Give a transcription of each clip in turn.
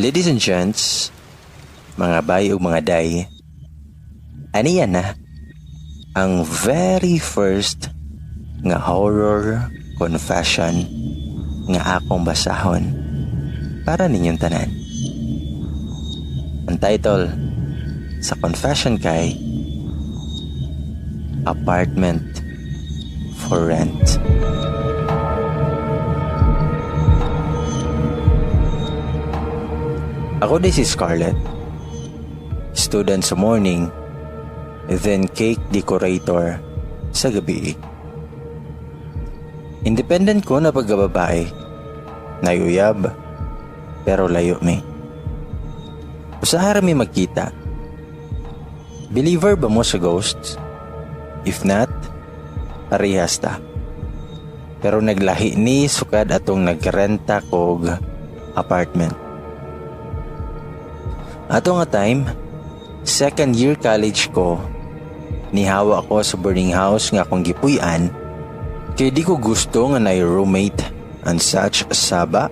Ladies and gents, mga bay ug mga day, aniya na ang very first nga horror confession nga akong basahon para ninyong tanan. Ang title sa confession kay Apartment for Rent. Ako di si Scarlett. Student sa morning, then cake decorator sa gabi. Independent ko na pagkababae. Nayuyab, pero layo mi. Usahay ra mi magkita. Believer ba mo sa ghosts? If not, parehas ta. Pero naglahi ni sukad atong nagrenta kog apartment. Ato nga time, second year college ko, nihawa ko sa boarding house nga akong gipuy-an, kay di ko gusto nga nay roommate and such saba,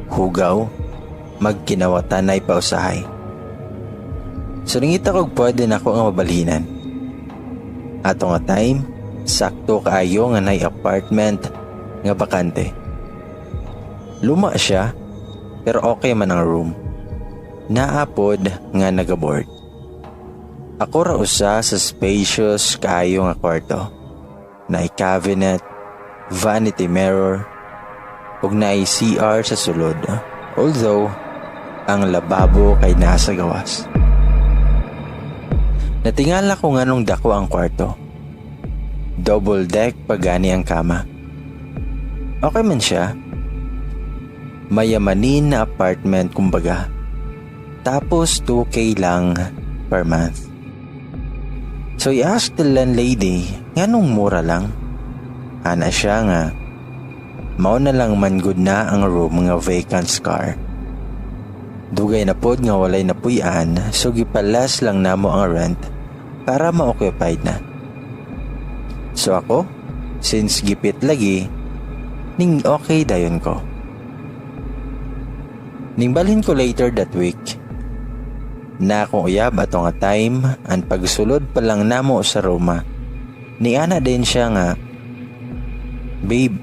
hugaw, magkinawatanay pa usahay. So nangita kog pwede na ako nga mabalhinan. Ato nga time, sakto kaayo nga nay apartment nga bakante. Luma siya, pero okay man ang room. Naapod nga nagaboard. Ako ra usa sa spacious kaayo nga kwarto. Naay cabinet, vanity mirror, ug naay CR sa sulod. Although, ang lababo kay nasa gawas. Natingala ko nganong dako ang kwarto. Double deck pagani ang kama. Okay man siya. Mayamanin na apartment kumbaga. Tapos 2K lang per month. So I asked the landlady, nganong mura lang? Ana siya nga, mao na lang man gud na ang room nga vacant scar. Dugay na pod nga walay napuy-an, so gipalas lang namo ang rent para ma-occupied na. So ako, since gipit lagi, ning okay dayon ko. Ning balhin ko later that week. Na akong uyab ato nga time, ang pagsulod pa lang namo sa Roma. Niana din siya nga, babe,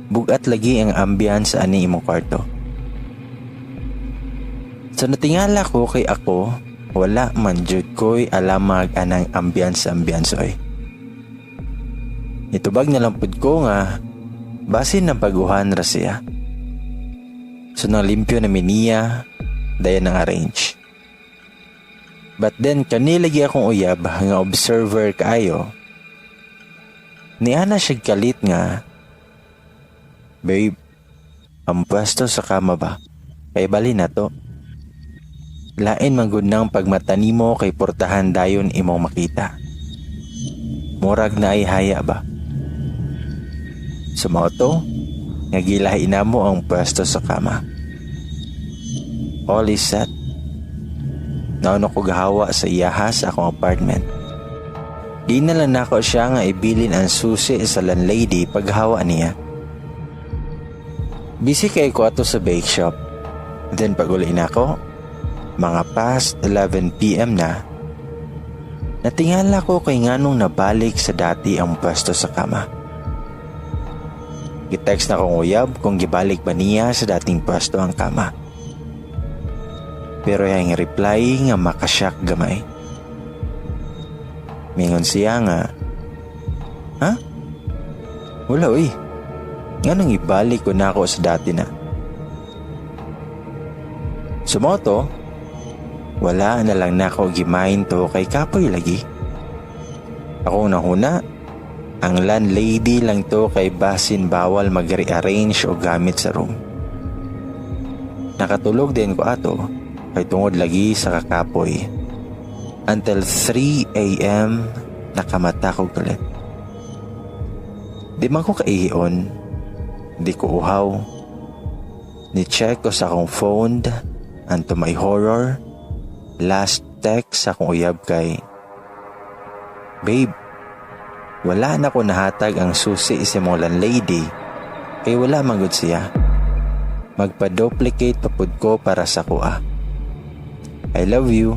bugat lagi ang ambience ani imong kwarto. So natingala ko kay ako, wala man jud ko'y alamag anang ambience-ambience oy. Itubag na lang pud ko nga, basin ng paguhan ra siya. So nang limpyo na miniya, dayon ang arrange. But then kanilagi akong uyab nga observer kaayo. Niana siya kalit nga, babe, ang pwesto sa kama ba? Kay bali na to. Lain man gud nang pagmata nimo kay portahan dayon imong makita. Murag na ay haya ba? Sa mao to, nga gilahi namo ang pwesto sa kama. All is set. Nauna ko gahawa sa iyaha sa akong apartment. Di na lang nako siya nga ibilin ang susi sa landlady paghawa niya. Busy kay ko ato sa bake shop. Then pag uli na ako, mga past 11 p.m. na, natingala ko kay nganong nabalik sa dati ang pwesto sa kama. Gitext na kong uyab kung gibalik ba niya sa dating pwesto ang kama. Pero yung reply nga makasyak gamay. Mingon siya nga, ha? Wala uy. Nganong ibalik ko na ako sa dati na. Sumoto, wala na lang nako gimain to kay kapoy lagi. Ako nahuna, ang landlady lang to kay basin bawal mag-rearrange o gamit sa room. Nakatulog din ko ato kay tungod lagi sa kakapoy. Until 3 a.m. nakamata ko galit. Di man ko kaihion, di ko uhaw. Ni-check ko sa akong phone and to my horror, last text sa akong uyab kay, "Babe, wala na ko nahatag ang susi sa imong landlady kay wala man gud siya. Magpa-duplicate pa pud ko para sa kuha. I love you."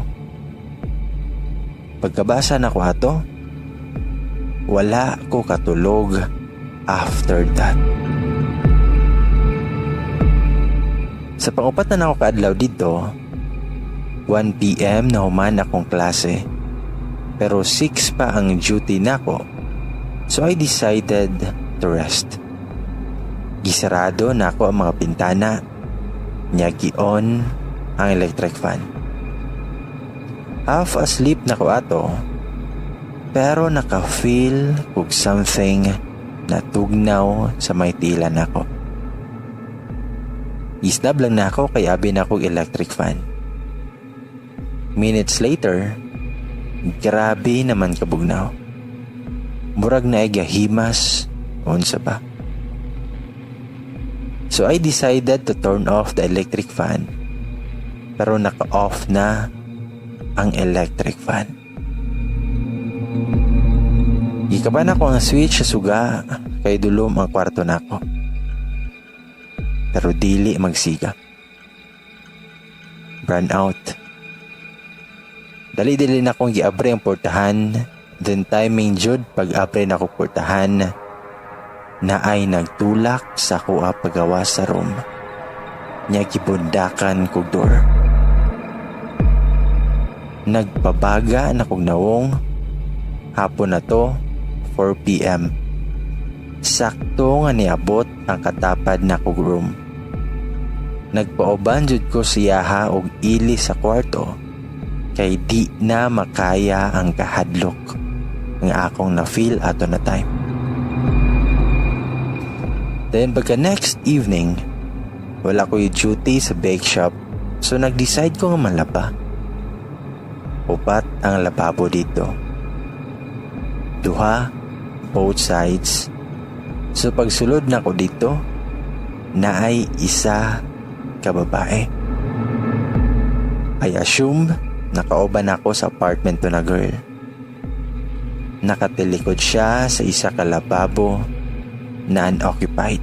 Pagkabasa nako ato, wala ko katulog after that. Sa pangupat na nako kaadlaw dito, 1 p.m. na human akong klase. Pero 6 pa ang duty nako. So I decided to rest. Gisarado nako ang mga bintana. Nya gi-on ang electric fan. Half asleep na ko ato, pero naka-feel kog something na tugnaw sa may tiilan nako. Isnab lang nako kay abi na kog electric fan. Minutes later, grabe naman kabugnaw. Murag na gahimas, unsa ba? So I decided to turn off the electric fan. Pero naka-off na ang electric fan. Gikaban nako ang switch sa suga kay dulom ang kwarto nako. Pero dili magsiga. Burn out. Dali-dali na akong giabre ang portahan, then timing jud pag abre na ko portahan, na ay nagtulak sa kuha pagawa sa room. Nya gibundakan kog door. Nagpabaga na kog nawong. Hapon na to, 4 p.m. Sakto nga niabot ang katapad na kog room. Nagpauban jud ko siyaha og ili sa kwarto kay di na makaya ang kahadlok nga akong na-feel ato na time. Then pagka next evening, wala ko'y duty sa bake shop, so nag-decide ko nga malaba. Upat ang lababo dito. Duha, both sides. So pagsulod na ko dito, naay isa ka babae. I assume nakauban ako sa apartment to na girl. Nakatilikod siya sa isa ka lababo na unoccupied.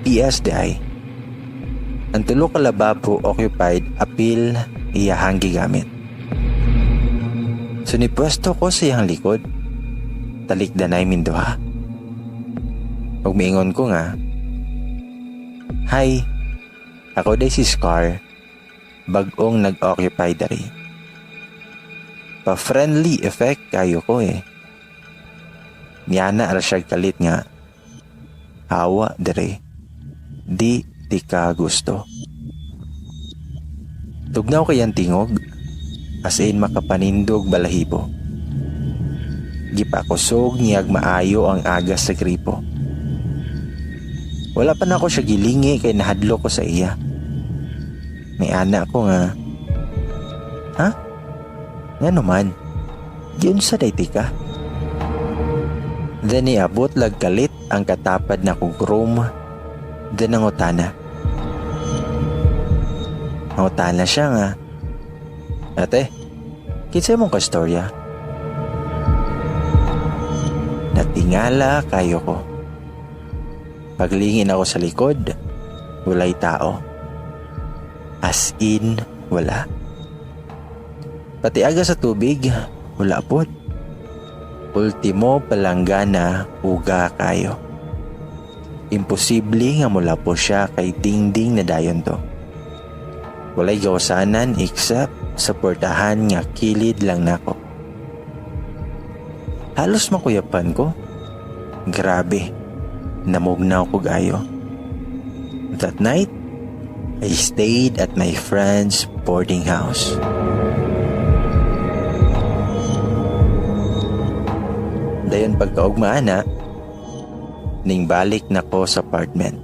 PSDI. Ang tulo ka lababo occupied, apil iyahang gigamit. So nipwesto ko sa iyang likod. Talikdanay minduha. Ug miingon ko nga, "Hi, ako day si Scar, bagong nag-occupy dari." Pa-friendly effect kayo ko eh. Niyana ra siya kalit nga, "Hawa dire, di ti ka gusto." Tugnaw kayang tingog, as in makapanindog balahibo. Gipakusog niyag maayo ang agas sa gripo. Wala pa nako siya gilingi kay nahadlo ko sa iya. May ana ko nga, "Ha? Nga naman, yun sa dayti ka?" Then niabot lag kalit ang katapad na kong room, then nangutana. Nangutana siya nga, "Ate, kinsa mong kastorya?" Natingala kayo ko. Paglingin ako sa likod, walay tao. As in, wala. Pati aga sa tubig, wala pod. Ultimo palanggana, uga kayo. Imposible nga mula po siya kay dingding na dayon to. Walay gawasanan except sa portahan nga kilid lang nako. Halos makuyapan ko. Grabe, namugnaw ko gayo. That night, I stayed at my friend's boarding house. Dayon pagkaugma na, ning balik na ko sa apartment.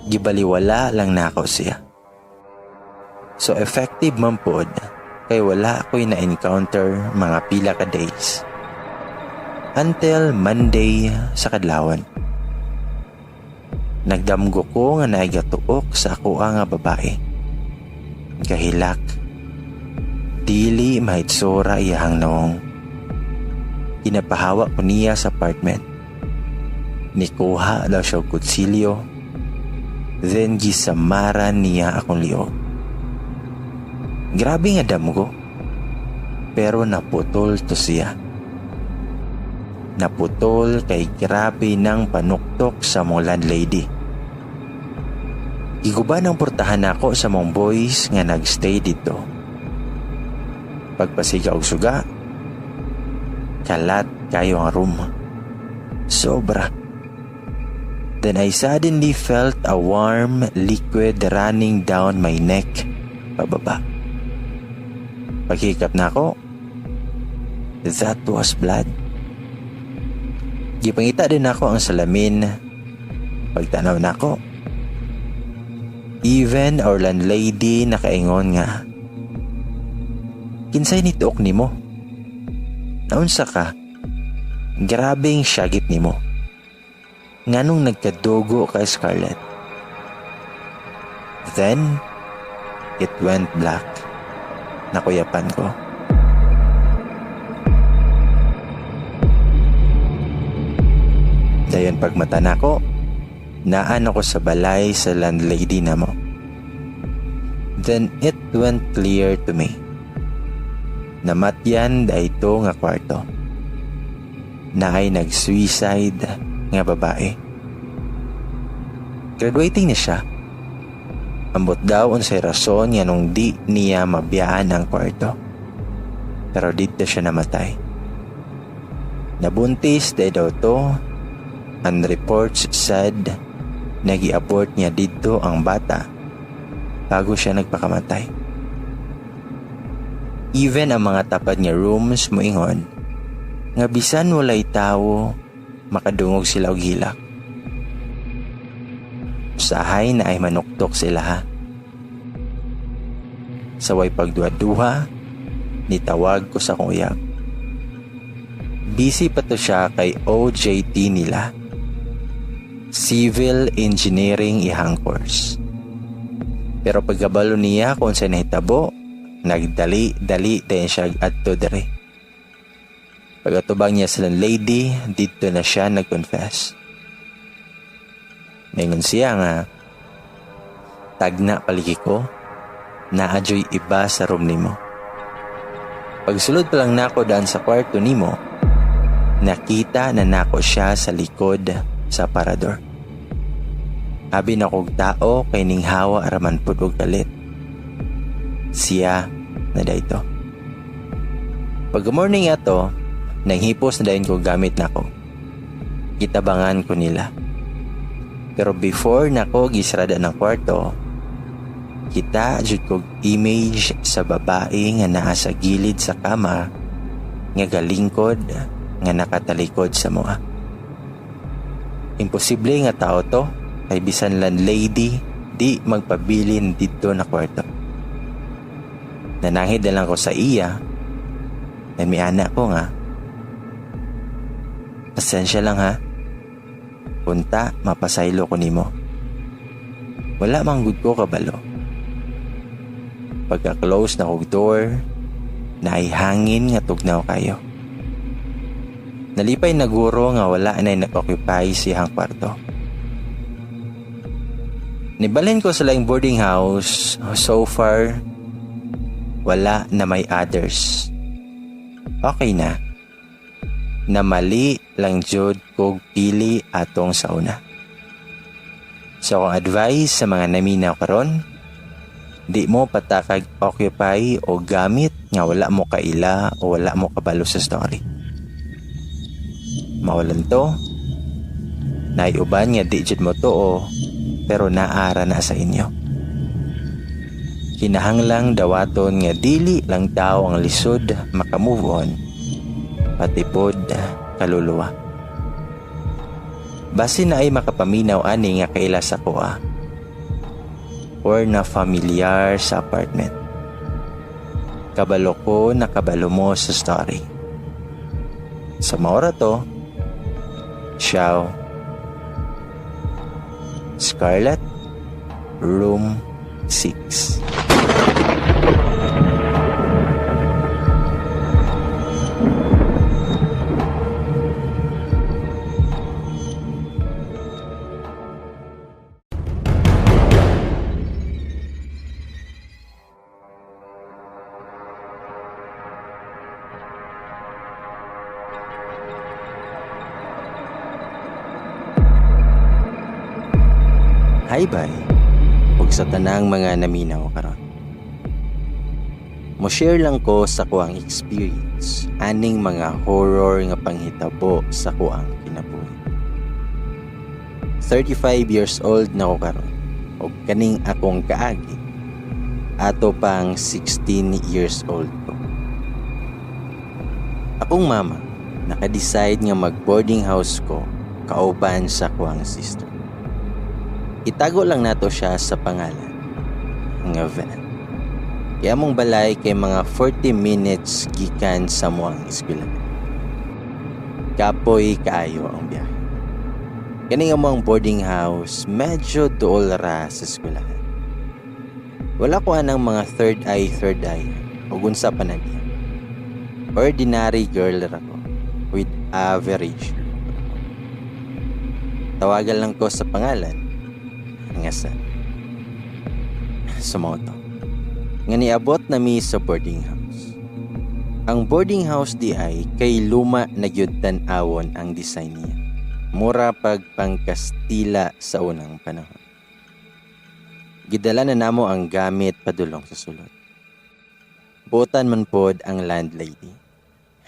Gibaliwala lang nako siya. So effective man pod kay wala ako'y na-encounter mga pila ka days. Until Monday sa kadlawan. Nagdamgo ko nga naigatuok sa ako nga babae. Gahilak. Dili mahitsura iyahang nawong. Ginapahawa ko niya sa apartment. Nikuha daw siya og kutsilyo. Then gisamaran niya akong liog. Grabe nga damgo. Pero naputol to siya. Naputol kay grabe ng panuktok sa mong landlady. Giguba ng portahan nako sa mong boys nga nagstay dito. Pagpasiga og suga, kalat kayo ang room. Sobra. Then I suddenly felt a warm liquid running down my neck pababa. Paghikap nako, that was blood. Gipangita din nako ang salamin. Pagtanaw nako, even our landlady nakaingon nga, "Kinsay nituok nimo? Naunsa ka? Grabeng syagit nimo. Nganong nagkadugo ka, Scarlett?" Then, it went black. Nakuyapan ko. Dayon pagmata nako, naan ako sa balay sa landlady namo. Then it went clear to me. Namatyan dayto nga kwarto. Naay nag-suicide nga babae. Graduating na siya. Ambot daw unsay rason nga nung di niya mabiyaan ang kwarto. Pero dito siya namatay. Nabuntis day daw to, and reports said nagi-abort niya dito ang bata bago siya nagpakamatay. Even ang mga tapad nga rooms moingon nga bisan walay tawo, makadungog sila og hilak. Usahay na ay manuktok sila ha. Sa way pagduha-duha, nitawag ko sa akong uyab. Busy pa to siya kay OJT nila. Civil Engineering ihang course. Pero pagkabalo niya kung sa nahitabo, nagdali-dali din siya adto dere. Pag-atubang niya sa lady, dito na siya nag-confess. Ningon siya nga, "Tagna paligi ko, naadyo'y iba sa room nimo. Pagsulod pa lang nako daan sa kwarto nimo, nakita na nako siya sa likod sa parador. Abi na kog tao kay ning hawa raman pud og kalit. Siya na dayto. Pag morning ato, nanghipos na dayon ko gamit nako. Gitabangan ko nila. Pero before nako gisrada ng kwarto, kita jud kog image sa babae nga naa sa gilid sa kama nga galingkod nga nakatalikod sa moa. Imposible nga tao to kay bisan landlady di magpabilin didto na kwarto. Nanangid na lang ko sa iya, na miana ko nga, 'Pasensya lang ha. Punta, mapasaylo ko nimo. Wala man gud ko kabalo.' Pagka-close na kog door, naay hangin nga tugnaw kayo. Nalipay na guro nga wala na nag-occupy siyang kwarto. Nibalhin ko sa laing boarding house, so far, wala na may others. Okay na. Na mali lang jud kog pili atong sauna. So akong advice sa mga naminaw karon, di mo patakag occupy o gamit nga wala mo kaila o wala mo kabalo sa story. Maulan to, naiuban nga di jud mo to o pero naara na sa inyo. Kinahanglang dawaton nga dili lang tao ang lisod makamove on, pati pod kaluluwa. Basi na ay makapaminaw ani nga kaila sa kuha or na familiar sa apartment. Kabalo ko na kabalo mo sa story. Sa maora to, ciao. Scarlett, Room 6. Hi, bye. Ug sa tanang mga naminaw karon. Mo share lang ko sa kuang experience aning mga horror nga panghitabo sa kuang kinabuhi. 35 years old na ko karon ug kaning akong kaagi ato pang 16 years old ko. Akong mama naka-decide nga mag-boarding house ko kauban sa kuang sister. Itago lang nato siya sa pangalan nga Vel. Kaya among balay kay mga 40 minutes gikan sa muang eskwelahan. Kapoy kaayo ang biyahe. Kani nga among boarding house medyo duol ra sa eskwelahan. Wala ko anang mga third eye ug unsa pa na niya. Ordinary girl ra ko with average look. Tawagan lang ko sa pangalan nga sa Sumoto. Nga niabot na mi sa boarding house. Ang boarding house di ay kay luma na gyud tan-awon ang design niya. Mura pag pangkastila sa unang panahon. Gidala na namo ang gamit padulong sa sulod. Buotan man pod ang landlady.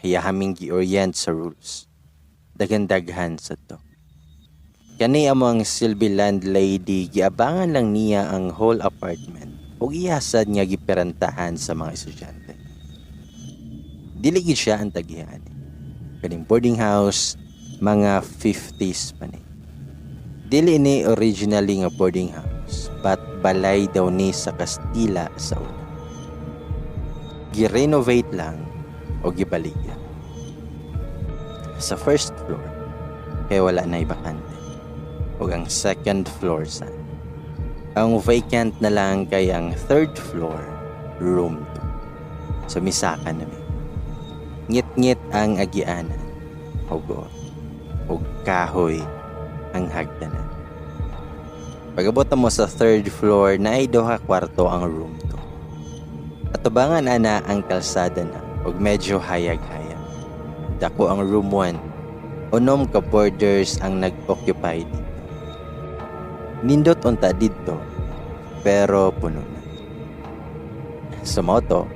Iya kaming gi-orient sa rules. Daghan-daghan sa to. Kani amo ang silbi landlady, giabangan lang niya ang whole apartment ug iyasad nga giperantahan sa mga estudyante. Dili gid siya ang tagihan. Kaning boarding house mga 50s pa ni. Dili ni originally nga boarding house, but balay daw ni sa Kastila sa una. Gi-renovate lang o gibaligya. Sa first floor, kay wala na bakante. Ug ang second floor sa. Ang vacant na lang kay ang third floor, room 2. So misaka na mi. Ngit-ngit ang agianan, ug ug kahoy ang hagdanan. Pag-abot mo sa third floor, naay duha kwarto ang room 2. Atubangan ana ang kalsada na ug medyo hayag-hayag. Dako ang room 1. 6 ka boarders ang nag-occupy dito. Nindot unta didto, pero puno na. Sumoto,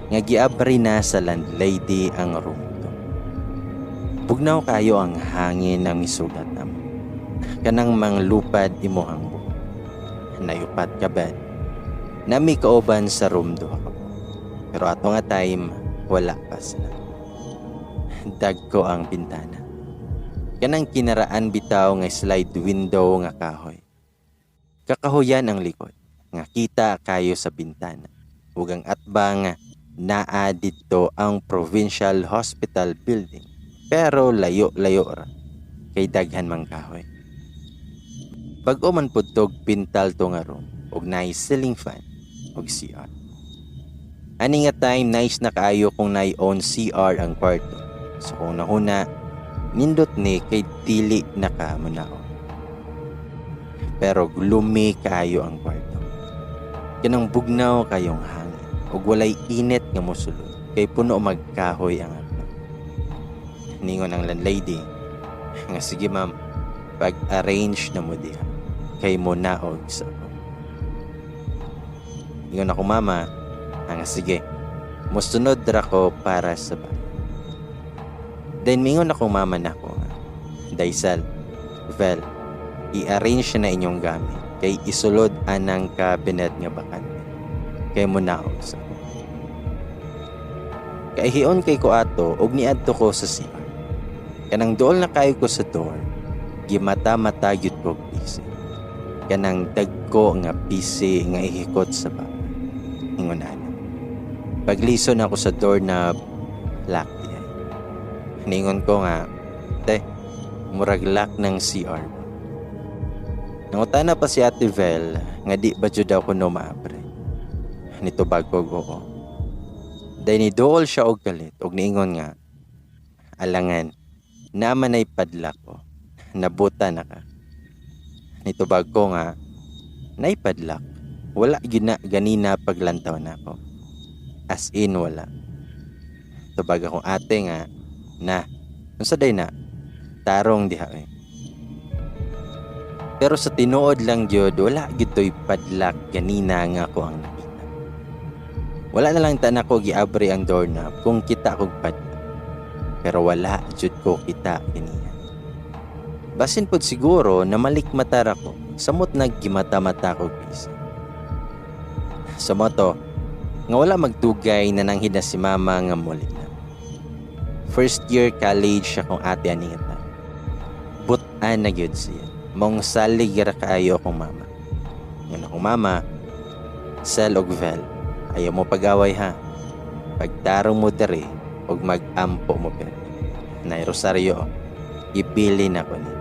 nga giabri na sa landlady ang room 2. Bugnaw kayo ang hangin ang misugat namo. Kanang manglupad imuhang buhok. Nayupat ka bed. Nami kauban sa room 2 ka. Pero ato nga time, wala pa sila. Dagko ang bintana. Kanang kinaraan bitaw nga slide window nga kahoy. Kakahuyan ang likod, nga kita kayo sa bintana. Ug ang atbang naa didto ang Provincial Hospital building. Pero layo-layo ra, kay daghan mang kahoy. Bag-o man pud tog pintal to nga room, ug naay ceiling fan ug CR. Ani nga time, nice na kaayo kung naay own CR ang kwarto. So kung nahuna, nindot ni kay dili na ka munaon. Pero gloomy kaayo ang kwarto. Kanang bugnaw kayong hangin ug walay init nga mosulod kay puno magkahoy ang atbang. Ningon ang landlady nga sige ma'am, pag-arrange na mo diha kay mo naog sa ako. Ingon ako mama nga sige, mosunod ra ko para sa balay. Then mingon ako mama nako nga, Daisel, Vel, i-arrange na inyong gamit kay isulod anang cabinet nga bakante kay mo naog sa ako. Kaihion kay ko ato og niadto ko sa CR. Kanang dool na kayo ko sa door, gimata-mata gyud ko PC. Kanang dagko nga PC nga ihikot sa baba. Ingon ana. Paglison ako sa door na lock di ay. Ningon ko nga, te, murag lock ng CR. Nangutana pa si Ate Vel nga di ba jud ako no maabre. Nitubag ko oo. Dahil ni dool siya og kalit og niingon nga, alangan, naman ay padlock ko. Nabuta na ka. Nitubag ko nga, nay padlock. Wala gyud na ganina paglantaw na ako. As in wala. Tubag akong ate nga, na, unsa day na, tarong diha eh. Pero sa tinuod lang gyud, wala gyud to'y padlock ganina nga ako ang nakita. Wala na lang ta nako giabri ang doorknob kung kita kog padlock. Pero wala jud ko kita ganiha. Basin pod siguro na malikmatar ako, samot naggimata-mata ko bisa. Sa moto, nga wala magdugay na nanghid na si mama nga muli na. First year college akong ate ani nga time. Butan na gyud siya. Mong salig ra kaayo akong mama. Ngan akong mama, Sel og Vel, ayaw mo pag-away ha. Pagtarong mo diri og mag-ampo mo pero. Nay Rosario, ipili na ko ni.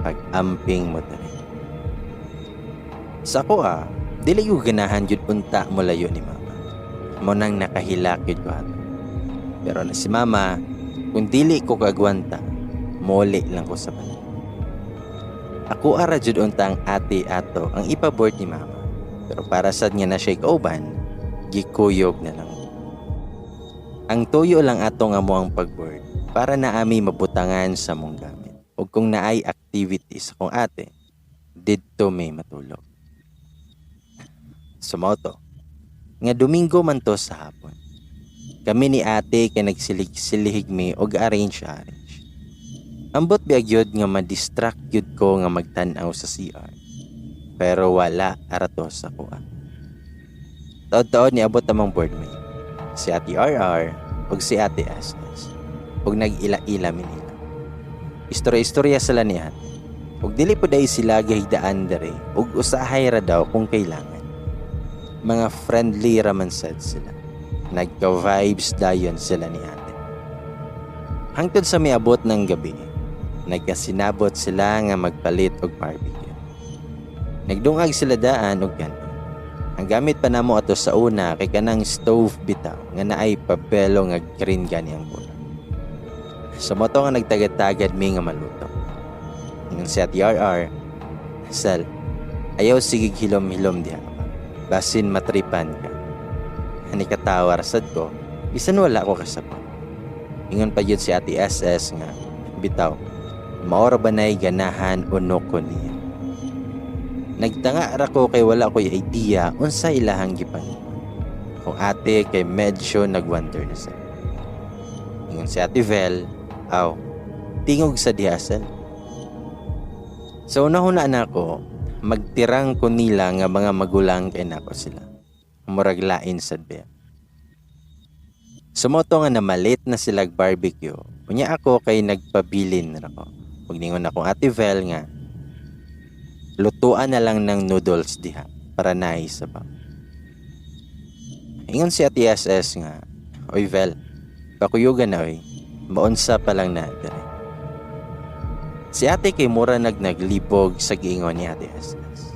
Pag-amping mo diri. Sa ako dili ko ganahan jud unta mo layo ni mama. Mo nang nakahilak jud ko ato. Pero na si mama, kung dili ko kagwanta, moli lang ko sa balay. Ako ara jud unta ang ate ato ang ipaboard ni mama. Pero para sad nga na siya kauban, gikuyog na lang. Ang tuyo lang ato nga mo ang pagboard para na ami mabutangan sa mong gamit. O kung naay activities akong ate, didto may matulog. Sumoto, nga Domingo man to sa hapon. Kami ni ate kay nagsilig-silihig mi og arrange-arrange. Ambot biag yun nga ma-distract yun ko nga magtan-aw sa CR. Pero wala arato sa kuha. Taod-taod ni abot amang boardmate. Si Ate RR ug si Ate SS. Ug nag-ila-ila mi nila. Istorya-istorya sila ni ate. Ug dili po dahil sila gahigdaan dere ug usahay ra daw kung kailangan. Mga friendly raman sad sila. Nagka-vibes dayon sila ni ate. Hangtod sa miabot ng gabi, nagkasinabot sila nga magpalit og barbecue. Nagdungag sila daan og kanto. Ang gamit pa namo ato sa una kay kanang stove bitaw nga naay pabelo nga green gani ang color. Sa moto nga nagtagad-tagad mi nga maluto. Ingon si Ate RR, Sel, ayaw sige hilom-hilom diha ba. Basin matripan ka. Ani katawar sad ko, bisan wala ko kasabot. Ingon pa yun si Ate SS nga, bitaw, maora ba na'y ganahan o no ko niya. Nagtanga ra ko kay wala ko'y idea unsa ilahang gipangita. Kung ate kay medyo nagwonder na sa. Ingon si Ate Vel, aw, tingog sa dihasel. Sa una-una na ako, magtirang ko nila nga mga magulang kay nako sila. Murag lain sad ba. Sumoto nga namalit na silag barbecue. Unya ako kay nagpabilin ra ko. Ug ningon akong Ate Vel nga lutuan na lang ng noodles diha para naay sabaw. Ingon si Ate SS nga, oy Vel, pakuyugan na oy, maunsa pa lang na dire. Si ate kay mura nagnaglibog sa giingon ni Ate SS.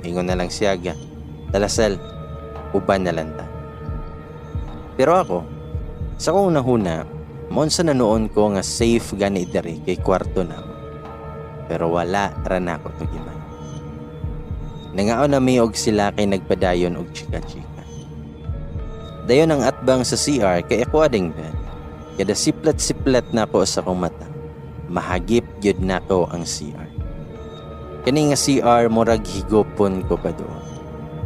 Ingon na lang siya ga, talasel, uban na lang ta. Pero ako, sa kong nahuna, maunsa na noon ko nga safe gani diri kay kwarto na mo. Pero wala ra na ako to giman. Nangaon na mi og sila kay nagpadayon og chika-chika. Dayon ang atbang sa CR kay ako ading bed. Kada siplat-siplat na ako sa akong mata. Mahagip gyud nako ang CR. Kani nga CR murag higopon ko pa doon.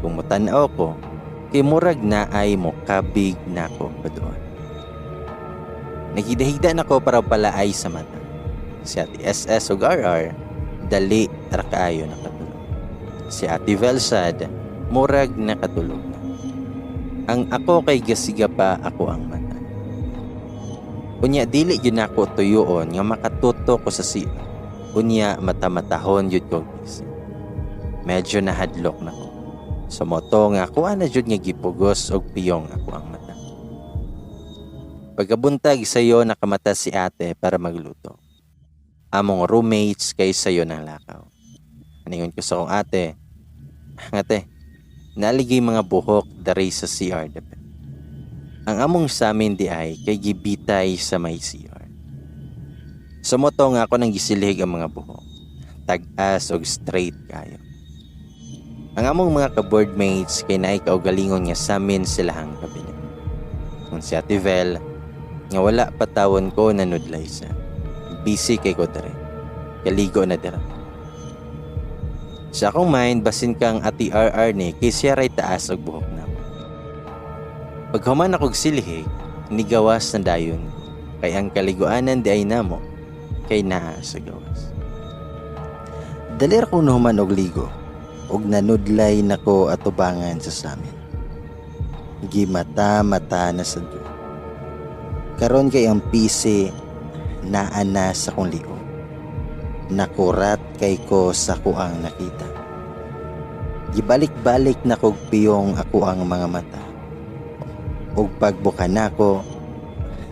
Kung mutan-aw ko, kay murag naay mo kabig nako pa doon. Naghidahigda nako para palaay sa mata. Si Ate SS ug RR, dali ra kaayo nakatulog. Si Ate Velsad, murag nakatulog na. Ang ako kay gasiga pa ako ang mata. Unya dili gyud nako tuyuon nga makatuto ko sa CR. Unya matamatahon gyud ko gising. Medyo nahadlok na ko. Sumoto nga ako ana jud nga gipugos og piyong ako ang mata. Pagkabuntag sayo nakamata si ate para magluto. Among roommates kay sayo ng lakaw. Aningon ko sa akong ate, ate, naligay mga buhok dari sa CR dapat. Ang among samin di ay kay gibitay sa may CR. Sumoto nga ako nang gisilhig ang mga buhok. Tag-as og straight kayo. Ang among mga ka-boardmates kay naay kaugalingon nga samin silahang kabinet. Kung si Ate Vel, nga wala patawon ko nanudlay sa. Busy kay ko dere. Kaligo na dira. Sa akong mind, basin kang Ate RR ni kay siya ray taas og buhok nako. Paghuman akog silhig, nigawas na dayon ko. Kay ang kaliguanan di ay namo kay naa sa gawas. Dali ra ko nahuman og ligo og nanudlay nako atubangan sa samin. Gimata-mata na sa duwa. Karon kay ang PC naa na sa kong liog. Nakurat kay ko sa kuang nakita. Gibalik-balik na kog piyong ako ang mga mata. Ug pagbuka nako,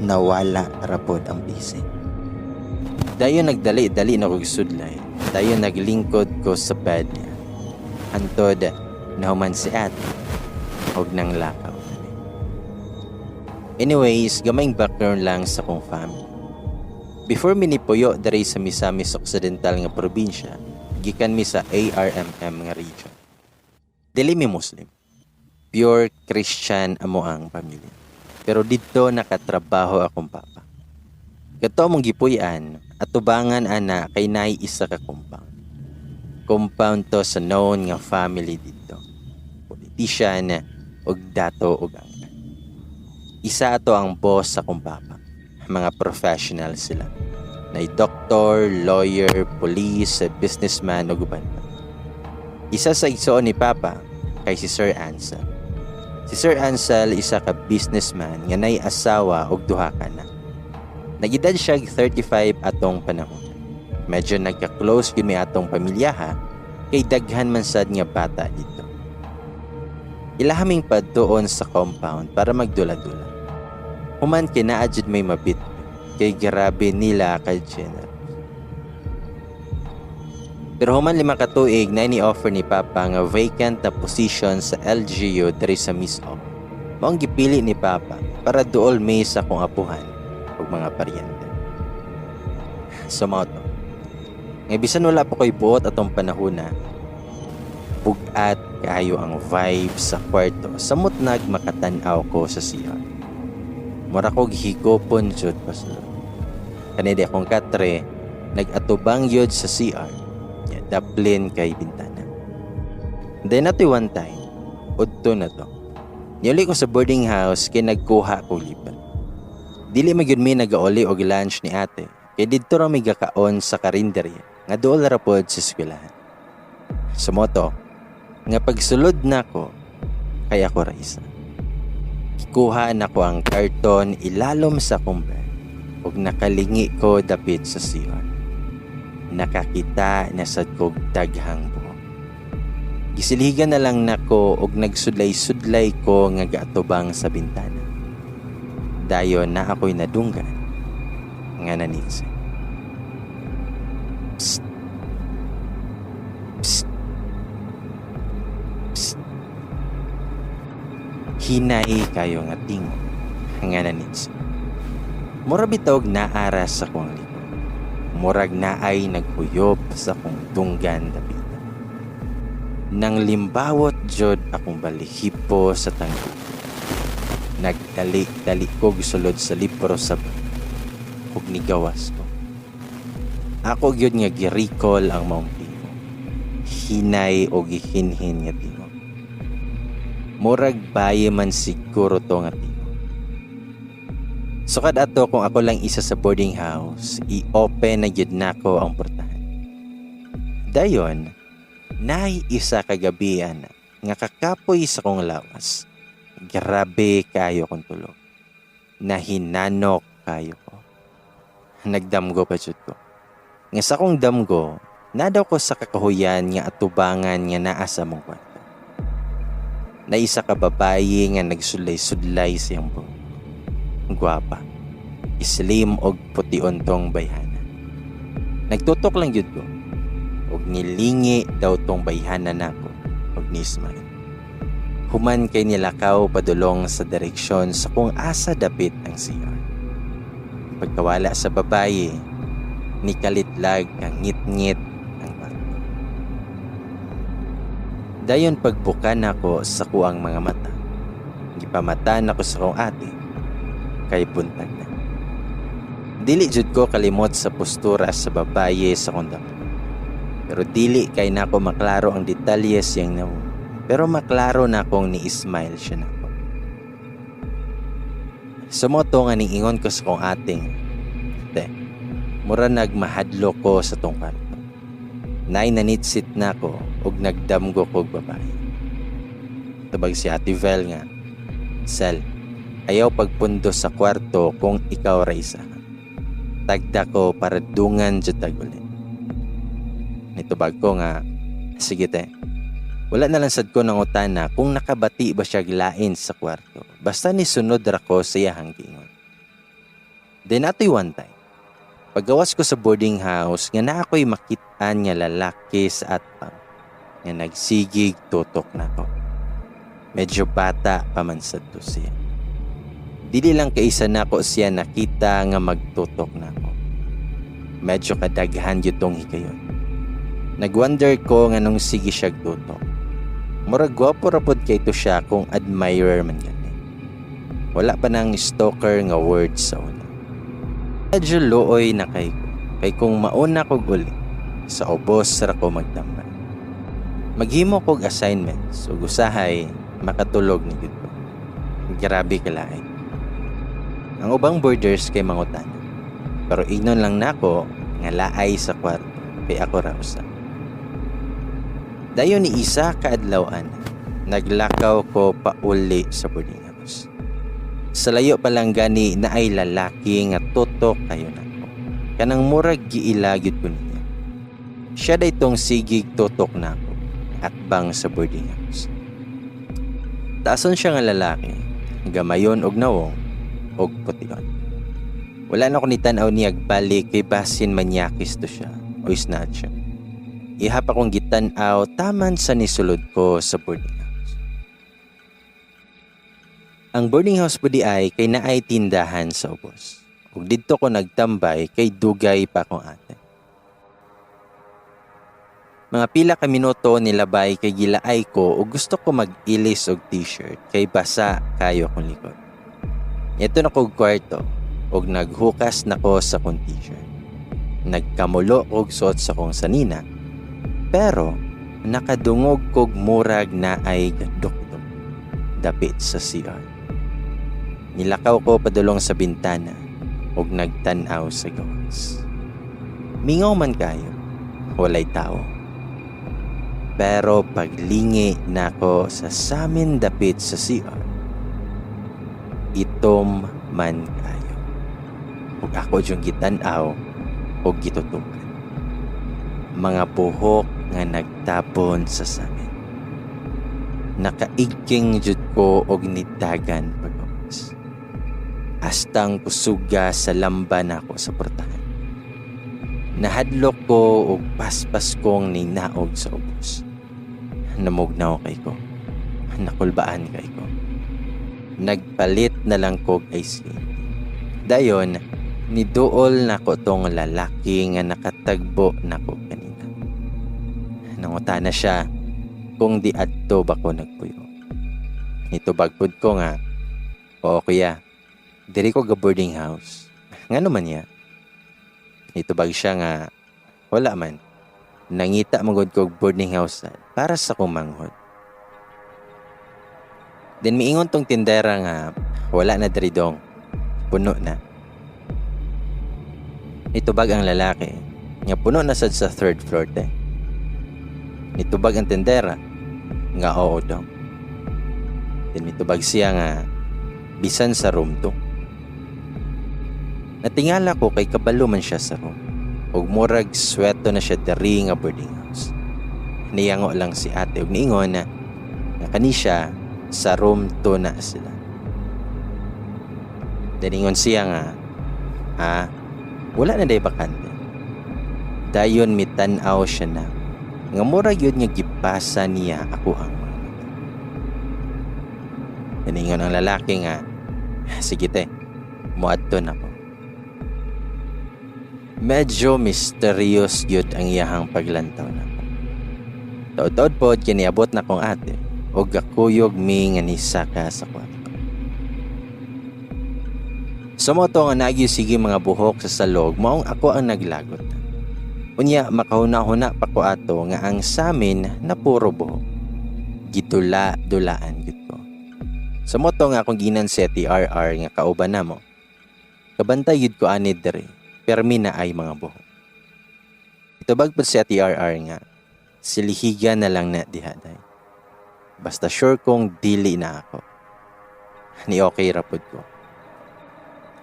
nawala rapod ang PC. Dayon nagdali-dali na kog sudlay. Dayon naglingkod ko sa bed niya. Hantod nahuman si ate og nang lakaw na mi. Anyways, gamayng background lang sa kong family. Before mi nipuyo diri sa Misamis Occidental nga probinsya, gikan mi sa ARMM nga region. Dili mi Muslim. Pure Christian amo ang pamilya. Pero didto nakatrabaho akong papa. Kato among gipuy-an, atubangan ana kay naay isa ka compound. Compound to sa known nga family didto. Politician og dato og angkan. Isa ato ang boss sa akong papa. Mga professional sila. Nay doktor, lawyer, police, businessman ug uban pa. Isa sa igsoon ni papa kay si Sir Ansel. Si Sir Ansel isa ka businessman nga nay asawa ug duha ka anak. Nag-edad siya 35 atong panahon. Medyo nagka-close gyud mi atong pamilyaha kay daghan man sad nga bata dito. Ilahaming padtuon sa compound para magdula-dula. Human kay naa jud may mabit kay grabe nila ka generous. Pero human 5 ka tuig na ni-offer ni Papa nga vacant na position sa LGU diri sa Misoc. Maong gipili ni Papa para duol mi sa akong apuhan ug mga paryente. So mao to. Nga bisan wala pa ko'y buot atong panahona, bug-at kaayo ang vibe sa kwarto samot nag makatan-aw ko sa CR. Mura kog higopon jud pasulod. Kani di akong katre nag-atubang yod sa CR. Ya, daplin kay bintana. Then ato one time, udto na to. Niuli ko sa boarding house kay nagkuha ko libre. Dili man gyud mi nagauli og lunch ni ate kay didto ra mi gakaon sa karinderya nga duol ra pod sa eskwelahan. Sumoto nga pagsulod nako kay ako ra isa. Gikuha nako ang karton ilalom sa akong bed ug nakalingi ko dapit sa CR. Nakakita na sad kog daghang buhok. Gisilhigan na lang nako og nagsudlay-sudlay ko nga gaatubang sa bintana. Dayon na ako'y nadunggan nga nanitse. Psst. Psst. Psst. Hinay kayo nga tingo nga nanitse. Mura bitaw og naara sa akong likod. Murag naay naghuyop sa akong dunggan dapita. Nang limbawot jud akong balihibo sa tangkog. Nagdali-dali ko gisulod sa libro sa bag. Ug nigawas ko. Ako gyud nga gi-recall ang maong tingog. Hinay o gihinhin nga tingog. Murag baye man siguro to nga tingog. Sukad ato kung ako lang isa sa boarding house, i-open na gyud nako ang portahan. Dayon, naay isa ka gabi ana nga kakapoy sa kong lawas. Grabe kayo kong tulog. Nahinanok kayo ko. Nagdamgo pa jud ko. Nga sa akong damgo, nadaw ko sa kakahuyan nga atubangan nga naa sa among kwarto. Na isa ka babaye nga nagsulay-sudlay siyang buhok. Gwapa. Slim og pution tong bayhana. Nagtutok lang gyud ko. Og nilingi daw tong bayhana nako og ni-smile. Human kay nilakaw padulong sa direksyon sa kung asa dapit ang CR. Pagkawala sa babaye, nikalitlag kang ngit-ngit ang kwarto. Dayon pagbuka nako sa kuang mga mata, gipamata nako sa kong ate, kay buntag na. Dili jud ko kalimot sa postura sa babaye sa kong damo. Pero dili kay nako maklaro ang detalye siyang nawong. Pero maklaro na akong ni-smile siya nako. Sumoto nga niingon ko sa kong ating, "Te, mura nagmahadlo ko sa tong kwarto. Nay nanitsit na ko og nagdamgo kog babae." Tubag si Ate Vel nga, "Sel, ayaw pagpundo sa kwarto kung ikaw ra isa. Tagda ko para dungan jud tag uli." Nitubag ko nga, "Sige te." Wala na lang sad ko nangutana kung nakabati ba siya lain sa kwarto. Basta ni sunod ra ko sa iyahang giingon. Then atoy one time, pagawas ko sa boarding house nga na ako'y makitaan nga lalaki sa atpang nga nagsigig tutok nako. Medyo bata pa man sad to siya. Dili lang kaisa nako siya nakita nga magtutok nako. Medyo kadaghan gyud tong higayon. Nagwonder ko nga nung sige siya tutok. Murag gwapo ra pod kay to siya kung admirer man gani. Wala pa nang stalker nga words sa una. Medyo luoy na kay ko. Kay kung mauna kog uli, sa ubos ra ko magtambay. Maghimo kog assignments ug usahay makatulog ni gud ko. Grabe kalain. Ang ubang boarders kay mangutana. Pero ingnon lang nako nga laay sa kwarto kay ako ra usa. Dayon ni isa ka adlaw-an, naglakaw ko pauli sa boarding house. Sa layo pa lang gani na ay lalaki nga tutok kayo nako. Kanang murag giila gyud ko niya. Siya daytong sigig tutok nako atbang sa boarding house. Taason siya nga lalaki, gamayon og nawong og pution. Wala na ko ni tan-aw niyag balik kay basin manyakis to siya o snatcher. Ihap akong gitan-aw taman sa nisulod ko sa boarding house. Ang boarding house po di ay kay naay tindahan sa ubos. Ug didto ko nagtambay kay dugay pa akong ate. Mga pila ka minuto nilabay kay gilaay ko ug gusto ko mag-ilis og t-shirt kay basa kayo akong likod. Ito na kog kwarto ug naghukas na ko sa akong t-shirt. Nagkamulo og suot sa akong sanina, pero nakadungog kog murag na ay gadukdok dapit sa CR. Nilakaw ko padulong sa bintana ug nagtan-aw sa gawas. Mingaw man kayo, walay tao. Pero paglingi nako sa samin dapit sa CR, itom man kayo. Ug ako yung gitan-aw ug gitutukan. Mga buhok nga nagtabon sa samin. Nakaigking jud ko og nidagan pagawas. Astang kusuga sa lamba nako sa portahan. Nahadlok ko og paspas kong ninaog sa ubos. Namugnaw kay ko. Nakulbaan kay ko. Nagpalit na lang kog ice candy. Dayon, niduol nako tong lalaki nga nakatagbo nako kanina. Nangutana siya kung di adto ba ko nagpuyo. Nitubag pud ko nga, "Oo kuya, diri ko ga boarding house. Ngano man niya?" Nitubag siya nga, "Wala man. Nangita magod kog boarding house para sa kong manghod." Then miingon tong tindera nga, "Wala na diri dong. Puno na." Nitubag ang lalaki nga, "Puno na sad sa third floor te." Nitubag ang tindera nga, "Oo dong." Then mitubag siya nga, "Bisan sa room 2." Natingala ko kay kabalo man siya sa room. Ug murag sweto na siya diri nga boarding house. Niyango lang si ate ug niingon na nga kani siya sa room 2 na sila. Then ingon siya nga, "Ah, wala na day bakante." Dayon mitan-aw siya na nga murag yun nga gibasa niya ako ang mga mata. Then ingon ang lalaki nga, "Sige te, muadto na ko." Medyo mysterious yun ang iyahang paglantaw nako. Taod-taod pod kiniabot na kong ate o gakuyog mi nga nisaka sa kwarto. Sumoto nga nagyo sige mga buhok sa salog maong ako ang naglagot. Unya makahuna-huna pa ko ato nga ang samin na puro buhok. Gidula-dulaan gyud ko. Sa mao to nga akong giingnan si Ate RR nga kauban namo. Kabantay gyud ko ani diri, permi na ay mga buhok. Itubag pud si Ate RR nga silihiga na lang na diha day. Basta sure kong dili na ako. Ni okay ra pud ko.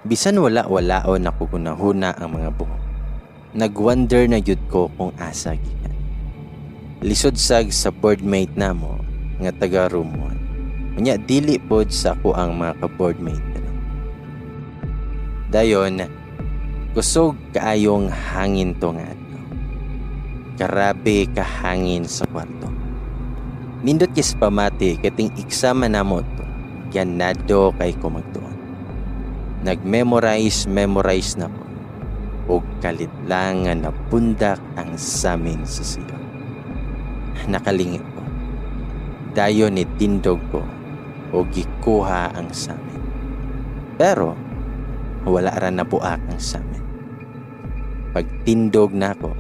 Bisan wala-walaon ako gunahuna ang mga buhok. Nagwonder na gyud ko kung asa gikan. Lisod sag sa boardmate namo nga taga room 1. Unya dili pod sa ako ang mga ka-boardmate diri. Dayon, kusog kaayong hangin to nga adlaw. Karabe kahangin sa kwarto. Nindot kis pamati kay ting exam man namo to. Ganado kay ko magtuon. Nag-memorize, memorize na ko. Og kalit lang nga napundak ang samin sa siyo. Nakalingi ko. Dayon ni tindog ko o gikuha ang samin. Pero wala ra nabuak ang samin. Pagtindog nako,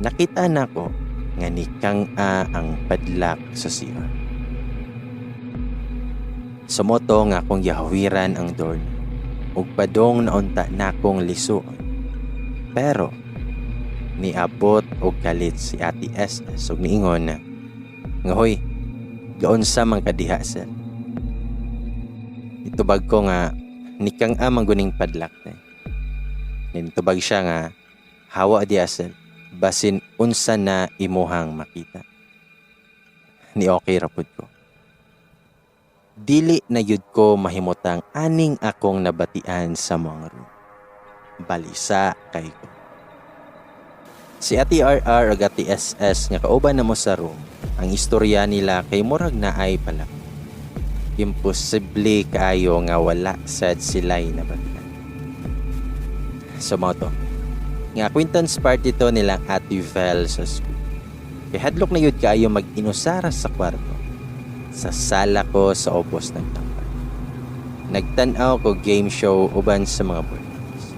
nakita nako nga nikang-a ang padlak sa CR. Sa mao to nga akong gihawiran ang door ug padong naunta nakong lisuon. Pero niabot og kalit si Ate SS ug niingon nga, "Hoy, gaunsa man ka diha, sir?" Itubag ko nga nikang-a man guning padlak te. Nitubag siya nga, "Hawa diha, sir, basin unsa na imuhang makita." Ni okay ra pud ko. Dili na yud ko mahimutang aning akong nabatian sa mga room. Balisa kay ko. Si Ate RR ug Ate SS nga kauban namo sa room, ang istorya nila kay murag naay pala. Imposible kaayo nga wala sad sila'y nabatian. So mao to nga acquaintance party to nilang Ate Vel sa school. Kay hadlok na yud kaayo mag-inusara sa kwarto. Sa sala ko sa ubos nagtambay. Nagtan-aw ko game show uban sa mga boardmates.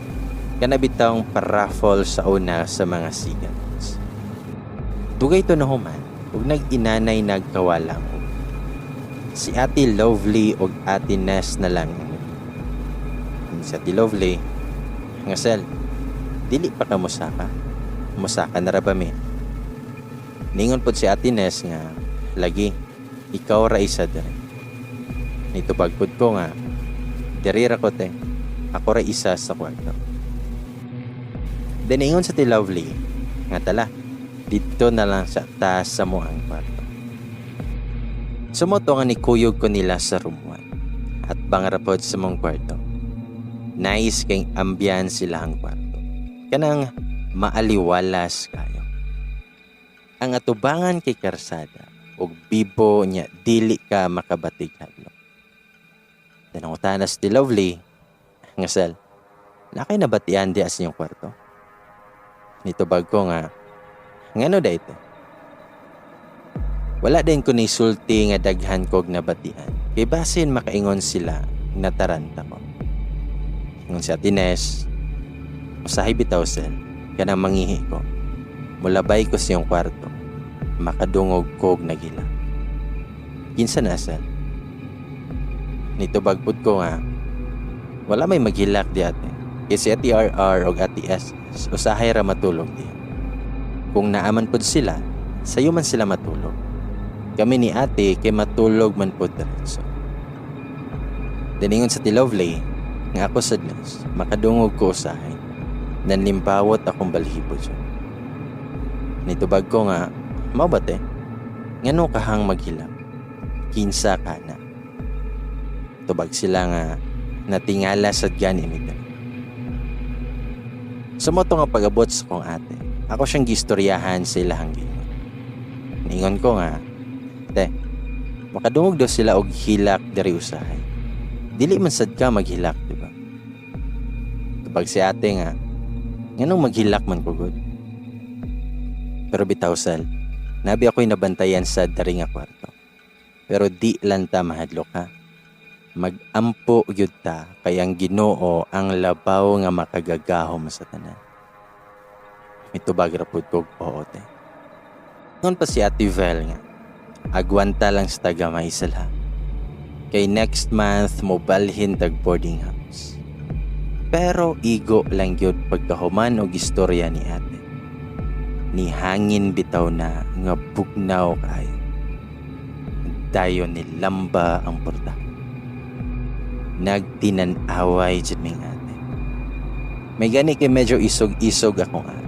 Kana bitawng paraffle sa una sa mga sigans. Dugay to nahuman ug nag-inanay nagkawala ang uban. Si Ate Lovely ug Ate Ness na lang ang nabilin. Si Ate Lovely, nga, "Sel, dili pa ka mosaka? Mosaka na ra ba mi?" Ningon pod si Ate Ness nga, "Lagi, ikaw ra isa diri." Nitubag pod ko nga, "Diri ra ko, te. Ako ra isa sa kwarto." Then ingon sa Ate Lovely, nga tala, dito na lang sa taas sa mo ang kwarto. So mao to nga nikuyog ko nila sa room 1 at bangrapod sa mong kwarto. Nice kay ambience sila ang kwarto. Kanang maaliwalas kayo. Ang atubangan kay karsada og bibo niya dili ka makabatig hadlok. Nangutana si Ate Lovely nga, "Sel, naa kay nabatian diha sa inyong kwarto?" Nitubag ko nga, "Ngano da ito?" Wala din ko ni sulti nga daghan kog nabatian. Kay basin makaingon sila nataranta ko. Ingon si Ate Ness, "Usahay bitaw, sel, kanang mangihi ko. Mulabay ko sa iyong kwarto. Makadungog kog naghilak. Kinsa na, sel?" Nitubag pud ko nga, "Wala may maghilak di, ate. Kay si Ate RR og Ate SS, usahay ra matulog diha. Kung naaman pud sila, sayo man sila matulog. Kami ni ate kay matulog man pud diretso." Diningon sa Ate Lovely nga, "Ako sad, Nes, makadungog ko usahay. Nanlimbawot akong balhibo dyan." Nitubag ko nga, "Mao ba, te? Ngano kahang maghilak? Kinsa ka na?" Tubag sila nga, "Natingala sad gani mi diri." Sa mao to nga pag-abot sa kong ate, ako siyang gistoryahan sa ilahang giingon. Niingon ko nga, "Te, makadungog daw sila og hilak diri usahay. Dili man sad ka maghilak, di ba?" Tubag si ate nga, "Nganong maghilak man ko gud? Pero bitaw, sel, nabi ako'y nabantayan sa dari nga kwarto. Pero di lang ta mahadlok ha. Magampo gyud ta kay ang Ginoo ang labaw nga makagagahom sa tanan." Mitubag ra pud kog oo, te. Ingon pa si Ate Vel nga, agwanta lang sa tagamay sila. Kay next month mo balhin tag boarding house. Pero igo lang gyud pagkahuman og istorya ni ate. Ni hangin bitaw na nga bugnaw kaayo. Dayon ni lamba ang porta. Nagtinan-away jud ming ate. May gani kay medyo isog-isog akong ate.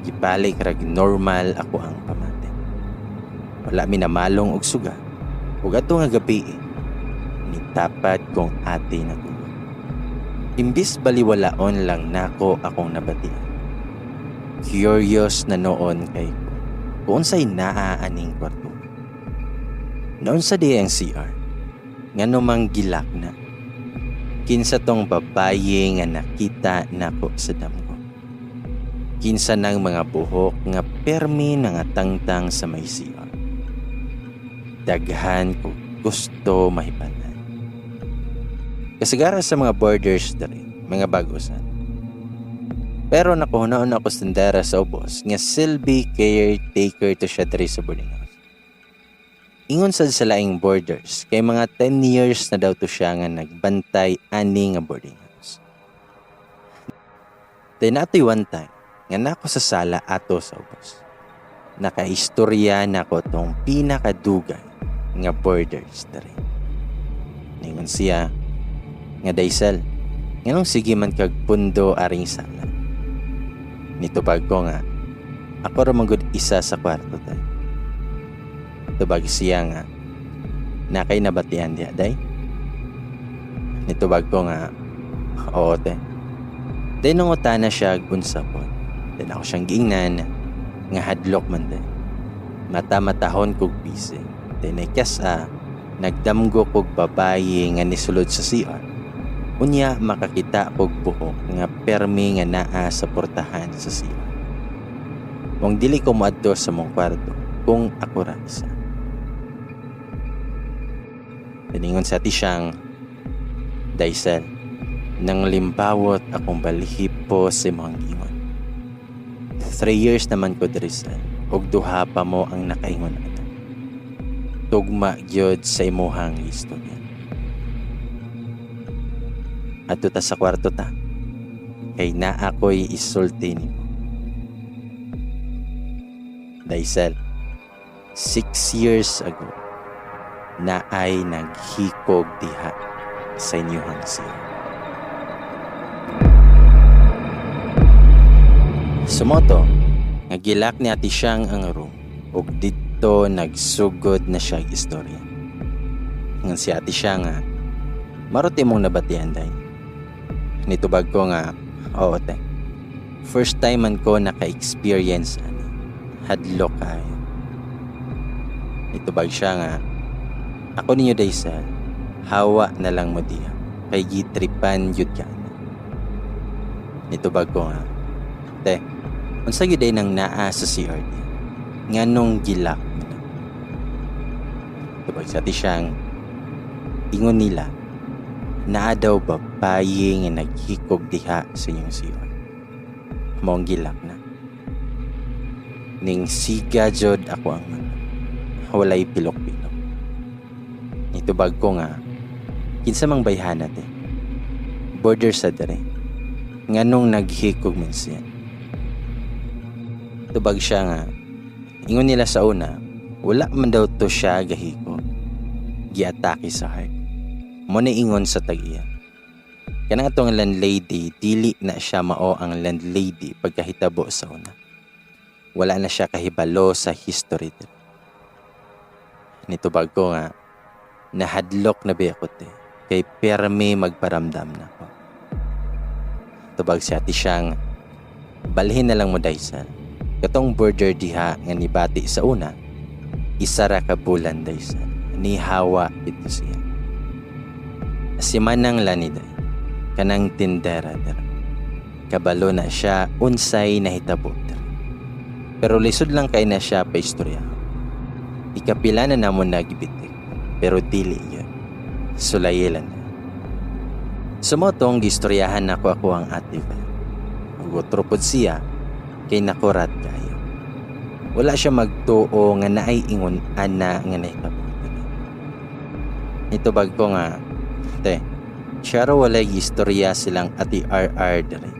Gibalik rag normal ako ang pamati. Wala mi namalong og suga. Ug ato nga gabi, nitapad kong ate natulog. Imbis baliwalaon lang nako akong nabatian. Curious na noon kay ko kung unsay naa aning kwarto. Naunsa di ang CR? Ngano mang gilak na? Kinsa tong babaye nga nakita nako sa damgo? Kinsa nang mga buhok nga permi nangatangtang sa may CR? Daghan ko gusto mahibalan. Kasagara sa mga borders diri, mga bagusan. Pero nakuhunaon ako sa tindera sa ubos nga silbi caretaker to siya diri sa boarding house. Ingon sad sa laing borders kay mga 10 years na daw to siya nga nagbantay ani nga boarding house. Then atoy one time nga nako sa sala ato sa ubos. Nakaistorya nako tong pinakadugay nga borders diri. Ningon siya nga, "Daisel, nganong sige man kag pundo aring sala?" Nitubag ko nga, ako ra man gud isa sa kwarto, tay. Tubag siya nga, "Nakay nabatian diha, day?" Nitubag ko nga, "Oo, te." Day nangutana siya unsa pod. Then ako siyang giingnan nga hadlok man, day. Mata-matahon kog busy. Then ay kasa nagdamgo kog babaye nga nisulod sa CR. Unya makakita kog buhok nga permi nga naa sa portahan sa CR. Kung dili ko moadto sa mong kwarto kung ako ra isa. Tiningon sa ati siyang, "Daisel, nang limbawot akong balhipo sa imong ingon. 3 years naman ko diri sa, ug duha pa mo ang nakaingon ana. Tugma gyud sa imuhang istorya. Adto ta sa kwarto ta, kay naa ko'y isulti nimo. Daisel, 6 years ago, naay naghikog diha sa inyuhang siya." Sumoto, nga gilak ni Ate Siyang ang room, ug didto nagsugod na siya og istorya. Ngan si Ate Siyang nga, "Maruti mong nabatian, day." Nitubag ko nga, "Oo, te. First time man ko naka-experience ani. Hadlok kayo." Nitubag siya nga, "Ako ninyo, Daisel, hawa na lang mo diha. Kay gitripan yun ka na." Nitubag ko nga, "Te, unsa gyud ay nang naa sa CRD? Nganong gilak mo na?" Tubag sa ati siyang, "Ingon nila, naa daw babaye nga naghikog diha sa inyong CR. Maong gilak na." Ning siga jod ako ang mata. Walay pilok-pilok. Nitubag ko nga, "Kinsa mang bayhana, te? Border sa dere. Nganong naghikog man siya?" Tubag siya nga, "Ingon nila sa una, wala man daw to siya gahiko. Giatake sa heart. Mo na ingon sa tag-iya. Kanang atong landlady, dili na siya mao ang landlady pagkahitabo sa una. Wala na siya kahibalo sa history diri." Nitubag ko nga, "Nahadlok na ba ako, te, kay permi magparamdam na ako." Tubag si ati siyang, "Balhin na lang mo, Daisel. Katong border diha nga nibati sa una, isa ra ka bulan, Daisel. Nihawa ito siya. Si Manang Laniday, kanang tindera dira. Kabalo na siya unsay nahitabo dira. Pero lisod lang kay na siya pa istorya. Ikapila na namo nagibitik, pero dili yun. Sulayilan na." Sumotong gistoryahan nako ako ang ate Vel. Ug otro pod siya, Kay nakurat kayo. Wala siya magtuo nga naay ingon ana nga nahitabo. Nitubag ko nga, "Te, siya raw walay istorya silang Ate RR diri."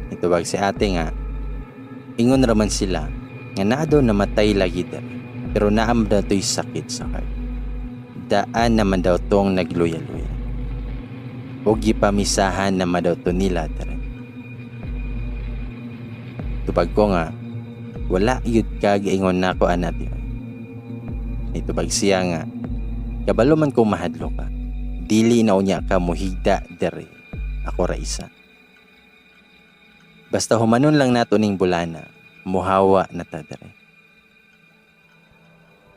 Nitubag si ate nga, ingon raman sila nga naa daw namatay lagi diri, pero naam daw to'y sakit sa heart. Daan naman daw tong nagluya-luya. O gipamisahan naman daw to nila diri. Tubag ko nga, "Wala yun ka giingon nako ana, tiyo." Nitubag siya nga, "Kabalo man kung mahadlok ka, dili na unya ka muhigda diri. Ako ra isa. Basta humanon lang nato ning bulana, muhawa na ta diri."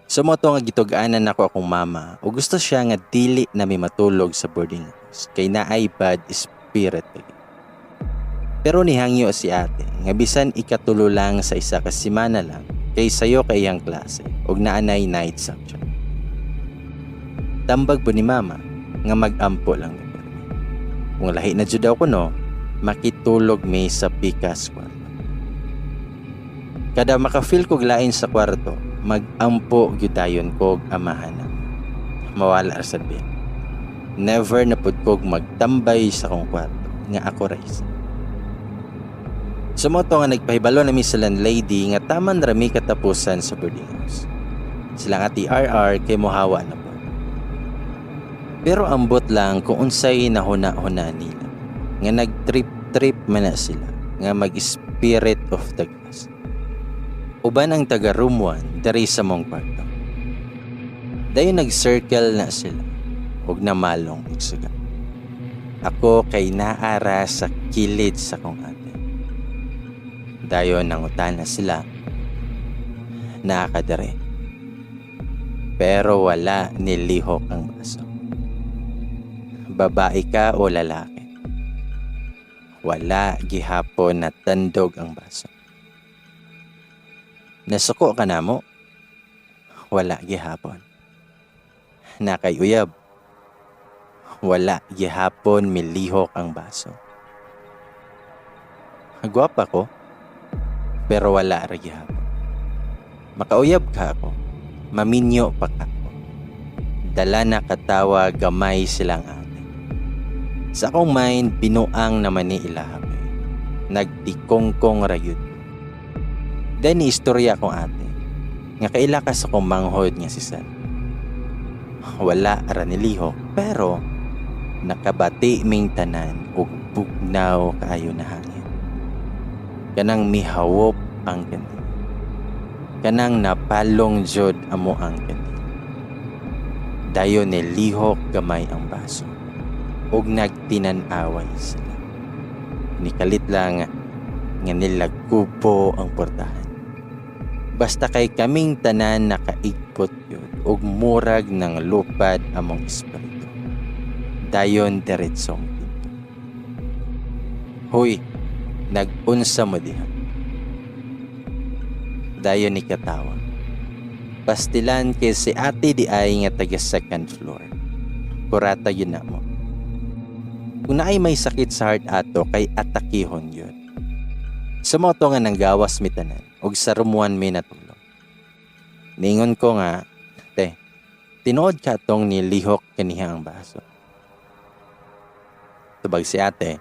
So mao to nga gitug-anan nako akong mama o gusto siya nga dili na mi matulog sa boarding house kay naay bad spirit lagi. Pero nihangyo si ate nga bisan ikatulo lang sa isa ka semana lang kay sayo kay iyang klase ug naanay night subject. Tambag po ni mama nga mag-ampo lang ni permi. Kung lahi na jud daw kuno, makitulog mi sa pikas kwarto. Kada maka-feel kog lain sa kwarto, mag-ampo gyud dayon kog amahan na. Mawala ra sad biya. Never na pud kog magtambay sa akong kwarto nga ako ra isa. So mao to nga nagpahibalo nami sa landlady nga taman ra mi katapusan sa boarding house. Sila nga TRR kay mohawa na po. Pero ambot lang kung unsay nahuna-huna nila nga nag-trip-trip man na sila nga mag-spirit of the glass. Uban ang taga room 1 diri sa mong kwarto. Dayon nag-circle na sila ug namalong og suga. Ako kay naara sa kilid sa kong ate. Dayon nangutana sila, "Naa ka diri?" Pero wala nilihok ang baso. "Babae ka o lalaki?" Wala gihapon na tandog ang baso. "Nasuko ka namo?" Wala gihapon. "Naa kay uyab?" Wala gihapon milihok ang baso. "Gwapa ko?" Pero wala ra gihapon. "Makauyab ka ako? Maminyo pa ka ako?" Dala na katawa gamay silang ate. Sa akong mind, binuang naman ni ilaha. Nagtikongkong ra gyud. Then ni istorya akong ate nga kaila ka sa akong manghod nga si Sel. Wala ra nilihok, pero nakabati ming tanan og bugnaw kaayo na hangin. Kanang mihawop ang kandila. Kanang napalong jud amo ang kandila. Dayon nilihok gamay ang baso ug nagtinan-away sila. Nikalit lang nga nilagkubo ang portahan. Basta kay kaming tanan nakaigpot yun ug murag ng lupad among espiritu. Dayon diretsong pinto. "Huy, nag-unsa mo diha?" Dayon ni katawa. Pastilan kay si ate di ay nga taga second floor. Kurata yun na mo. Kung naay may sakit sa heart ato kay atakihon yun. Sa mao to nga nanggawas mi tanan ug sa room 1 mi natulog. Ningon ko nga, "Te, tinuod ka tong nilihok kaniha ang baso?" Tubag si ate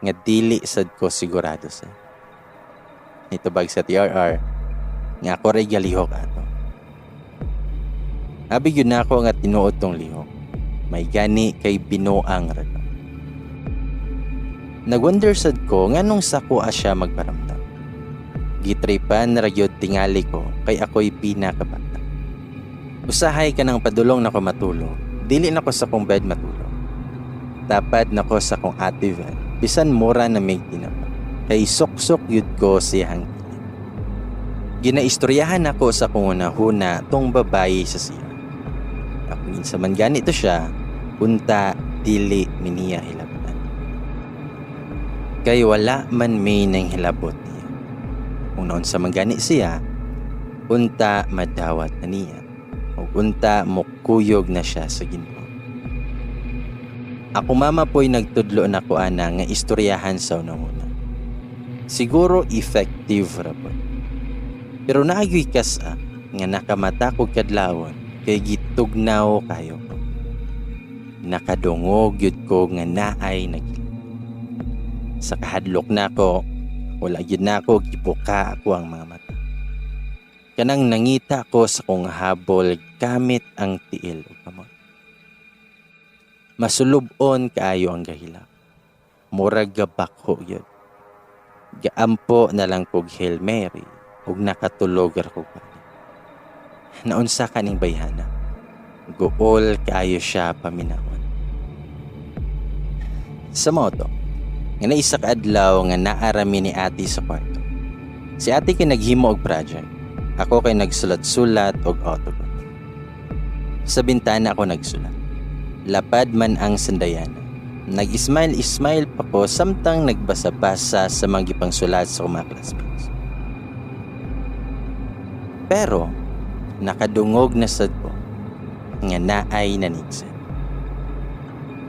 nga dili sad ko sigurado sa. Nitubag sa TRR nga ako ray galihok ato. Abi yun na ako nga tinuod tong lihok. May gani kay binuang ra to. Nagwonder sad ko nganong sako siya magparamdam. Gitripan ra gyud tingali ko kay ako'y pinakabata. Usahay ka ng padulong nako matulog, dili nako sa kong bed matulog. Tapad nako sa kong ate Vel, bisan mura na mig tinapa. Kay suksok yud ko siyang kilid. Ginaistoryahan ako sa kong una-huna tong babayi sa siya. Ako minsa man ganito siya, unta dili miniya hilabtan. Kay wala man may nang hilabot niya. Kung noon sa man gani siya, unta madawat na niya. O unta mukuyog na siya sa Ginoo. Ako mama po'y nagtudlo na ko ana nga istoryahan sa unang-una. Siguro effective ra pod. Pero naa gyoy kas-a nga nakamata kog kadlawon kay gitugnaw kayo ko. Nakadungog gyud ko nga naay nagilak. Sa kahadlok nako, wala gyud nako gibuka ako ang mga mata. Kanang nangita ko sa kong habol gamit ang tiil ug kamot. Masulub-on kaayo ang gahilak. Murag gabakho gyud. Gaampo na lang kog Hail Mary ug nakatulog ra ko balik. Naunsa kaning bayhana? Guol kaayo siya paminawon. Sa mao to, nga na isa ka adlaw nga naa ra mi ni ate sa kwarto. Si ate kay naghimo og project. Ako kay nagsulat-sulat og autograph. Sa bintana ako nagsulat. Lapad man ang sandayana. Nag-smile-smile pa ko samtang nagbasa-basa sa mga gipangsulat sa akong mga classmates. Pero nakadungog na sad ko nga naay nanigsid.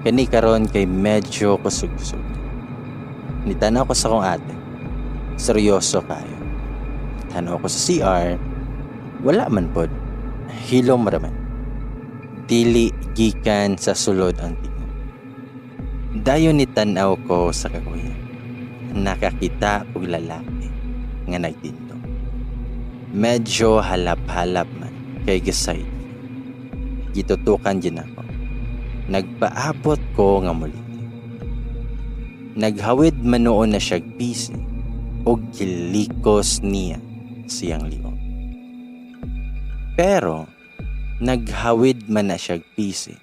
Kani karon kay medyo kusog-kusog. Nitanaw ko sa akong ate. Seryoso kayo. Tanaw ko sa CR, wala man pod. Hilom ra man. Dili gikan sa sulod ang tingog. Dayon ni tan-aw ko sa kaguya. Nakakita og lalaki nga nagtindog. Medyo halap-halap man kay gasay. Gitutukan din ako. Nagpaabot ko nga muli. Naghawid man noon na siyag PC og gilikos niya siyang liog. Pero naghawid man na siyag PC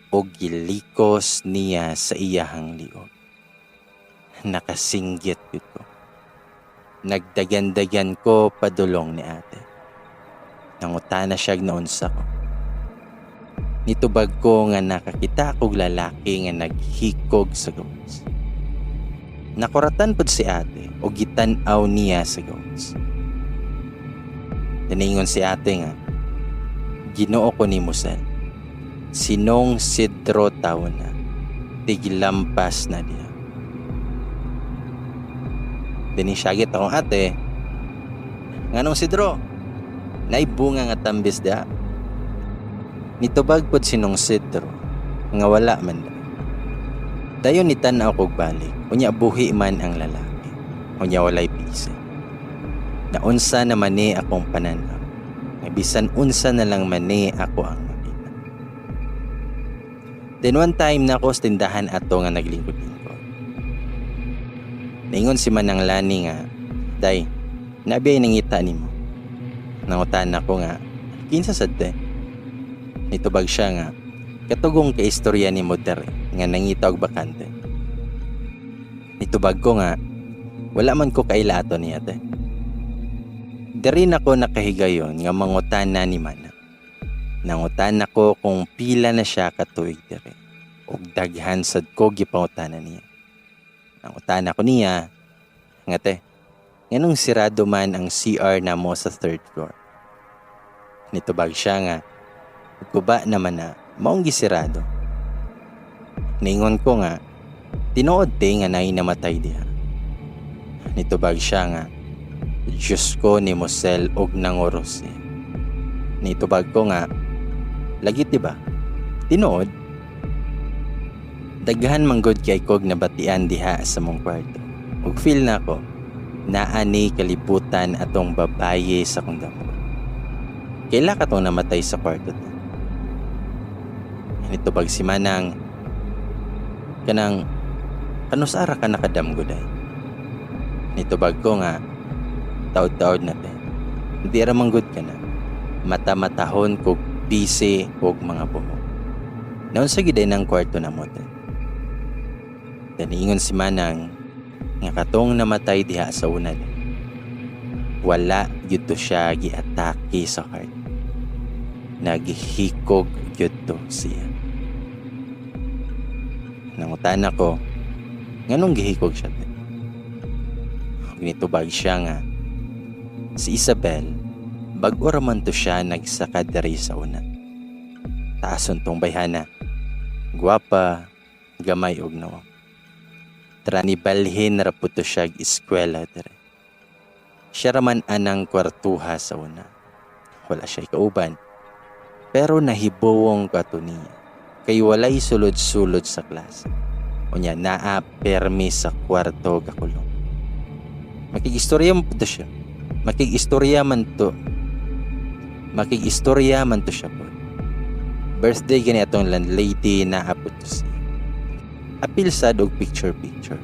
og gilikos niya sa iyahang liog. Nakasinggit gyud ko. Nagdagan-dagan ko padulong ni ate. Nangutana siya naunsa ko. Nitubag ko nga nakakita kog lalaki nga naghikog sa gawas. Nakuratan pod si ate o gitan-aw niya sa gawas. Tiningon si ate nga, "Ginoo ko ni Musel. Sinong Sidro tawo na, tiglampas na diha." Dini syagit akong ate, "Nganong Sidro? Naibunga nga tambis diha?" Nitubag pod sinong Sidro nga wala man daw. Dayon ni tan-aw kog balik, unya buhi man ang lalaki. Unya walay pisi. Naunsa na man ni akong pananaw. Nga bisan unsa na lang man ni ako ang makita. Then one time na ako sa tindahan ato nga naglingkod-lingkod. Naingon si Manang Lani nga, "Day, nabi ay nangita nimo." Nangutan ako nga, "Kinsa sad te?" Nitubag siya nga, "Katugong ka istorya ni mo dere nga nangita og bakante." Nitubag ko nga, "Wala man ko kaila ato niya te." Diri na ko nakahigayon nga mangutana ni Manang. Nangutan ako kung pila na siya katuig diri. Og daghan sad ko gipangutana niya. Nangutan ako niya, nga te, nganong sirado man ang CR namo sa third floor? Nitubag siya nga, "Guba naman na, maong gisirado." Ningon ko nga, "Tinuod te nga naay namatay diha?" Nitubag siya nga, "Diyos ko ni Mosel," og nanguros siya. Nitubag ko nga, "Lagi ba? Tinuod?" Daghan manggod kay kog nabatian diha sa mong kwarto. Ug feel na ko, naa ni kalibutan atong babaye sa kong damo. "Kaila ka tong namatay sa kwarto ta?" Nitubag si Manang, "Kanang, kanusara ka nakadamgo day?" Nitubag ko nga, "Taod-taod na te. Di ra manggod ka na. Mata-matahon kog busy og mga buhok. Naunsa gid ng kwarto na mo te?" Daniingon si Manang nga katong namatay diha sa una, wala gyud to siya giatake sa heart. Naghikog gyud to siya. Nangutan ako, "Nganong gihikog siya te?" Nitubag siya nga, si Isabel, bag-o ra man to siya nagsaka diri sa una. Taason tong bayhana. Gwapa, gamay og nawong. ra ni balhin ra pud to siya eskwela dire. Siya raman anang kwartuha sa una. Wala siya kauban. Pero nahibuwong ko ato niya. Kay walay sulod-sulod sa klase. Unya naa permi sa kwarto gakulong. Makig-istorya man to siya. Makig-istorya man to. Makig-istorya man to siya po. Birthday gani atong landlady na apod to siya. Apil sad og picture picture.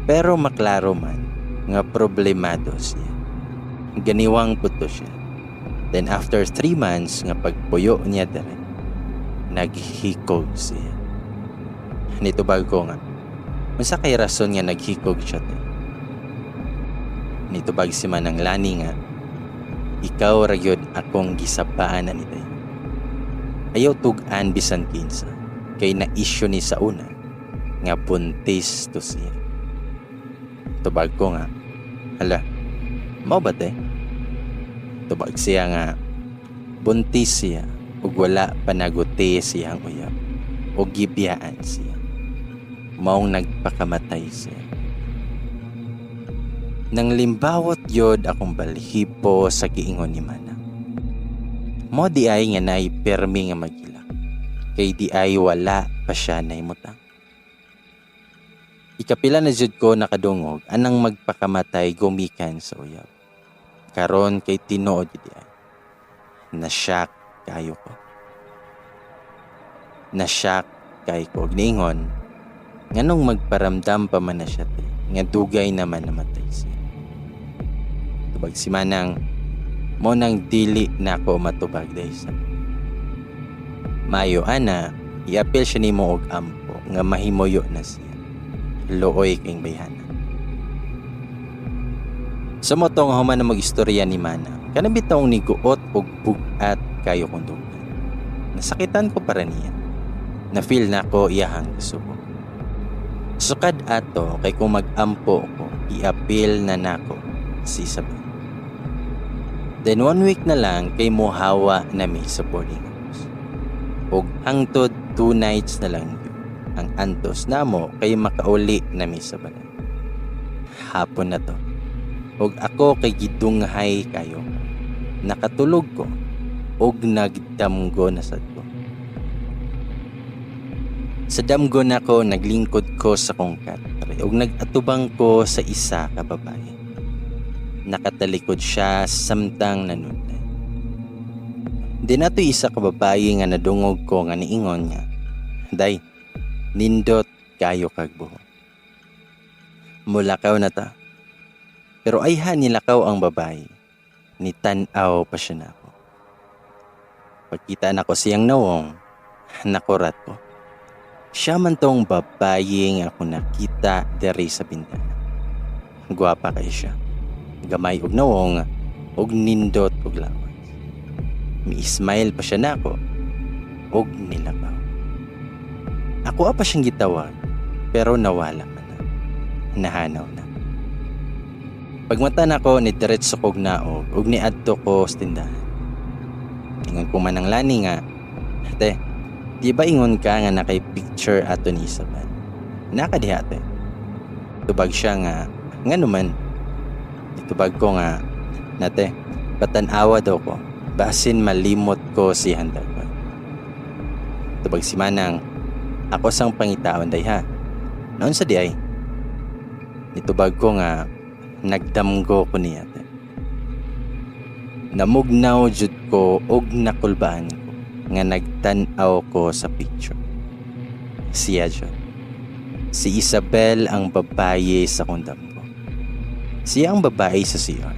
Pero maklaro man nga problemado siya. Ganiwang pud to siya. Then after 3 months nga pagpuyo niya dire, naghikog siya. Nitubag ko nga, unsa kay rason nga naghikog siya te? Nitubag si Manang Lani nga, ikaw ra gyud akong gisapaan ani day. Ayaw tug-an bisan kinsa, kay na-issue ni sa una nga buntis to siya. Tubag ko nga, hala, mao ba te? Tubag siya nga, buntis siya ug wala panaguti siyang uyab ug gibiyaan siya. Maong nagpakamatay siya. Nang limbawot yod akong balhibo sa giingon ni Mana. Mo di ay nga nay permi nga magilak. Kay di ay wala pa siya nahimutang. Ikapila na jud ko nakadungog anang magpakamatay gumikan sa uyab. Karon kay tinuod di ay. Na-shock kayo ko. Na-shock kay ko. Niingon, nganong magparamdam pa man na siya te, nga dugay naman namatay siya. Tubag si Manang, mo nang dili na ako matubag dahil sa. Mayo ana, iapil siya nimo og ampo nga mahimuyo na siya. Luoy king bayhana. Sa motong human na mag-istorya ni Manang, kanang bitawng niguot og bugat kayo kong dughan. Nasakitan ko para niya. Na-feel na ko iyahang kasubo. Sukad ato kay kung mag-ampo ko, iapil na nako si Isabel. Then 1 week na lang kay mohawa na mi sa boarding house. Og hangtod 2 nights na lang yun. Ang antos namo kay makauli na mi sa balay. Hapon na to. Og ako kay gidunghay kayo. Nakatulog ko og nagdamgo na sad ko. Sa damgo nako naglingkod ko sa kong katre og nag-atubang ko sa isa ka babae. Nakatalikod siya samtang nanunay. Di nato isa ka babae nga nadungog ko nga niingon niya, "Day, nindot kayo kag buho. Mulakaw na ta." Pero ayha nilakaw ang babae. Nitan-aw pa siya nako. Pagkita nako siyang nawong, nakurat ko. Siya man tong babae nga ako nakita diri sa bintana. Gwapa kay siya. Gamay og nawong og nindot og lawas. Mi-smile pa siya nako og nilakaw. Ako pa siyang gitawag pero nawala man na. Nahanaw na. Pagmata nako ni diretso kog naog og niadto ko sa tindahan. Ingon ko man ang Lani nga, "Ate, di ba ingon ka nga nakay picture ato ni Isabel? Naka diha, ate." Tubag siya nga, "Ngano man?" Itubag ko nga, "Nate, patan-awa daw ko, basin malimot ko si handagwan." Tubag si Manang, "Ako sang pangitaon day ha. Noon sa di ay?" Nitubag ko nga, nagdamgo ko niya te. Namugnaw jud ko og nakulbaan ko nga nagtan-aw ko sa picture. Siya jud. Si Isabel ang babae sa kong damgo. Siya ang babae sa CR.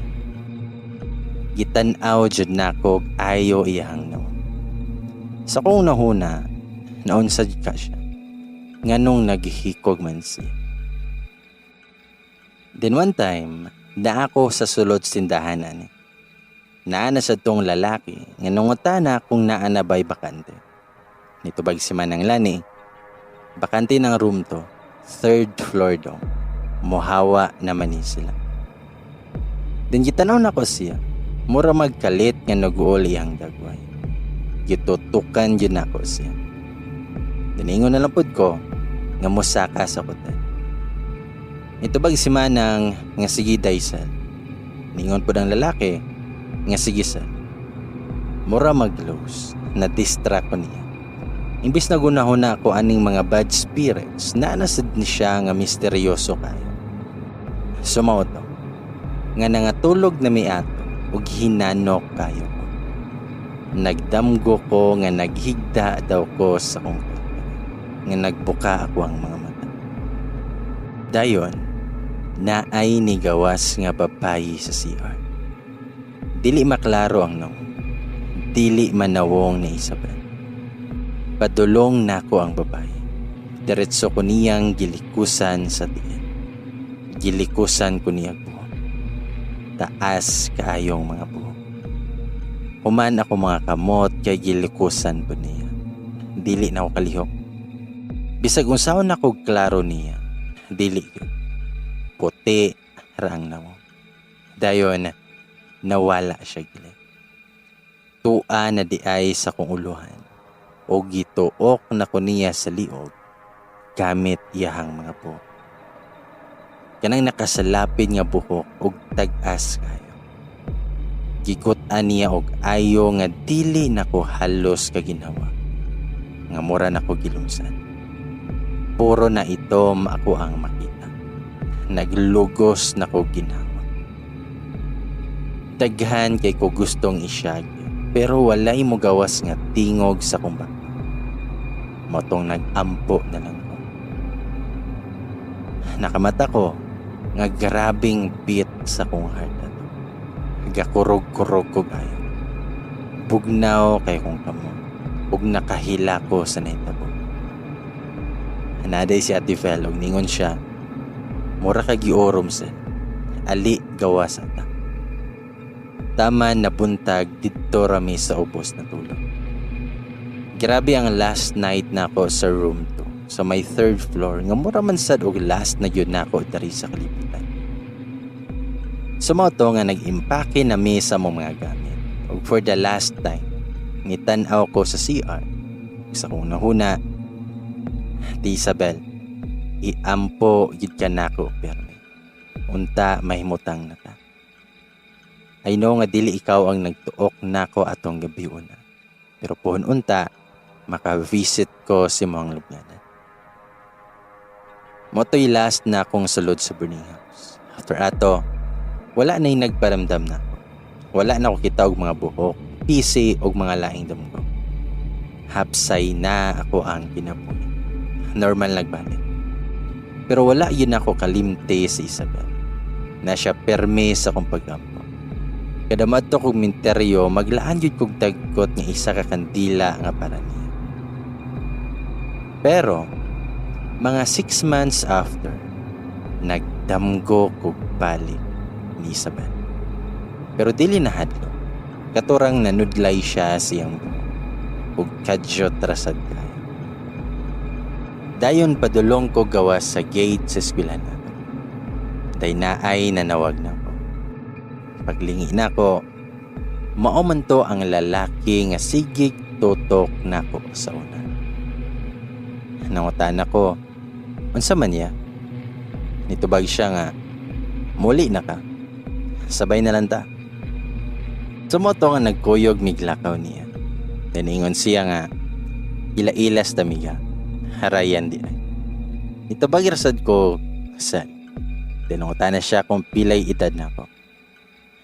Gitan-aw jud nako og ayo iyahang nawong. Sa kong nahuna, naunsa jud ka siya. Nganong naghikog man siya. Then one time, naa ako sa sulod tindahan ani. Naa na sa tong lalaki nga nangutana kung naa na ba'y bakante. Nitubag si Manang Lani, bakante ng room to, 3rd floor daw. Mohawa naman ni sila. Then gitanaw nako siya, mura magkalit nga nag-uuli ang dagway. Gitutukan yun nako siya. Then ingon na lang pud ko, nga mosaka sa hotel. Nitubag si Manang nga sige day, sir. Ningon pod ang lalaki nga sige, sir. Mura mag-close, na distract ko niya. Imbis na gunahon ko aning mga bad spirits, naa na sad ni siya nga misteryoso kayo. So mao to, nga nangatulog na mi ato ug hinanok kayo ko. Nagdamgo ko nga naghigda daw ko sa kong kwarto, nga nagbuka ako ang mga mata. Dayon, naay nigawas nga babayi sa CR. Dili maklaro ang nawong. Dili manawong ni Isabel. Padulong nako ang babayi. Diretso ko niyang gilikusan sa tiil. Gilikusan ko niya buhok. Taas kaayong mga buhok. Human ako mga kamot kay gilikusan po niya. Dili na ako kalihok. Bisag unsaon ako klaro niya, dili yun. Puti ra ang nawong. Dayon, nawala siya gili. Tua na di ay sa kong uluhan o gituok na ko niya sa liog gamit iyahang mga buhok. Kanang nakasalapid nga buhok og tag-as kayo. Gigut-an niya og ayo nga dili nako halos kaginhawa. Nga mura nako gilumsan. Puro na itom ako ang makita. Naglugos nako ginhawa. Daghan kay ko gustong isyag, pero walay mogawas nga tingog sa kong baba. Motong nag-ampo na lang ko. Nakamata ko nga grabing beat sa kong heart ato. Gakurog-kurog ko ayo. Bugnaw kay kong kamo ug nakahila ko sa nahitabo. Anaday si Ate Fel ug ningon siya, "Mura ka giorom, sir. Ali, gawas ata." Tama na buntag, didto rami sa ubos na tulog. Grabe ang last night nako sa room 2 sa may third floor nga mura man sad og last na gyud nako diri sa kalibutan. So mao to nga nag-impake na mi sa among mga gamit. Ug for the last time, nitan-aw ko sa CR. Sa kong nahuna, "Ti Isabel, iampo gid ka nako permi. Unta mahimutang na ta. I know nga dili ikaw ang nagtuok nako atong gabi una. Pero puhon unta, maka-visit ko sa imong lubnganan." Motoy last na akong sulod sa burning house. After ato, wala na'y nagparamdam na ako. Wala na ako kita og mga buhok, pisi og mga laing damgo. Hapsay na ako ang kinabuhi. Normal nagbalik. Pero wala yun ako kalimte sa Isabel. Na siya perme sa akong pagampo. Kada madto kog minteryo, maglaan yun kog tagkot nga isa ka kandila nga para niya. Pero, mga 6 months after, nagdamgo kog balik ni Isabel. Pero dili na hadlo. Katurang nanudlay siya siyang buhok. Ug kadyot rasad kayo. Dayon padulong ko gawas sa gate sa eskwelahan nato. Day naay nanawag na ko. Paglingi na ko, mao man to ang lalaki nga sigig tutok nako sa una. Nangutan ako, unsa man niya? Nitubag siya nga, "Muli na ka. Sabay na lang ta." So mao to nga nagkuyog miglakaw niya. Tiningon siya nga, "Ila-ilas tamiga. Harayan di ay." Nitubag rasad ko, "Sal." Tinungutan na siya kung pilay edad na ako.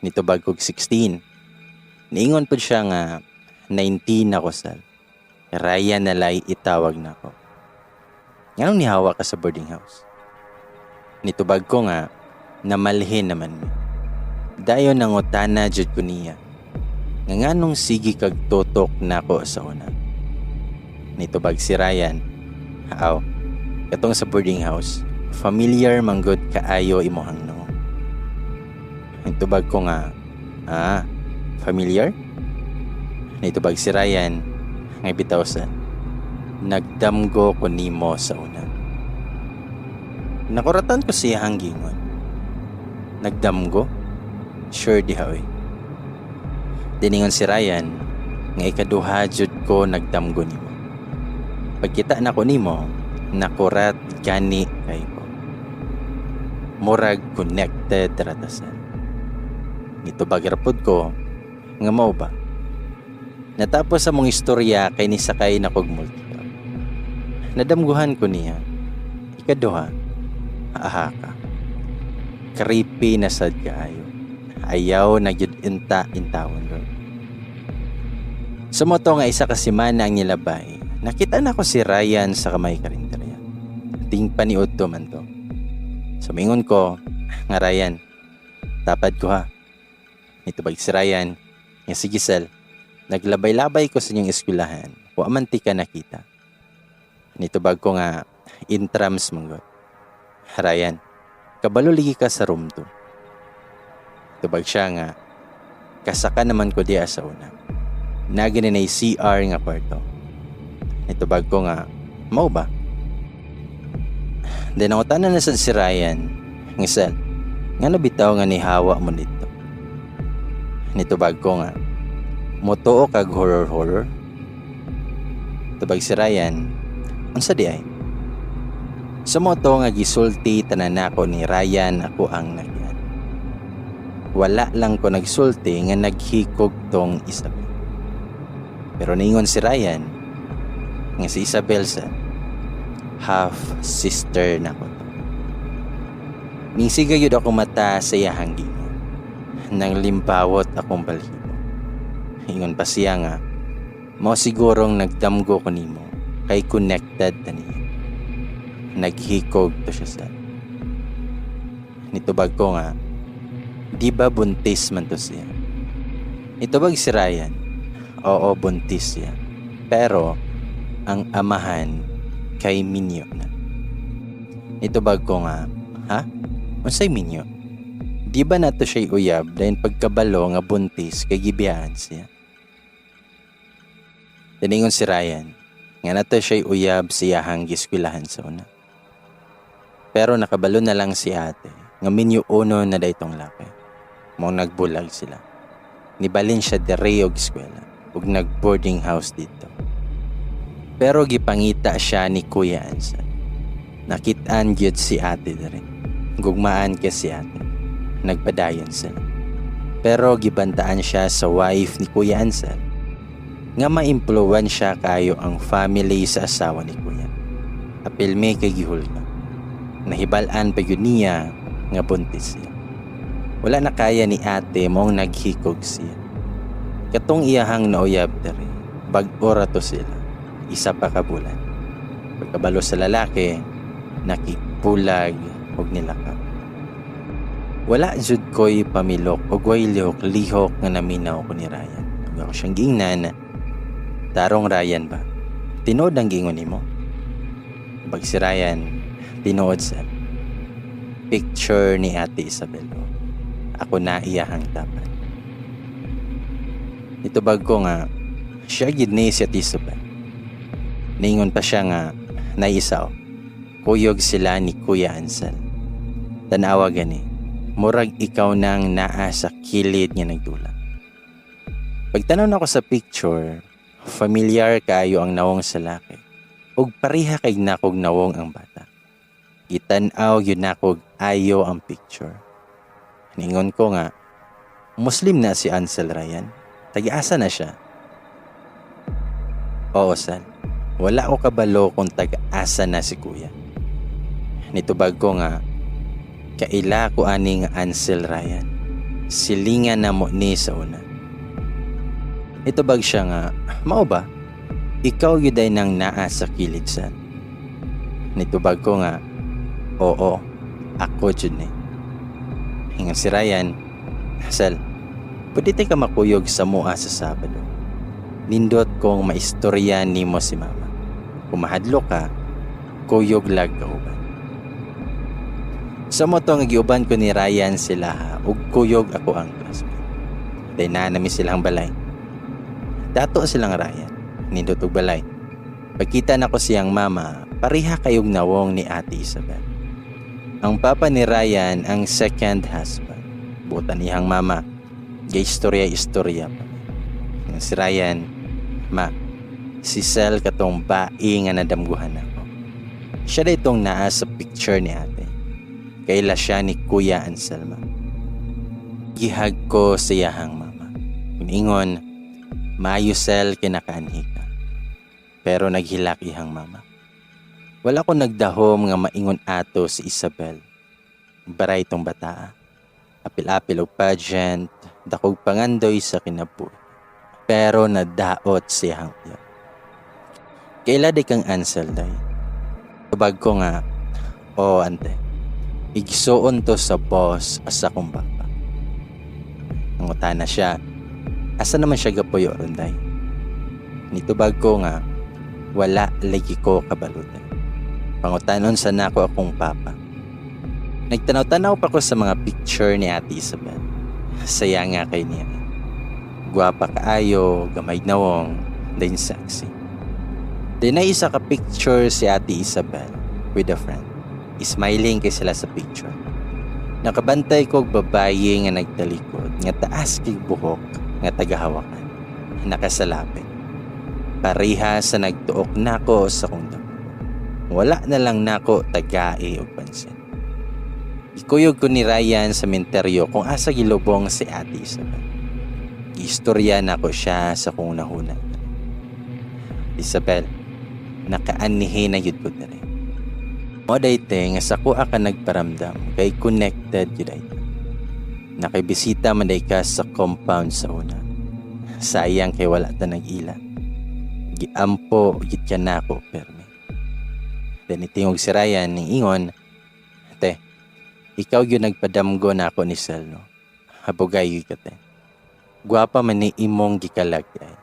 Nitubag kog 16. Niingon po siya nga, "19 ako, sal. Ryan na lay itawag na ako. Nganong nihawa ka sa boarding house?" Nitubag ko nga, namalhin naman mi. Dayon nangutana jud ko niya nga nganong sige kag tutok nako sa una. Nitubag si Ryan, "Aw, katong sa boarding house, familiar manggod kaayo imuhang no." Nitubag ko nga, "Ah, familiar?" Nitubag si Ryan, nga bitaw sa, nagdamgo ko nimo sa una. Nakuratan ko siya hanggingon. "Nagdamgo? Sure di ha, oy." Diningon si Ryan, nga ikaduha jud ko nagdamgo nimo. Pagkita na ko nimo, nakurat gani kay ko. Murag connected ra ta, Sel. Nitubag ra pod ko nga mao ba. Natapos sa mong istorya kay nisakay na kog multicab. Nadamguhan ko niya. Ikaduha, aha ka. Creepy na sad kaayo. Ayaw na gyud inta intawon, Lord. Sa moto nga isa ka semana ang nilabay, nakita na ko si Ryan sa kamay karinderya. Ting paniudto man to. Sumingon ko, nga Ryan, tapad ko ha. Nitubag si Ryan, nga sige Sel, naglabay-labay ko sa inyong eskwelahan, wa man ti ka nakita. Nitubag ko nga, intrams manggod. Ryan, kabalo ligi ka sa room 2. Tubag siya nga, kasaka naman ko diya sa una. Nagini na CR nga kwarto. Nitubag ko nga, mao ba? Then ang utanan na sad si Ryan, nga Sel, nga nabitaw nga nihawa mo dito. Nitubag ko nga, motuo kag horror-horror? Tubag si Ryan, unsa di ay? Sa moto nga gisulti tanan nako ni Ryan ako ang nagyan. Wala lang ko nagsulti nga naghikog tong Isabel. Pero ningon si Ryan nga si Isabel sa half sister na ko to. Ningsiga yun ako mata sa iyahang gingon. Nang limpawot akong balhibo. Ingon pa siya nga, mao sigurong nagdamgo ko nimo kay connected ta niya. Naghikog to siya sa. Nitubag ko nga, di ba buntis man to siya? Nitubag si Ryan, oo buntis siya. Pero ang amahan kay minyo na. Nitubag ko nga, ha? Unsay minyo? Di ba nato siya'y uyab dahil pagkabalo nga buntis kay gibiyaan siya? Tiningon si Ryan, nga nato siya'y uyab siyahang giskwilahan sa una. Pero nakabalo na lang si ate, nga minyo uno na daytong laki. Mao nagbulag sila. Nibalin siya dere og eskwela, ug nag-boarding house dito. Pero gipangita siya ni Kuya Ansel. Nakitaan gyud si ate dere. Gugmaan kay si ate. Nagpadayon sila. Pero gibantaan siya sa wife ni Kuya Ansel nga maimpluwensya kayo ang family sa asawa ni Kuya. Apil mi kay gihulga. Nahibal-an pa yun niya nga buntis siya. Wala na kaya ni ate mong naghikog siya. Katong iyahang nauyab dere, bag-o ra to sila. Isa pa ka bulan. Pagkabalo sa lalaki, nakigpulag og nilakaw. Wala jud ko'y pamilok og way lihok-lihok nga naminaw ko ni Ryan. Ug ako siyang giingnan, tarong Ryan ba? Tinuod ang giingon nimo? Pag si Ryan, tinuod sa picture ni Ate Isabel. Ako na iyahang tapat. Itubag ko nga, siya gid ni si Ate Isabel. Ningon pa siya nga, naisaw. Kuyog sila ni Kuya Ansel. Tanawa gani, murag ikaw nang naa sa kilid nga nagdula. Pagtanaw nako sa picture, familiar kayo ang nawong sa laki. Ug pareha kay nakog nawong ang bata. Gitan-aw yun nakog ayo ang picture. Ningon ko nga, Muslim na si Ansel Ryan. Tag-asa na siya. Oo, Sal. Wala ko kabalo kung tag-asa na si Kuya. Nitubag ko nga, kaila ko ani nga Ansel Ryan. Silingan na mo ni sa una. Nitubag siya nga, mao ba? Ikaw yuday nang naa sa kilid, Sal. Nitubag ko nga, oo, ako jud ni. Hingan si Ryan, Sal, pwede tayo ka makuyog sa mua sa Sabado. Nindot kong maistorya nimo si mama. Kung mahadlo ka, kuyog lag kauban. Sa moto nga giuban ko ni Ryan sila ha, ug kuyog ako ang classmate. Day na nami silang balay. Dato silang Ryan, nindot og balay. Pagkita nako siyang mama, pareha kayog nawong ni Ate Isabel. Ang papa ni Ryan ang second husband. Butan iyang mama, gay istorya-istorya pa. Ang si Ryan, ma, si Sel katong bai nga nadamguhan ako. Siya da itong naa sa picture ni ate. Kaila siya ni Kuya Anselma. Gi-hug ko sa iyahang mama. Ingon, "Maayo, Sel, kinakaanhi ka." Pero naghilak iyang mama. Wala ko nagdahom nga maingon ato si Isabel. Baray itong bataa. Apil-apil og pageant, dakog pangandoy sa kinabuhi. Pero nadaot siyang uyab. "Kaila di kang Ansel, day?" Tubag ko nga, "Oo, ante. Igsuon to sa boss sa akong papa." Nangutana siya, "Asa naman siya gapuyo ron, day?" Nitubag ko nga, "Wala lagi ko kabalo, day. Pangutanon sa nako akong papa." Nagtanaw-tanaw pa ko sa mga picture ni Ate Isabel. Saya nga kay niya. Gwapa kaayo, gamay nawong, then sexy. Then na isa ka picture si Ate Isabel with a friend. Smiling kay sila sa picture. Nakabantay ko og babaye nga nagtalikod, nga taas kay buhok, nga tagahawakan. Nakasalapit. Pareha sa nagtuok nako sa kong dako. Wala na lang nako tagai og pansin. Ikuyog ko ni Ryan sa menteryo kung asa gilubong si Ate Isabel. Giistorya nako siya sa kong nahuna. "Isabel, nakaanihi na yun ko diri. Mo day te nga sa kuha ka nagparamdam kay connected yun ay. Nakibisita man day ka sa compound sa una. Sayang kay wala ta nag-ila. Giampo gid ka nako permi." Then itingog si Ryan ning ingon, "Te, ikaw yun nagpadamgo na ako ni Sel, no? Habugay yun ka, te. Gwapa man ni imong gikalag ay."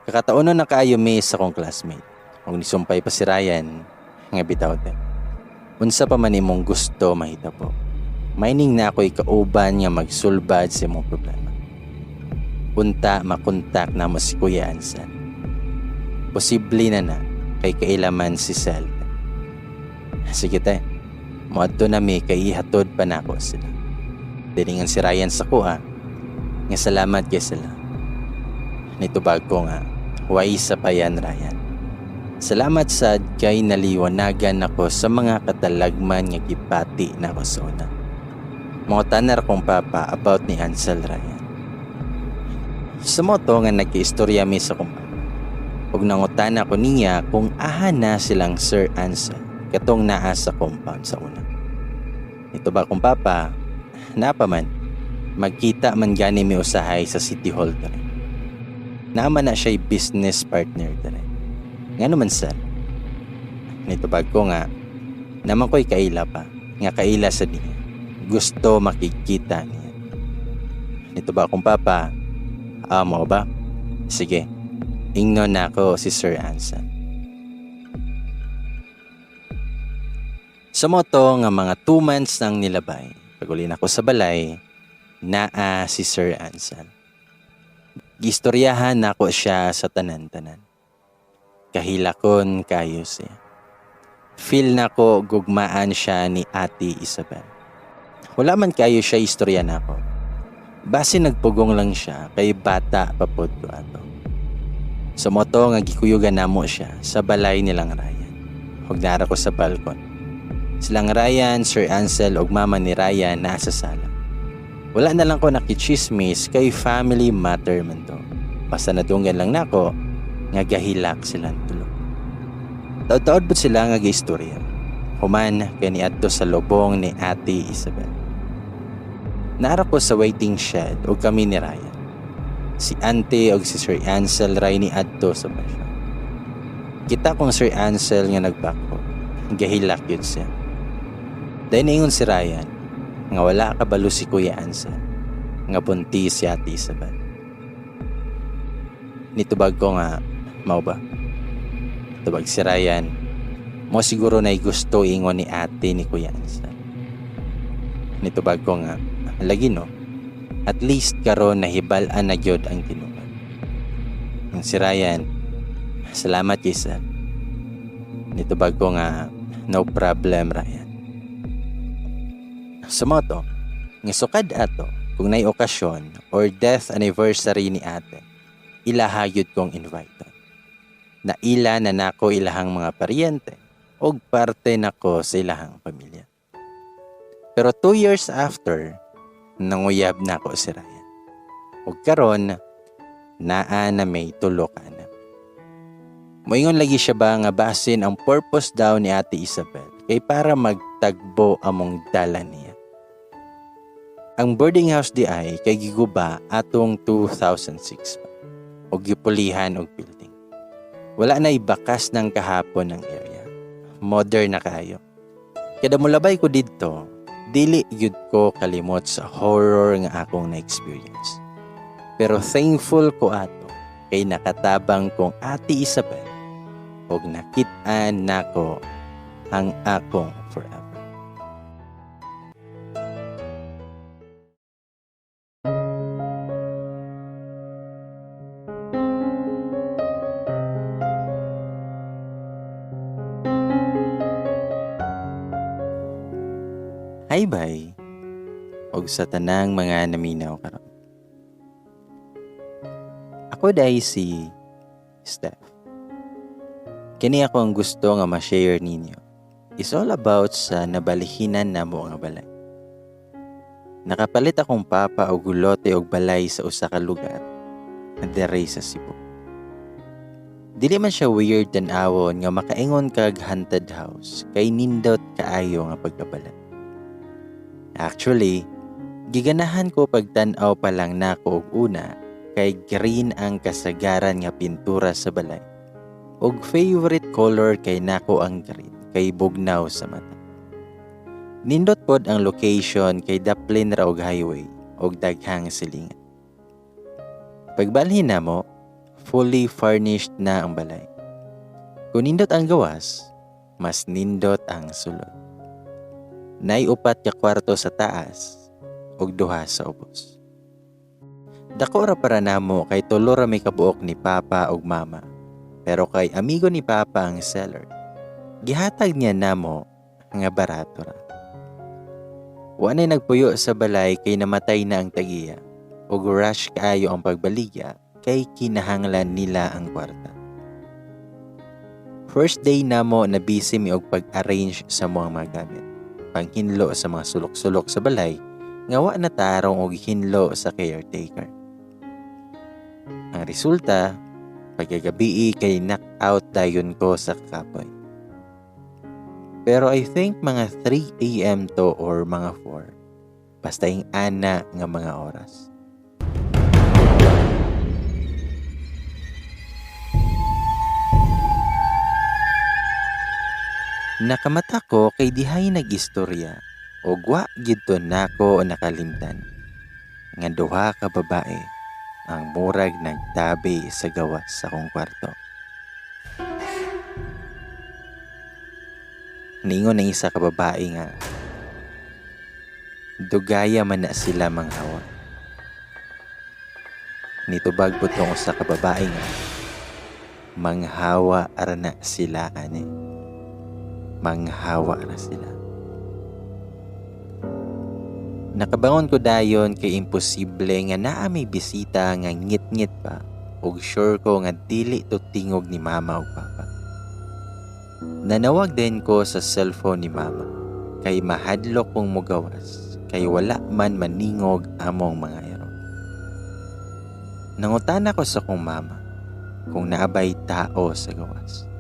Kakataono na kaayo mi sa akong classmate. Kung nisumpay pa si Ryan, nga bitaw, "Te. Unsa pa man imong gusto mahitabo. Maining na ako'y kauban nga magsulbad sa imong problema. Unta makontak na mo si Kuya Ansel. Posible na na kay kailaman si Sel. Sige te, moadto na mi kay ihatod pa nako sila." Diningan si Ryan sa kuha nga salamat kay sila. Nitubag ko nga, "Way sa payan, Ryan. Salamat sad kay naliwanagan ako sa mga katalagman nga gipati nako sa una. Mangutana ra kong papa about ni Ansel, Ryan." Sa moto nga nagkaistorya mi sa kong papa. Ug nangutana ko niya kung aha na silang Sir Ansel katong naa sa compound sa una. Ito ba kong papa, napa man, magkita man gani mi usahay sa City Hall dere. Naman na siya'y business partner dere. Nga naman, sir? Nitubag ko nga, naman ko'y kaila pa, nga kaila sa niya. Gusto makikita niya. Nitubag kong papa, "Amo ba? Sige, ingnon na ako si Sir Ansel." Sa moto nga mga 2 months nang nilabay, paguli na ko sa balay, naa si Sir Ansel. Giistoryahan nako siya sa tanan-tanan. Kahilakon kayo siya. Feel nako gugmaan siya ni Ate Isabel. Wala man kayo siya istorya nako. Base nagpugong lang siya kay bata pa pod ko ato. Sa moto nga gikuyugan namo siya sa balay nilang Ryan. Ug nara ko sa balkon. Silang Ryan, Sir Ansel ug mama ni Ryan nasa sala. Wala na lang ko nakichismis kay family matter man to. Basta nadunggan lang nako nga gahilak silang tulo. Taod-taod pud sila nga giistorya. Human kay niadto sa lubong ni Ate Isabel. Naara ko sa waiting shed og kami ni Ryan. Si Ante og si Sir Ansel ray ni adto sa basyo. Kita kong Sir Ansel nga nagbako. Gahilak yun siya. Dahil niingon si Ryan nga wala kabalo si Kuya Ansel nga buntis si Ate Isabel. Nitubag ko nga, "Mao ba?" Tubag si Ryan, "Mo siguro na gusto ingon ni ate ni Kuya Ansel." Nitubag ko nga, "Lagi no, at least karon nahibal-an na gyud ang tinuod." Ang si Ryan, "Salamat kay sir." Nitubag ko nga, "No problem, Ryan." Sa moto, nga sukad ato kung nay okasyon or death anniversary ni ate, ilahayod kong invite. Na ila na nako ilahang mga paryente og parte nako sa ilahang pamilya. Pero 2 years after, nanguyab nako si Ryan. Ug karon, naa na may tulo ka anak. Moingon lagi siya ba nga basin ang purpose daw ni Ate Isabel kay para magtagbo among dala niya. Ang boarding house diay kay giguba atong 2006 pa ug gipulihan og building. Wala na ibakas ng kahapon ng area. Modern na kayo. Kada mulabay ko didto, dili gyud ko kalimot sa horror nga akong na-experience. Pero thankful ko ato kay nakatabang kong Ate Isabel ug nakit-an nako ang akong forever. Hi bye og sa tanang mga naminaw karon. Ako dai si Steph. Kini ako ang gusto nga ma-share ninyo. Is all about sa nabalihinan namo nga balay. Nakapalit akong papa og gulote og balay sa usa ka lugar dere sa Cebu. Dili man siya weird tan-awon nga makaingon kag haunted house kay nindot kaayo nga pagkabalay. Actually, giganahan ko pagtan-aw pa lang nako og una kay green ang kasagaran nga pintura sa balay. Og favorite color kay nako ang green kay bugnaw sa mata. Nindot pod ang location kay daplin ra og highway og daghang silingan. Pagbalhin namo, fully furnished na ang balay. Kung nindot ang gawas, mas nindot ang sulod. Nay upat ka kwarto sa taas ug duha sa ubos. Dako ra para namo kay tulo ra may kabuok ni Papa ug Mama. Pero kay amigo ni Papa ang seller, gihatag niya namo nga barato ra. Wa nay nagpuyo sa balay kay namatay na ang tagiya ug rush kaayo ang pagbaligya kay kinahanglan nila ang kwarta. First day namo na busy mi og pag-arrange sa mga gamit. Panghinlo sa mga sulok-sulok sa balay nga wa na tarong og hinlo sa caretaker. Ang resulta, pagkagabii kay knock out dayon ko sa kakapoy. Pero I think mga 3 a.m. to or mga 4. Basta yung ana nga mga oras. Nakamata ko kay dihay nag-istorya o wa gidto nako nakalimtan nga duha ka babae ang murag nagtabi sa gawas sa akong kwarto. Niingon ang isa ka babae nga dugaya man na sila manghawa. Nitubag pud tong usa ka babae nga manghawa ara na sila ani. Manghawa ra sila. Nakabangon ko dayon kay imposible nga naa may bisita nga ngit-ngit pa ug sure ko nga dili to tingog ni Mama ug Papa. Nanawag din ko sa cellphone ni Mama kay mahadlok kong mugawas kay wala man maningog among mga ero. Nangutana ko sa kong mama kung naabay tao sa gawas.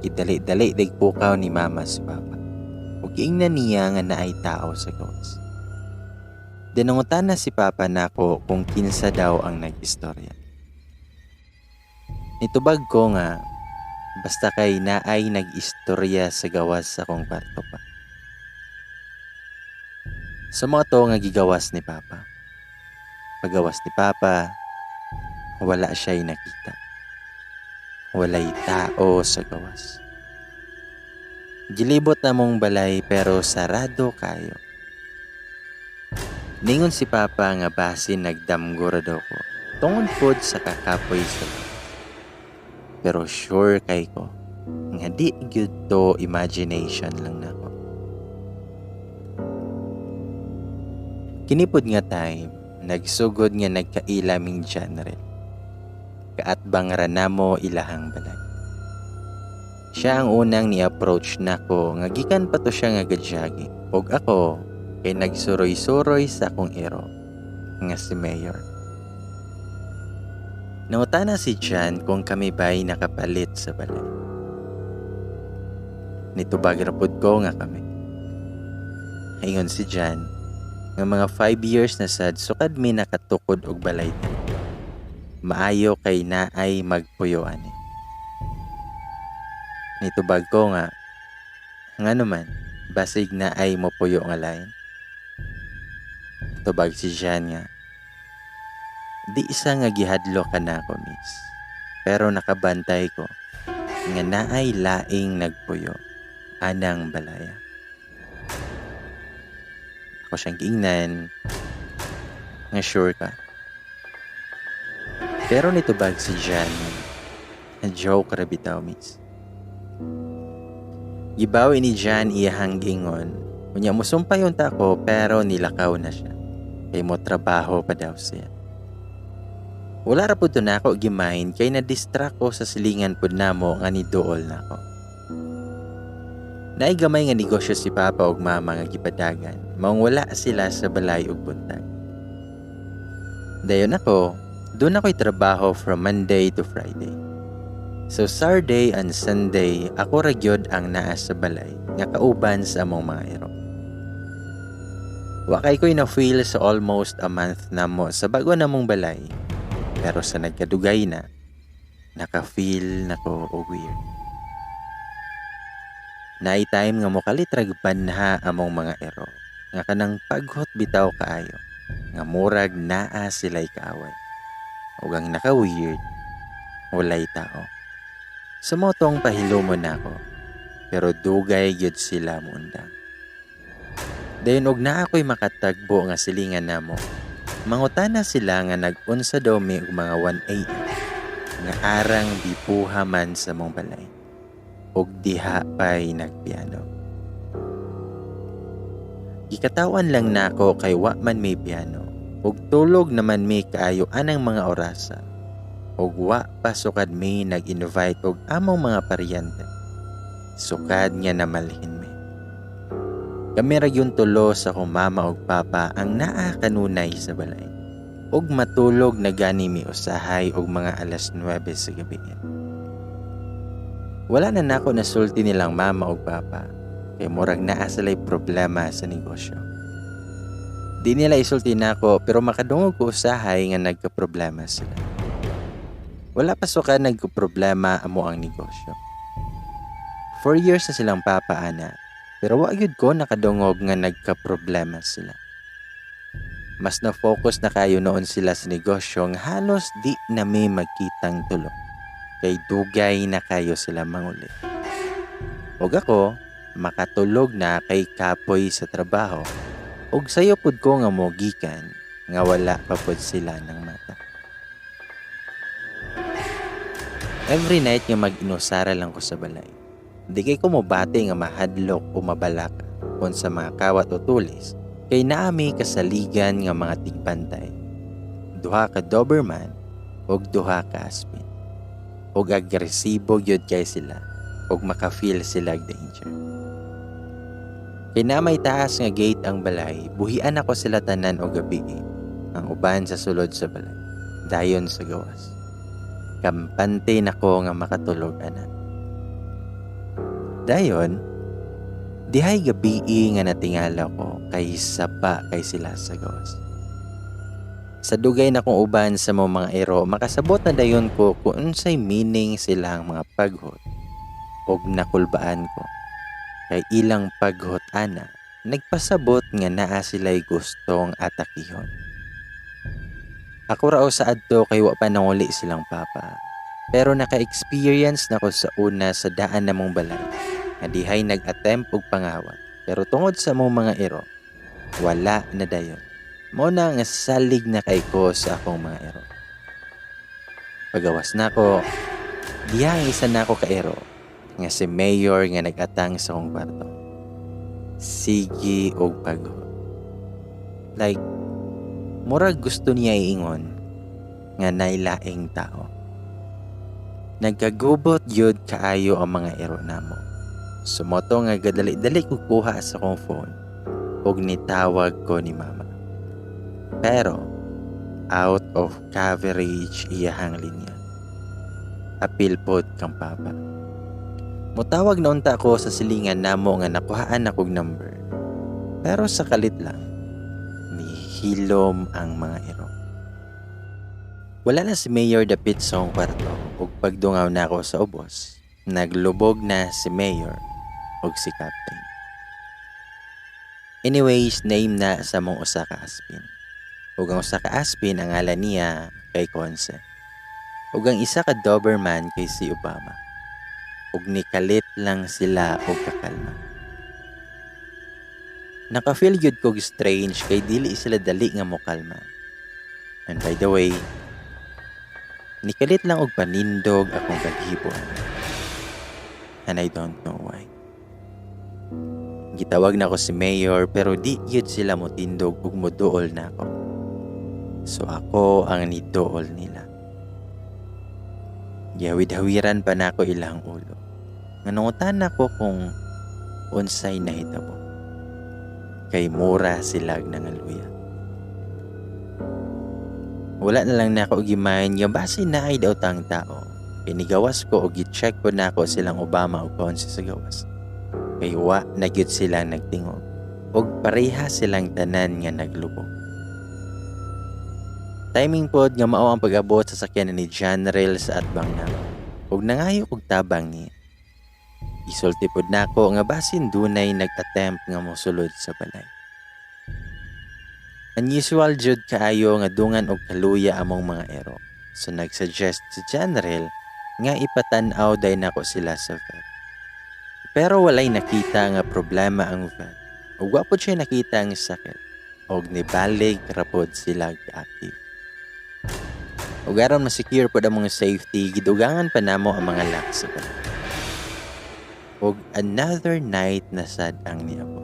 Gidali-dali dig pukaw ni Mama si Papa. Ug giingnan niya nga naay tao sa gawas. Dinangutana si Papa nako kung kinsa daw ang nag-istorya. Nitubag ko nga basta kay naay nag-istorya sa gawas sa akong kwarto pa. Sa mga to nga gigawas ni Papa. Pagawas ni Papa, wala siya'y nakita. Walay tao sa gawas. Gilibot na mong balay pero sarado kayo. Ningon si Papa nga basin nagdamgo ra daw ko. Tungod pod sa kakapoy sa gawas. Pero sure kay ko nga di gyud to imagination lang nako. Kinipod nga time, nagsugod nga nagkaila ming general. Kaatbang ra namo ilahang balay. Siya ang unang ni-approach nako nga gikan pa to siya nga gadyagi Ug ako kay nagsuroy-suroy sa akong iro nga si Mayor. Nangutana si Jan kung kami ba'y nakapalit sa balay. Nitubag ra pud ko nga kami. Ingon si Jan nga mga 5 years na sad sukad mi nakatukod og balay diri. Maayo kay naay magpuyo ani. Nitubag ko nga ngano man, basig naay mopuyo nga lain. Tubag si Jan nga di isa nga gihadlok ka nako, miss. Pero nakabantay ko nga naay laing nagpuyo anang balaya. Ako siyang giingnan nga sure ka. Pero nitubag si Jan nga joke ra bitaw, miss. Gibawi ni Jan iyahang giingon. Unya musumpay unta ko pero nilakaw na siya. Kay mo trabaho pa daw siya. Wala ra pud to nako gi-mind kay na-distract ko sa silingan pud namo nga niduol nako. Naay gamay nga negosyo si Papa ug Mama nga gipadagan, maong wala sila sa balay ug buntag. Dayon ako, doon ako'y trabaho from Monday to Friday. So Saturday and Sunday, ako ra gyud ang naa sa balay nga kauban sa among mga iro. Wa kay ko'y na-feel sa almost a month namo sa bago namong balay. Pero sa nagkadugay na, naka-feel na ko og weird. Naay time nga mokalit rag banha among mga iro, nga kanang paghot bitaw kaayo, nga murag naa sila'y kaaway. Ug ang naka-weird, walay tao. Sumotong pahilumon nako, pero dugay gyud sila muundang. Dayon og naa ko'y makatagbo nga silingan namo, mangutana sila nga nag-unsa daw mi og mga 1 a.m. nga arang bipuha man sa among balay. Ug diha pa'y nagpiano. Gikatawan lang nako kay wa man may piano. Ug tulog naman mi kaayo anang mga orasa. Ug wa pa sukad mi nag-invite og among mga paryente. Sukad nga namalhin mi. Kami ra gyud tulo sa akong mama ug papa ang naa kanunay sa balay. Ug matulog na gani mi usahay og mga alas 9 sa gabi. Wala na nako nasulti nilang mama ug papa kay murag naa sila'y problema sa negosyo. Di nila isulti nako pero makadungog ko usahay nga nagka-problema sila. Wala pa sukad nagka-problema amo ang negosyo. 4 years na silang papa ana, pero wa gyud ko nakadungog nga nagka-problema sila. Mas na-focus na kayo noon sila sa negosyo nga halos di na mi magkitang tulo. Kay dugay na kayo sila manguli. Ug ako, makatulog na kay kapoy sa trabaho. Ug sayo pud ko nga mogikan nga wala pa pud sila ng mata. Every night nga mag-inusara lang ko sa balay. Di kay ko mobati nga mahadlok o mabalaka kung sa mga kawat o tulis kay naami kasaligan nga mga tigbantay. 2 ka Doberman ug 2 ka Aspin. Ug agresibo gyud kay sila ug maka-feel sila og danger. Kay na may taas nga gate ang balay, buhian ako sila tanan og gabi, ang uban sa sulod sa balay, dayon sa gawas. Kampante nako nga makatulog ana. Dayon, dihay gabi nga natingala ko kay saba kay sila sa gawas. Sa dugay na kong uban sa mga ero, makasabot na dayon ko kung unsay meaning silang mga paghot og nakulbaan ko. Kay ilang paghot ana, nagpasabot nga naa sila'y gustong atakihon. Ako rao sa adto kay wa pa nanguli silang papa. Pero naka-experience na ko sa una sa daan namong balay nga dihay nag-attempt og pangawat. Pero tungod sa among mga ero, wala na dayon. Mao na nga salig na kay ko sa akong mga ero. Pagawas nako, diha ang isa nako ka ero nga si Mayor nga nag-atang sa akong kwarto. Sige og paghot. Like, murag gusto niya iingon nga nailaing tao. Nagkagubot yun kaayo ang mga ero namo. Sumoto nga gadali-dali ko kuha sa akong phone. Ug nitawag ko ni mama. Pero out of coverage iyahang linya. Apil pod kang papa. Mutawag na unta ko sa silingan namo nga nakuhaan akog number. Pero sa kalit lang, nihilom ang mga iro. Wala na si Mayor dapit sa akong kwarto ug pagdungaw nako sa ubos, naglubog na si Mayor ug si Captain. Anyways, name na sa mong usa ka aspin. Ug ang usa ka aspin, ang ngalan niya kay Conce. Ug ang isa ka Doberman kay si Obama. Ug nikalit lang sila og kakalma. Naka-feel gyud kog strange kay dili sila dali nga mokalma. And by the way, nikalit lang og panindog akong balhibo. And I don't know why. Gitawag na ko si Mayor pero di gyud sila motindog ug moduol na ako. So ako ang niduol nila. Gihawid-hawiran pa nako ilang ulo. Nga nangutan ako kung unsay nahitabo. Kay mura sila nangaluya. Wala na lang nako gimain nga base naay daw tang tao. Pinigawas ko og gi-check po nako silang Obama o Conce sa gawas. Kay wa na gyud sila nagtingog og pareha silang tanan nga naglubog. Timing pod nga mao ang pag-abot sa sakyanan ni John Rail sa atbang namo. Ug nangayo og tabang niya. Isulti pod nako nga basin dunay nag-attempt nga mosulod sa balay. Unusual jud kaayo nga dungan og kaluya among mga ero. So nag-suggest si John Rail nga ipatan-aw day nako sila sa vet. Pero walay nakita nga problema ang vet. Ug wa pod siya nakita ang sakit. Og nibalig ra pod sila active. Ug aron ma-secure pod ang mga safety, gidugangan pa namo ang mga lock sa balay. Ug another night na sad ang niabot.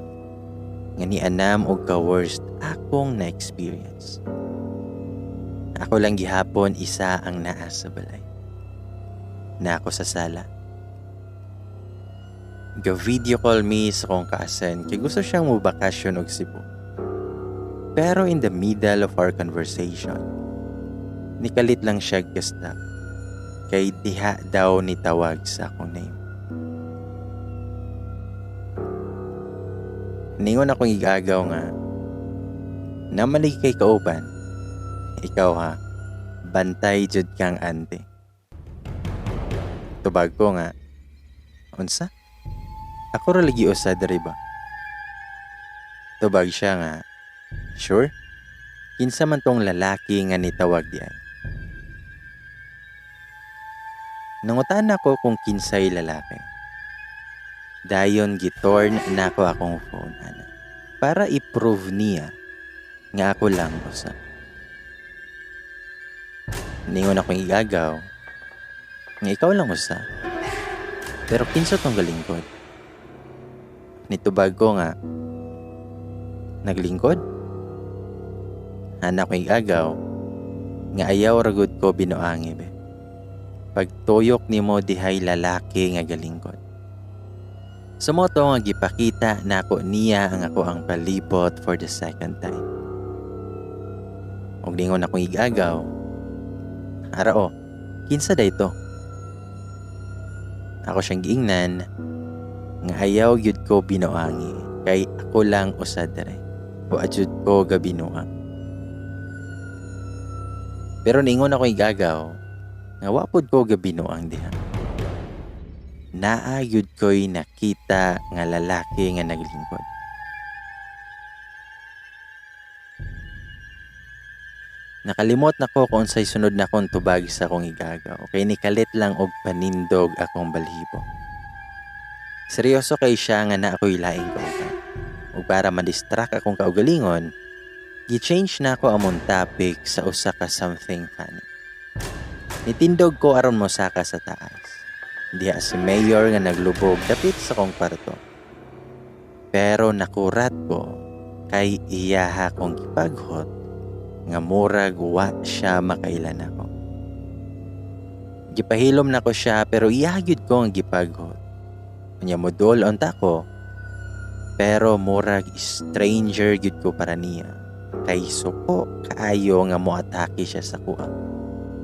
Nga nianam og ka-worst akong na-experience. Ako lang gihapon isa ang naa sa balay. Na ako sa sala. Ga-video call me sa akong cousin kay gusto siyang mo bakasyon og Cebu. Pero in the middle of our conversation, nikalit lang siya ga-stop. Kay diha daw nitawag sa akong name. Ningon akong igagaw nga, namalig kay kauban. Ikaw ha, bantay jud kang ante. Tubag ko nga, unsa? Ako ra lagi usa diri ba? Tubag siya nga, sure? Kinsa man tong lalaki nga nitawag di ay? Nangutan ako kung kinsay lalaki. Dayon gitorn nako akong phone ana para i-prove niya nga ako lang usa. Ningon akong igagaw nga ikaw lang usa. Pero kinsa tong galingkod? Nitubag ko nga naglingkod? Ana akong igagaw nga ayaw ra gud ko binuangi be. Pagtuyok nimo dihay lalaki nga galingkod. Sumoto nga gipakita nako niya ang ako ang palibot for the second time. Og ningon akong igagaw, ara o, kinsa day to? Ako siyang giingnan nga ayaw gyud ko binuangi kay ako lang usa dere. Wa jud ko gabinuang. Pero ningon akong igagaw nga wa pud ko gabinuang diha. Naa gyud ko'y nakita nga lalaki nga naglingkod. Nakalimot nako kung unsay sunod na akong tubag sa akong igagaw kay nikalit lang og panindog akong balhibo. Seryoso kay siya nga na ako'y laing kauban. Ug para ma-distract akong kaugalingon, gi-change na ako among topic sa usa ka something funny. Nitindog ko aron mosaka sa taas. Diha si Mayor nga naglubog dapit sa kong kwarto. Pero nakurat ko kay iyaha kong gipaghot nga murag wa siya makailan ako. Gipahilom nako siya pero iya gyud ko ang gipaghot. Unya modol unta ko. Pero murag stranger gyud ko para niya. Kay suko kaayo nga moatake siya sa kuha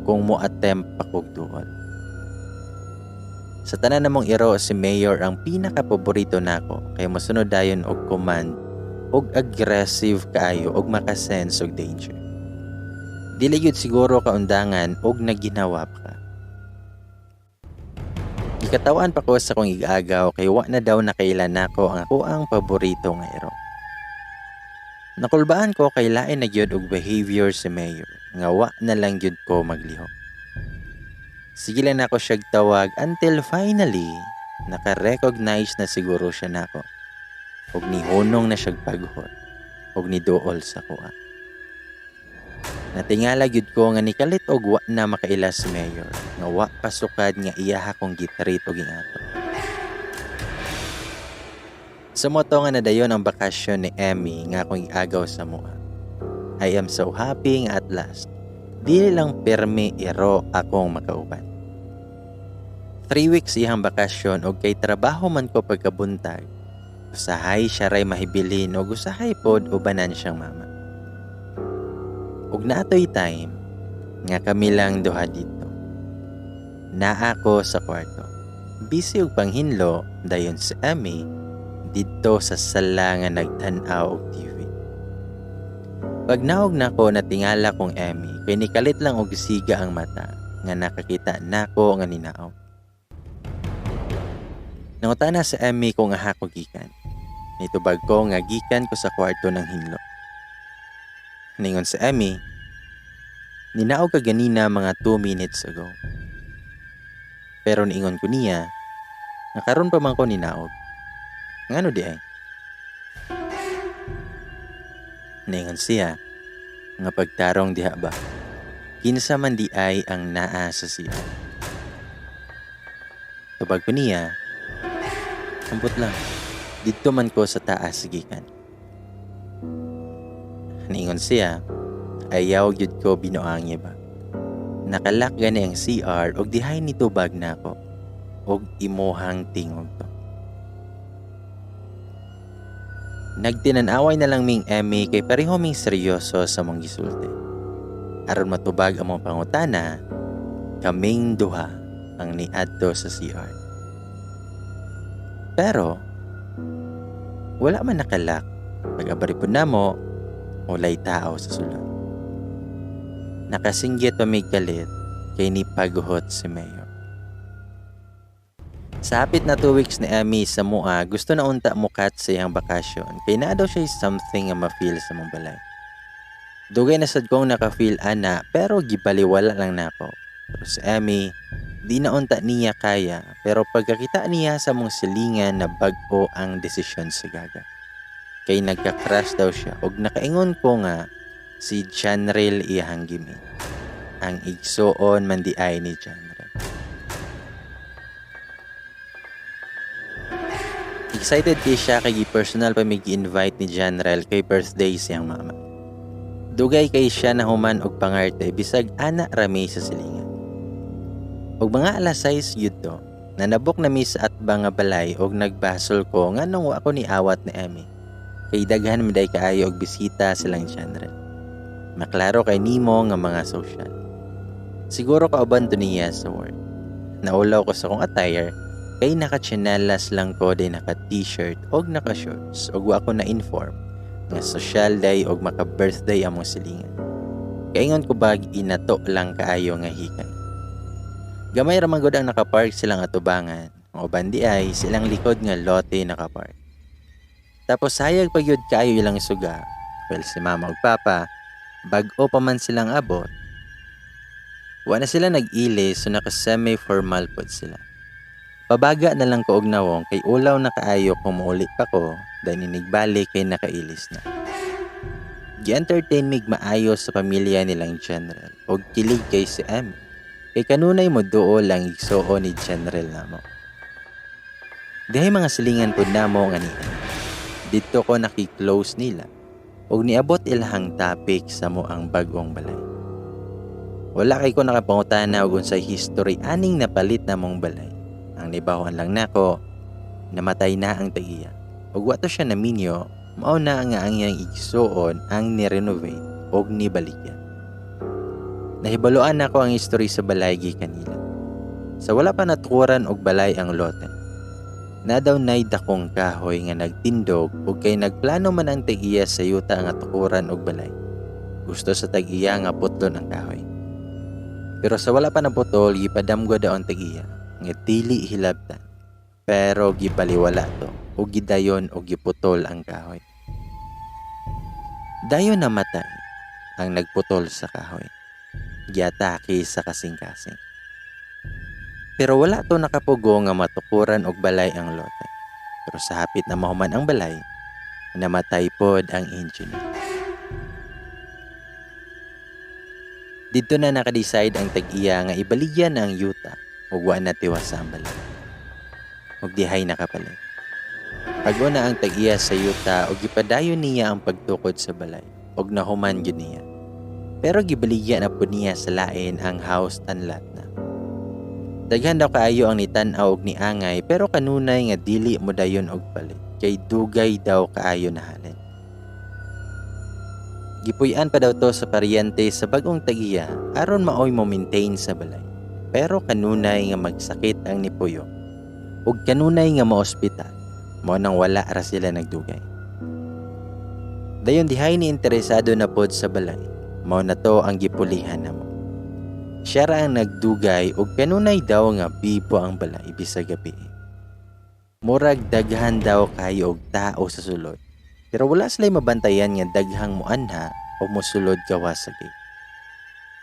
kung mo-attempt pa kog duol. Sa tanan namong iro, si Mayor ang pinakapaborito nako kay mosunod dayon og command og aggressive kaayo og makasense og danger. Dili gyud siguro kaundangan og naginawa pa ka. Gikatawaan pa ko sa akong igagaw kay wa na daw nakailan nako ang akoang paborito nga iro. Nakulbaan ko kay lain na gyud og behavior si Mayor nga wa na lang gyud ko maglihok. Sige lang nako siyag tawag until finally naka-recognize na siguro siya nako. Og nihunong na siyag paghot og niduol sa kuha. Natingala gyud ko nga nikalit og wa na makaila si Mayor nga wa pasukad nga iyaha kong gitreat og ingato. Sumoto nga nadayon ang bakasyon ni Emmy nga akong iagaw sa mua. I am so happy nga at last, dili lang permi iro akong makauban. 3 weeks iyang bakasyon og kay trabaho man ko pagkabuntag. Usahay siya ray mahibilin og usahay pod ubanan siyang mama. Og naatoy time nga kami lang duha dito. Naa ko sa kwarto. Busy og panghinlo dayon si Emmy didto sa sala nga nagtan-aw og TV. Pag naog nako natingala kong Emmy kay nikalit lang og siga ang mata nga nakakita nako nga ninaog. Nangutana sa Emmy kung aha ko gikan. Nitubag ko nga gikan ko sa kwarto ng hinlo. Ningon sa Emmy, ninaog ka ganina mga 2 minutes ago. Pero niingon ko niya, nga karon pa man ko ninaog. Ngano di ay? Ningon siya, nga pagtarong diha ba? Kinsa man di ay ang naa sa siya. Tubag ko niya, ambot lang, didto man ko sa taas gikan. Niingon siya, ayaw gyud ko binuangi ba. Nakalak gani ang CR og dihay nitubag nako og imuhang tingog to. Nagtinan-away na lang ming Emmy kay pareho ming seryoso sa mong gisulti. Aron matubag ang mong pangutana, kaming duha ang niadto sa CR. Pero wala man nakalak. Pag-abari po namo, walay tao sa sulod. Nakasinggit pa may kalit kay ni paguhot si Mayor. Sa hapit na 2 weeks ni Emmy sa mua, gusto na unta mukat sa iyang bakasyon kay naa daw siya something nga ma-feel sa mong balay. Dugay na sad kong naka-feel ana pero gibaliwala lang nako. Pero si Emmy, di na unta niya kaya pero pagkakita niya sa mong silingan na bag-o ang desisyon sa gaga. Kay nagka-crush daw siya og nakaingon ko nga si Janrel iyahang gimin. Ang igsuon man di ay ni Janrel. Excited kay siya kay personal pa may gi-invite ni Janrel kay birthday siyang mama. Dugay kay siya nahuman og pangarte bisag ana rami sa silingan. Og mga alas 6 yun to, nanabok na mi sa atbang nga balay og nagbasol ko nganong wa ko ni awat ni Emmy. Kay daghan miday kaayo og bisita silang Janrel. Maklaro kay nimo nga mga social. Siguro kauban to niya sa work. Naulaw ko sa kong attire kay naka-tsinelas lang ko day naka-t-shirt og naka-shorts og wa ko na-inform nga social day og maka-birthday among silingan. Kaingon ko bag inato lang kaayo nga hikay. Gamay ra man gud ang nakapark silang atubangan. Ang uban di ay silang likod nga lote nakapark. Tapos sayag pa gyud kaayo ilang suga. Well, si mama ug papa bag-o pa man silang abot. Wa na sila nag-ili so naka semi-formal pod sila. Pabaga na lang ko og nawong kay ulaw na kaayo kung muuli pa ko dahil inigbalik kay nakailis na. Gi-entertain mig maayo sa pamilya nilang General og kilig kay si Emmy. Kay kanunay mo duol lang igsuon ni General namo. Dihay mga silingan pud namo nga niya. Didto ko naki-close nila og niabot ilahang topic sa mo ang bag-ong balay. Wala kay ko nakapangutana og unsay history aning napalit namong balay. Ang nibahuan lang nako, namatay na ang tag-iya Ug wa to siya naminyo, mao na nga ang iyang igsuon ang ni-renovate og nibaligya. Nahibaloan nako ang history sa balay gikan nila. Sa wala pa natukuran og balay ang lote, na daw nay dakong kahoy nga nagtindog ug kay nagplano man ang tag-iya sa yuta nga tukuran og balay. Gusto sa tag-iya nga putlon ang kahoy. Pero sa wala pa naputol, gipadamgo daw ang tag-iya nga dili hilabtan. Pero gibaliwala to ug gidayon og giputol ang kahoy. Dayon namatay ang nagputol sa kahoy. Giatake sa kasing-kasing. Pero wala to nakapugo nga matukuran og balay ang lote. Pero sa hapit na mahuman ang balay, namatay pod ang engineer. Didto na nakadecide ang tag-iya nga ibaligya na ang yuta ug wa na tiwas ang balay. Ug dihay nakapalit. Pag-una ang tag-iya sa yuta ug gipadayon niya ang pagtukod sa balay ug nahuman gyud niya. Pero gibaligya na pud niya sa lain ang house and lot na. Daghan daw kaayo ang nitan-aw og niangay pero kanunay nga dili mo dayon og palit kay dugay daw kaayo nahalin. Gipuy-an pa daw to sa paryente sa bag-ong tag-iya aron maoy mo maintain sa balay. Pero kanunay nga magsakit ang nipuyo ug kanunay nga maospital, mao nang wala ra sila nagdugay. Dayon dihay ni interesado na pod sa balay, mao na to ang gipulihan namo. Siya ra ang nagdugay ug kanunay daw nga bibo ang balay bisag gabi. Murag daghan daw kayo og tao sa sulod. Pero wala sila'y mabantayan nga daghang muanha o mosulod gawas sa gate.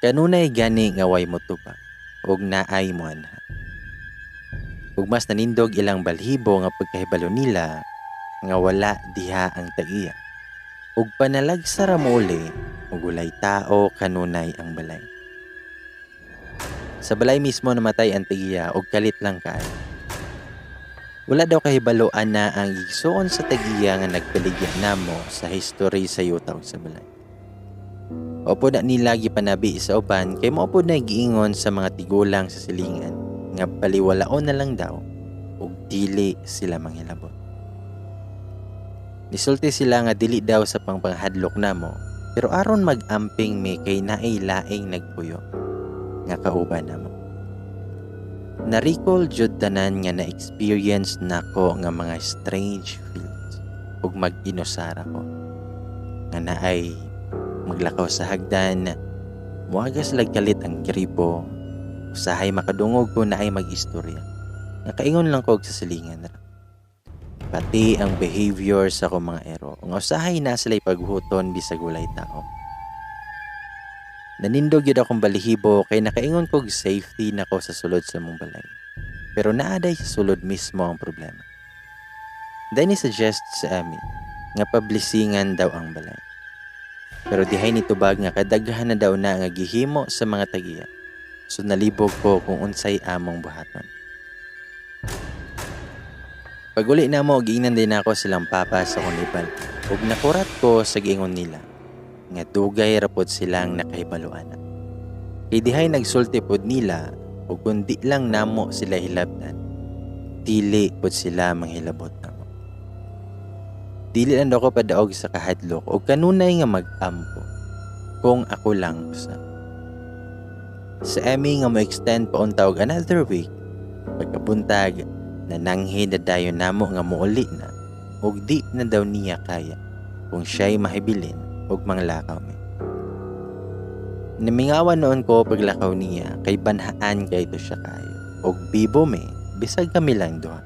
Kanunay gani nga way motubag ug naay muanha. Ug mas nanindog ilang balhibo nga pagkahibalo nila nga wala diha ang tag-iya. Ug panalagsa ra mouli ug walay tao kanunay ang balay. Sa balay mismo namatay ang tag-iya ug kalit lang kaayo. Wala daw kahibaloan na ang igsuon sa tag-iya nga nagbaligya namo sa history sa yuta ug sa balay. Opo na nila gipanabi sa uban kay mao pod na giingon sa mga tigulang sa silingan nga baliwalaon na lang daw ug dili sila manghilabot. Nisulti sila nga dili daw sa pangpanghadlok namo pero aron mag-amping mi kay naay laing nagpuyo nga kauban namo. Na-recall jud tanan nga na-experience nako nga mga strange feelings ug mag-inusara ko nga naay maglakaw sa hagdan, muagas lagkalit ang gripo, usahay makadungog ko naay mag-istorya. Nakaingon lang ko og sa silingan ra. Pati ang behavior sa akong mga ero, nga usahay na sila'y paghuton bisag walay tao. Nanindog yun akong balihibo kay nakaingon kog safety nako sa sulod sa mong balay. Pero naaday sa sulod mismo ang problema. Dahil ni suggest sa amin nga pablisingan daw ang balay. Pero dihay ni tubag nga kadaghan na daw na nga gihimo sa mga tagiya. So nalibog ko kung unsay among buhaton. Pag-uli na mo, giingnan din ako silang papa sa kunibal. Ug nakurat ko sa giingon nila nga dugay ra pod silang nakahibaluan. Kay dihay nagsulti pod nila ug kun di lang namo sila hilabtan, dili pod sila manghilabot namo. Dili lang daw ko padaog sa kahadlok og kanunay nga mag-ampo kung ako lang usa. Sa Emmy nga mo-extend pa unta og another week, pagkabuntag nananghi na dayon namo nga muuli na ug di na daw niya kaya kung siya'y mahibilin ug manglakaw mi. Namingawan noon ko paglakaw niya kay banhaan kay to siya kayo ug bibo mi bisag kami lang duha.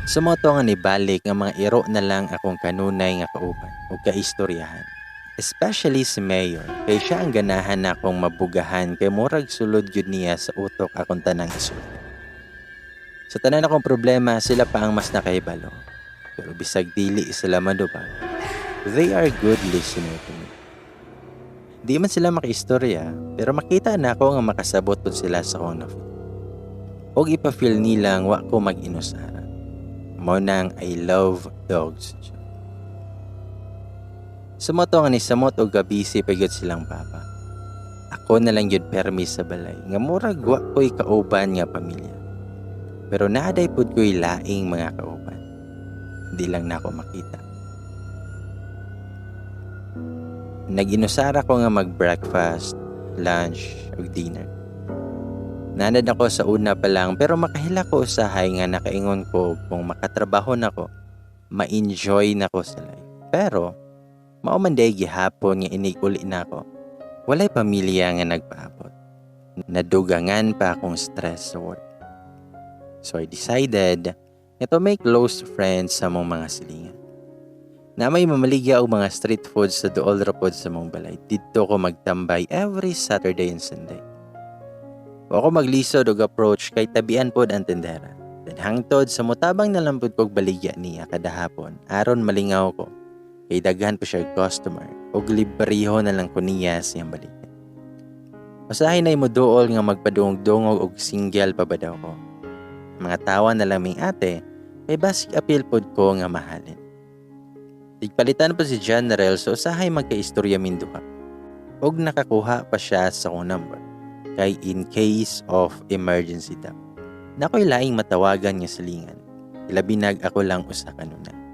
Sa mga to nga nibalik nga mga iro na lang akong kanunay nga kauban o kaistoryahan. Especially si Mayor, kay siya ang ganahan na akong mabugahan kay murag sulod yun niya sa utok akong tanang isulti. Sa tanan akong problema, sila pa ang mas nakahibalo. Pero bisag dili sila madubag, they are good listener to me. Di man sila makaistorya, pero makita na ako nga makasabot pud sila sa akong na-feel. Og ipa-feel nilang wa ko mag-inusara. Mao nang I love dogs. Sumoto nga ni samot og gabisi pa gyud silang papa. Ako na lang gyud permi sa balay nga murag wa ko'y kauban nga pamilya. Pero naaday pud ko'y laing mga kauban. Di lang nako makita. Nag-inusara ko nga mag-breakfast, lunch ug dinner. Nanad ako sa una pa lang pero makahila ko usahay nga nakaingon ko kung makatrabaho nako, ma-enjoy nako sa life. Pero mao man day gihapon nga inig-uli nako. Walay pamilya nga nagpaabot. Nadugangan pa akong stress sa work. So I decided nga to make close friends sa mong mga silingan. Na may mamaligya og mga street food sa duol ra pod sa mong balay. Didto ko magtambay every Saturday and Sunday. Wa ko maglisod og approach kay tabian pod ang tindera. Then hangtod sa motabang na lang pod kog baligya niya kada hapon aron malingaw ko. Kay daghan pa siya customer og libreho na lang ko niya siyang baligya. Usahay na mo duol nga magpadungog-dungog og single pa ba daw ko. Mga tawa na lang ming ate kay basig apil pod ko nga mahalin. Tigpalitan pa si General so usahay magkaistorya min duha. Og nakakuha pa siya sa akong number kay in case of emergency daw. Nakoy laing matawagan nga silingan. Ilabi nag ako lang usa kanunay.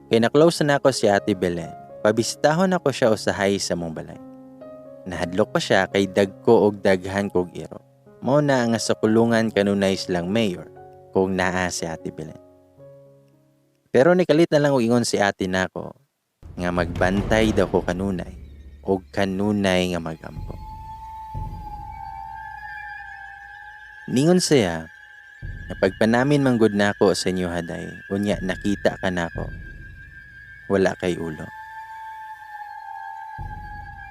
Kay na-close na ako si Ate Belen, pabisitahon ako siya usahay sa mong balay. Nahadlok pa siya kay dagko og daghan kog iro. Mao na nga sa kulungan kanunay silang mayor kung naa si Ate Belen. Pero nikalit na lang og ingon si ate nako nga magbantay daw ko kanunay og kanunay nga magampo. Ningon siya nga pagpanamin manggod nako sa inyo haday, unya nakita ka nako, wala kay ulo.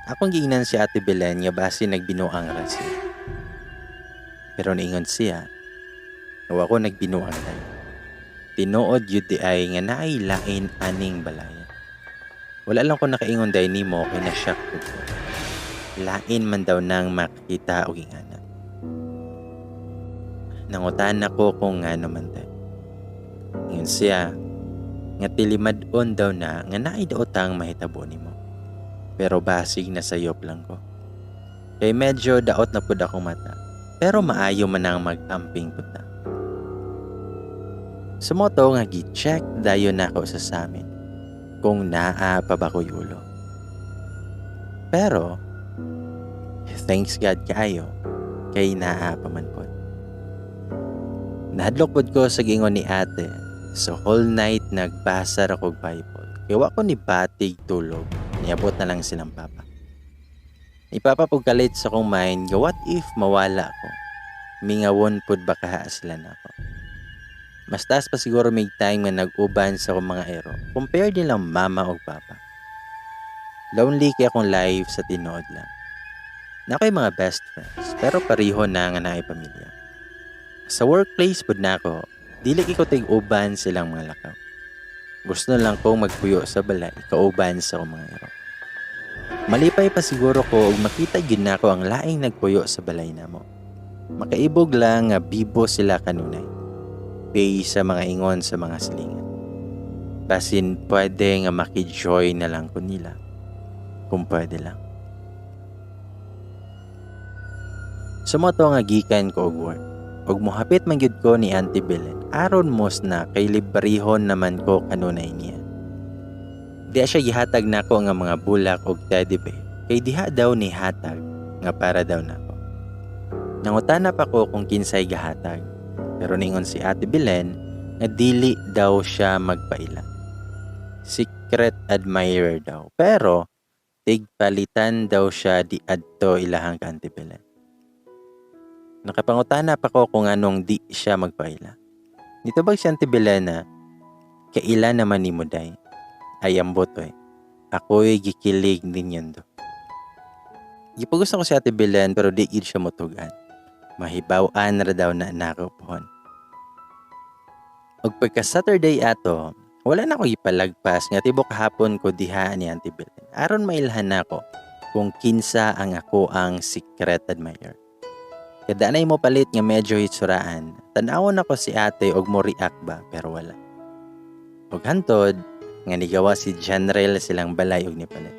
Akong giingnan si Ate Belen nga basi nagbinuang ra siya. Pero niingon siya nga wa ko nagbinuang day. Tinuod yun di ay nga naay lain aning balaya. Wala lang ko nakaingon day nimo kay na-shock ko. Lain man daw nang makita og ingana. Nangutan ako kung ngano man day. Ingon siya nga tilimad-on daw na nga naay daotang mahitabo nimo. Pero basig na sayop lang ko. Kay medyo daot na pud akong mata. Pero maayo man ang mag-amping pud na. Sumoto nga gi-check dayon nako sa samin kung naa pa ba ko'y ulo. Pero thanks God kaayo kay naa pa man pod. Nahadlok pod ko sa giingon ni ate. So whole night nagbasa ra kog Bible. Kay wa ko ni batig tulog. Niabot na lang silang papa. Ipapapugkalit sa kong mind nga what if mawala ko? Mingawon pod ba kaha sila nako? Mas taas pa siguro may time nga nag-uban sa akong mga ero compare nilang mama og papa. Lonely kay akong life sa tinuod lang. Nakoy mga best friends pero pareho na nga naay pamilya. Sa workplace pud nako, dili ko tig-uban silang mga lakaw. Gusto na lang kong magpuyo sa balay kauban sa akong mga ero. Malipay pa siguro ko og makita gyud nako ang laing nagpuyo sa balay namo. Makaibog lang nga bibo sila kanunay. Pay sa mga ingon sa mga silingan. Basin pwede nga maki-join na lang ko nila. Kung pwede lang. Sumoto nga gikan ko og work. Og mohapit man gyud ko ni Auntie Belen. Aron mos na kay librehon naman ko kanunay niya. Di siya gihatag nako nga mga bulak og teddy bear. Kay diha daw ni hatag nga para daw nako. Nangutana pa ko kung kinsay gahatag. Pero ningon si Ate Belen nga dili daw siya magpaila. Secret admirer daw. Pero tigpalitan daw siya di adto ilahang ka Auntie Belen. Nakapangutana pa ko kung anong di siya magpaila. Nitubag si Auntie Belen na kaila naman ni mo day. Ay ambot oy. Ako'y gikilig ninyon do. Gipugos ako si Ate Belen pero di gid siya motugan. Mahibaw-an ra daw na nako pohon. Og pagka Saturday ato, wala na ko gipalagpas nga tibok hapon ko diha ni Auntie Belen. Aron mailhan nako kung kinsa ang ako ang secret admirer. Kada anay mo palit nga medyo hitsuraan, tan-awon ako si ate og mo react ba pero wala. Og hantod, Nga nigawa si Janrel silang balay og nipalit.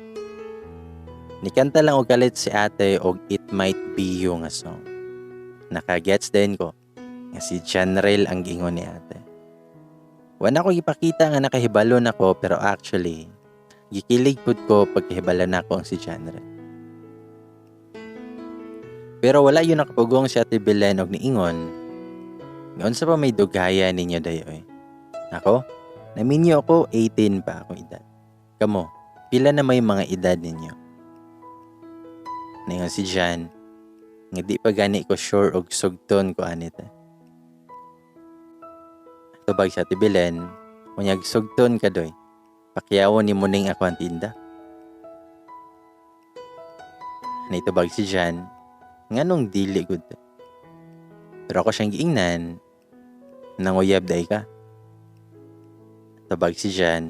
Nikanta lang og kalit si ate og "It Might Be You" nga song. Nakagets din ko nga si Janrel ang giingon ni ate. Wala ko ipakita nga nakahibalo nako, pero actually, gikilig pud ko pagkahibalo nako ang si Janrel. Pero wala gyud nakapugong si Ate Belen og niingon nga unsa pa may dugaya ninyo dayoy. Ako, naminyo ako, 18 pa akong edad. Kamo, pila na may mga edad ninyo? Ningon si Jan, nga di pa gani ko sure og sugton ko anit. Tubag sa Ate Belen, unyag sugton ka doy. Pakyawon ni muning ako ang tinda. Naitubag si Jan, nganong dili gud. Pero ako siyang giingnan, nanguyab day ka. Tubag si Jan,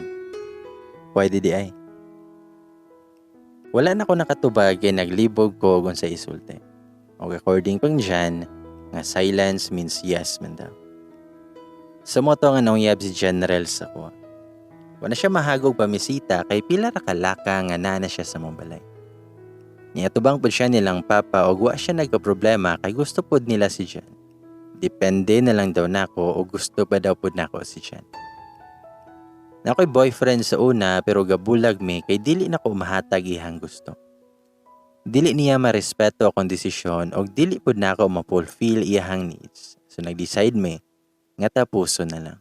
pwede di ay. Wala na ko nakatubag kay naglibog ko kung sa isulti. Og according pang Jan, nga silence means yes man daw. Sa moto nga nangyab si General sa kuha. Wala siya mahagog pamisita kay pila ra kalaka nga naa na siya sa mong balay. Niatubang pud siya nilang papa og wa siya nagka-problema kay gusto pud nila si Jan. Depende na lang daw nako o gusto pa daw pud nako si Jan. Na ako'y boyfriend sa una, pero gabulag mi kay dili na ko mahatag ihang gusto. Dili niya marespeto akong desisyon og dili pud nako ma-fulfill iyahang needs. So nag-decide mi nga tapuso na lang.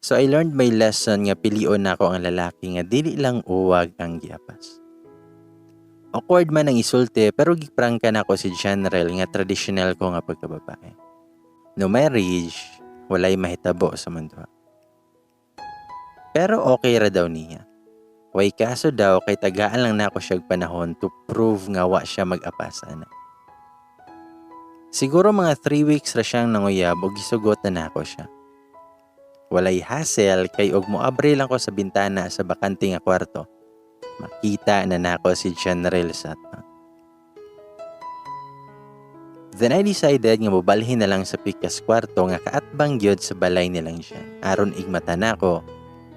So I learned my lesson nga pilion nako ang lalaki nga dili lang uwag ang giapas. Awkward man ang isulti, pero giprangka nako si General nga traditional ko nga pagkababae. No marriage, walay mahitabo sa mundo. Pero okay ra daw niya. Way kaso daw kay tagaan lang nako siya panahon to prove nga wa siya mag-apas ana. Siguro mga 3 weeks ra siyang nanguyab og gisugot na nako siya. Walay hassle kay og moabre lang ko sa bintana sa bakante nga kwarto, makita na nako si General sa atbang. Then I decided nga mobalhin na lang sa pikas kwarto nga kaatbang gyud sa balay nilang siya. Aron igmata nako,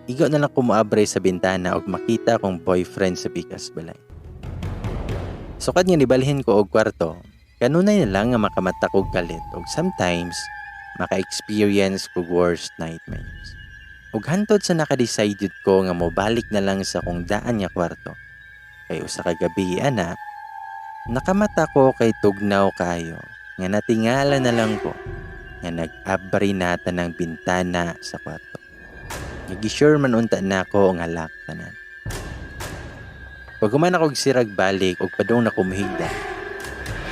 igo na lang ko moabre sa bintana og makita akong boyfriend sa pikas balay. Sukad nga nibalhin ko og kwarto, kanunay na lang nga makamata kog kalit og sometimes maka-experience kog worst nightmares. Ug hantod sa naka-decide jud ko nga mobalik na lang sa akong daan nga kwarto. Kay usa ka gabi ana, nakamata ko kay tugnaw kayo nga natingala na lang ko nga nag-abri nata ng bintana sa kwarto. Nag-sure man unta nako nga lock tanan. Pag human ako sirag balik og padung na kumuhigda,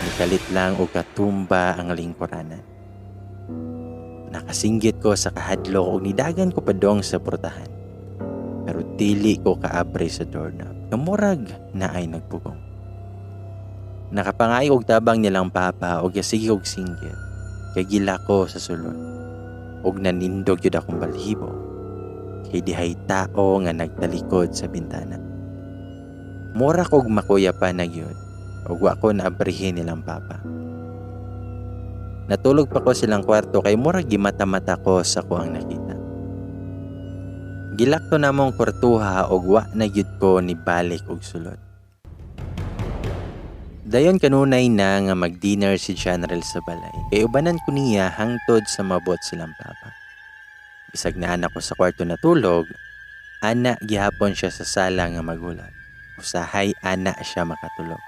nikalit lang og katumba ang lingkuranan. Nakasinggit ko sa kahadlok og nidagan ko padong sa portahan. Pero dili ko kaabre sa doorknob. Kamurag na ay nagpugong. Nakapangayo og tabang nilang papa og sige og singgit. Kay gila ko sa sulod. Og nanindog yun akong balhibo. Kay dihay tao nga nagtalikod sa bintana. Mura kog makuya pa na gyud. Og wa ko naabrihin nilang papa. Natulog pa ko silang kwarto kay murag gimata-mata ko sa kuang nakita. Gilakto namong kwartuha og wa na gyud ko ni balik og sulod. Dayon kanunay na nga mag-dinner si General sa balay. Kay ubanan ko niya hangtod sa mabot silang papa. Bisag naa ko sa kwarto natulog, ana gihapon siya sa sala nga magulat. Usahay ana siya makatulog.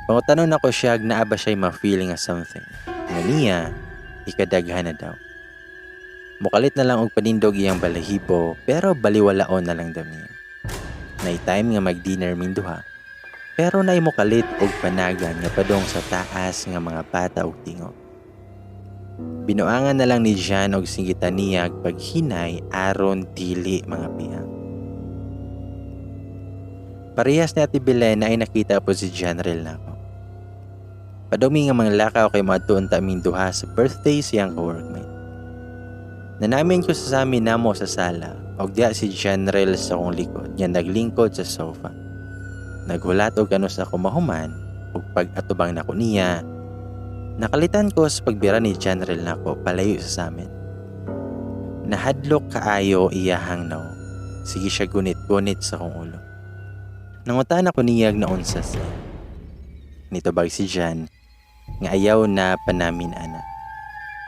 Pangutanon ako siya naa ba siya'y ma-feel nga something. Nga niya, ikadaghan na daw. Mukalit na lang og panindog iyang balahibo, pero baliwalaon na lang daw niya. Nay time nga mag-dinner minduha, pero nay mukalit og panagan nga padong sa taas nga mga bata og tingog. Binuangan na lang ni Jan og singgitan niya paghinay aron dili mga piyang. Parehas ni Ate Belen na ay nakita po si General na ako. Padumi nga mga lakaw kay moadto unta aming duha sa birthday siyang ka-workmate. Nanamin ko sa sami namo sa sala og diha si General sa akong likod nga naglingkod sa sofa. Naghulat og ano sa ako mahuman ug pag-atubang nako niya, nakalitan ko sa pagbira ni General nako palayo sa samin. Nahadlok kaayo iyahang nawong. Sige siya gunit-gunit sa kong ulo. Nangutana ko niyag naunsa siya. Nitubag si Jan nga ayaw na panamin ana.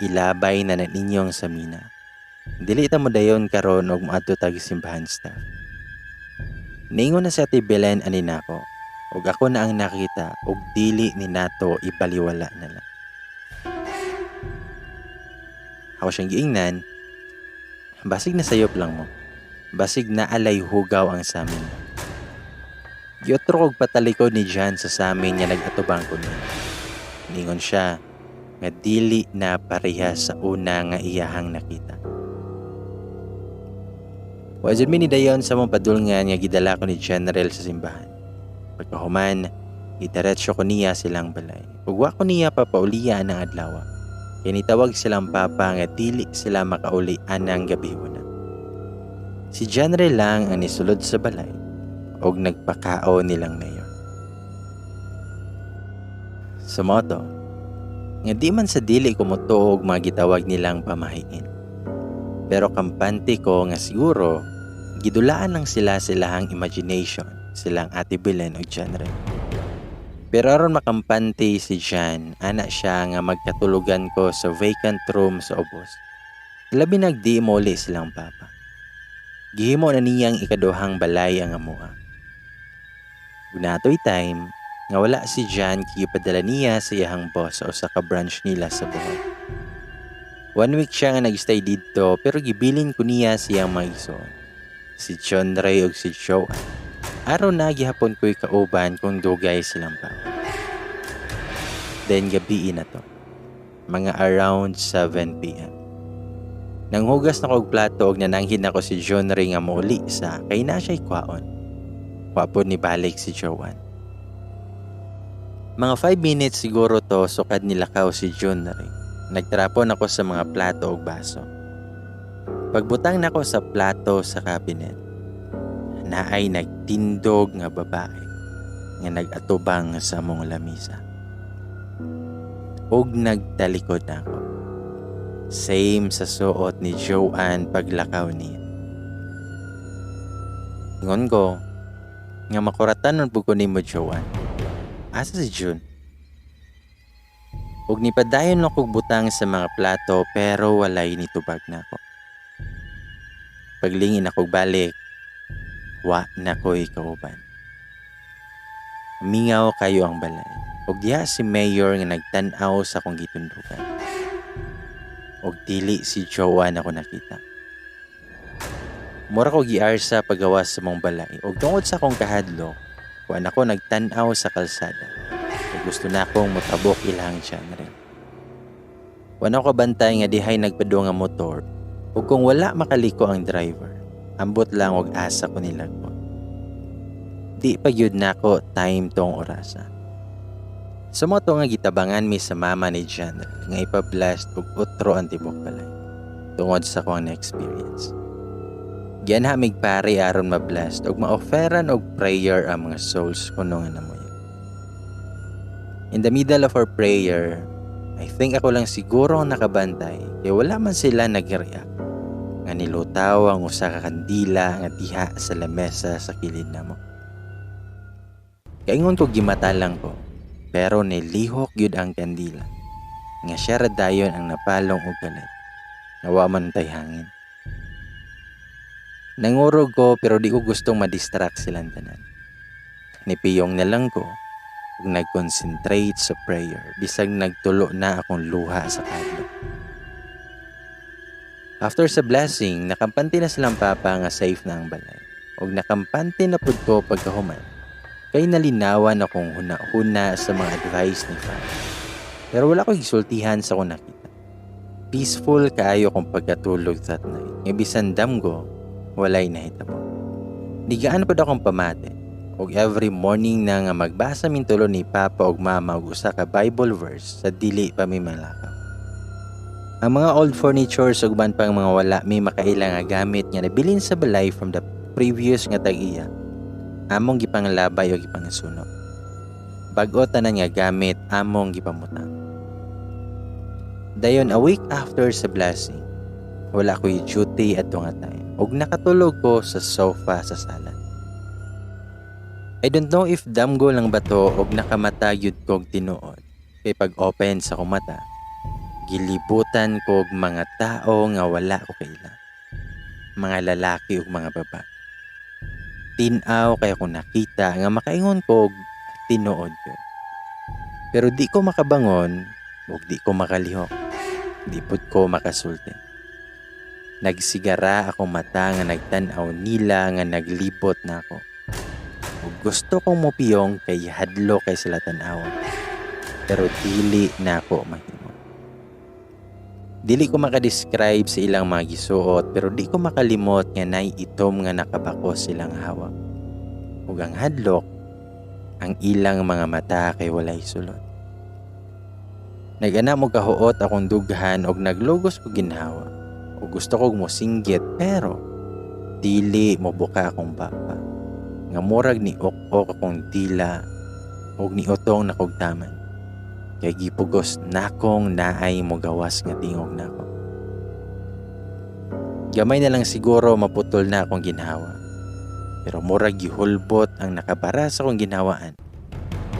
Ilabay na na ninyong samina. Dili ta mo dayon karon og moadto tag simbahan, staff. Ningon na si Ate Belen ani nako og ako na ang nakita og dili ni nato ibaliwala na lang. Ako siyang giingnan, basig na sayop lang mo. Basig na alay hugaw ang samin. Giotro og patalikod ni Jan sa samin nga nag-atubang ko niya. Ningon siya nga dili na pareha sa una nga iyahang nakita. Wa jud mi ni dayon sa mong padulngan nga gidala ko ni General sa simbahan. Pagkahuman, gidiretso ko niya silang balay. Ug wa ko niya papaulian ang adlaw. Kay nitawag silang papa nga dili sila makauli anang gabi una. Si General lang ang nisulod sa balay og nagpakao nilang mayor. Sumoto, nga di man sa dili ko motuo og mga gitawag nilang pamahiin. Pero kampante ko nga siguro gidulaan lang sila silahang imagination, silang Ate Belen og General. Pero aron makampante si Jan, ana siya nga magkatulugan ko sa vacant room sa ubos. Labi nagdi mo uli silang papa. Gihimo na niyang ikaduhang balay ang amuha. Ug natoy time nga wala si Jan kay gipadala niya sa iyahang boss sa usa ka branch nila sa Bohol. 1 week siya nga nag-stay didto pero gibilin ko niya siyang mga igsoon, si John Ray ug si Joanne. Aron na gihapon ko'y kauban kung dugay silang papa. Then gabii na to. Mga around 7 p.m. Nanghugas na ko og plato og nananghid nako si John Ray nga mouli sa kay na siya'y kwaon. Wa pod ni balik si Joanne. Mga 5 minutes siguro to sukad nilakaw si John Ray. Nagtrapon ako sa mga plato ug baso. Pagbutang nako sa plato sa cabinet, naay nagtindog nga babae nga nag-atubang sa among lamisa. Ug nagtalikod nako. Same sa suot ni Joanne paglakaw niya. Ingon ko, nga makuratan man pud ko nimo, Joanne. Asa si June? Ug nipadayon ako butang sa mga plato pero walay nitubag nako. Paglingin ako balik, wa na ko'y kauban. Mingaw kayo ang balay. Ug diha si Mayor nga nagtan-aw sa akong gitundugan. Ug dili si Joanne ako nakita. Mura ko giarsa pagawas sa mong balay ug tungod sa akong kahadlok, wa nako nagtan-aw sa kalsada. Ug gusto na akong motabok ilang general. Wa na ko kabantay nga dihay nagpadung nga motor ug kung wala makaliko ang driver, ambot lang og asa ko nilagpon. Di pa gyud nako time tong orasa. Sa moto nga gitabangan mi sa mama ni General nga ipa-blast og utro ang tibok balay tungod sa akong na-experience. Gianha mig pare aron ma-blast og ma-offeran og prayer ang mga souls kuno nga namuya. In the middle of our prayer, I think ako lang siguro ang nakabantay kay wala man sila nag-react nga nilutaw ang usa ka kandila nga diha sa lamesa sa kilid namo. Kaingon ko gimata lang ko, pero nilihok gyud ang kandila. Nga siya ra dayon ang napalong og kalit. Nga wa man tay hangin. Nangurog ko pero di ko gustong ma-distract silang tanan. Nipiyong na lang ko ug nag-concentrate sa prayer bisag nagtulo na akong luha sa kahadlok. After sa blessing, nakampante na silang papa nga safe na ang balay. Ug nakampante na pud ko pagkahuman. Kay nalinawan akong huna-huna sa mga advice ni Father. Pero wala ko gisultihan sa akong nakita. Peaceful kaayo akong pagkatulog that night. Nga bisan damgo, walay nahitabo. Nigaan pud akong pamati. Og every morning na nga magbasa min tulo ni Papa og Mama og usa ka Bible verse sa dili pa mi malakaw. Ang mga old furnitures ug uban pang mga wala may makaila nga gamit nga nabilin sa balay from the previous nga tag-iya, among gipanglabay o gipangasuno. Bag-o tanan nga gamit among gipamutang. Dayon a week after sa blessing, Wala ko'y duty adto nga time ug nakatulog ko sa sofa sa sala. I don't know if damgo lang ba to og nakamata gyud kog tinuod. Kay pag open sa akong mata, gilibutan ko og mga tao nga wala ko kaila. Mga lalaki ug mga babae. Tin-aw kay akong nakita nga makaingon ko og tinuod yun. Pero di ko makabangon ug di ko makalihok. Di pud ko makasulti. Nagsigara akong mata nga nagtan-aw nila nga naglibot na ako. Ug gusto kong mupiyong kay hadlo kay sila tan-awon. Pero dili na ako mahimo. Dili ko maka-describe sa ilang mga gisuot, pero di ko makalimot nga nay itom nga nakabako silang hawak. Ug ang hadlok, ang ilang mga mata kay walay sulod. Nag-ana mo kahuot akong dughan og naglugos ko ginhawa. Ug gusto kog mosinggit pero dili mo buka akong baba. Nga murag ni ok-ok akong dila ug niutong nakog taman. Kay gipugos nakong naay mogawas nga tingog nako. Gamay na lang siguro maputol na akong ginhawa. Pero murag gihulbot ang nakabara sa akong ginhawaan.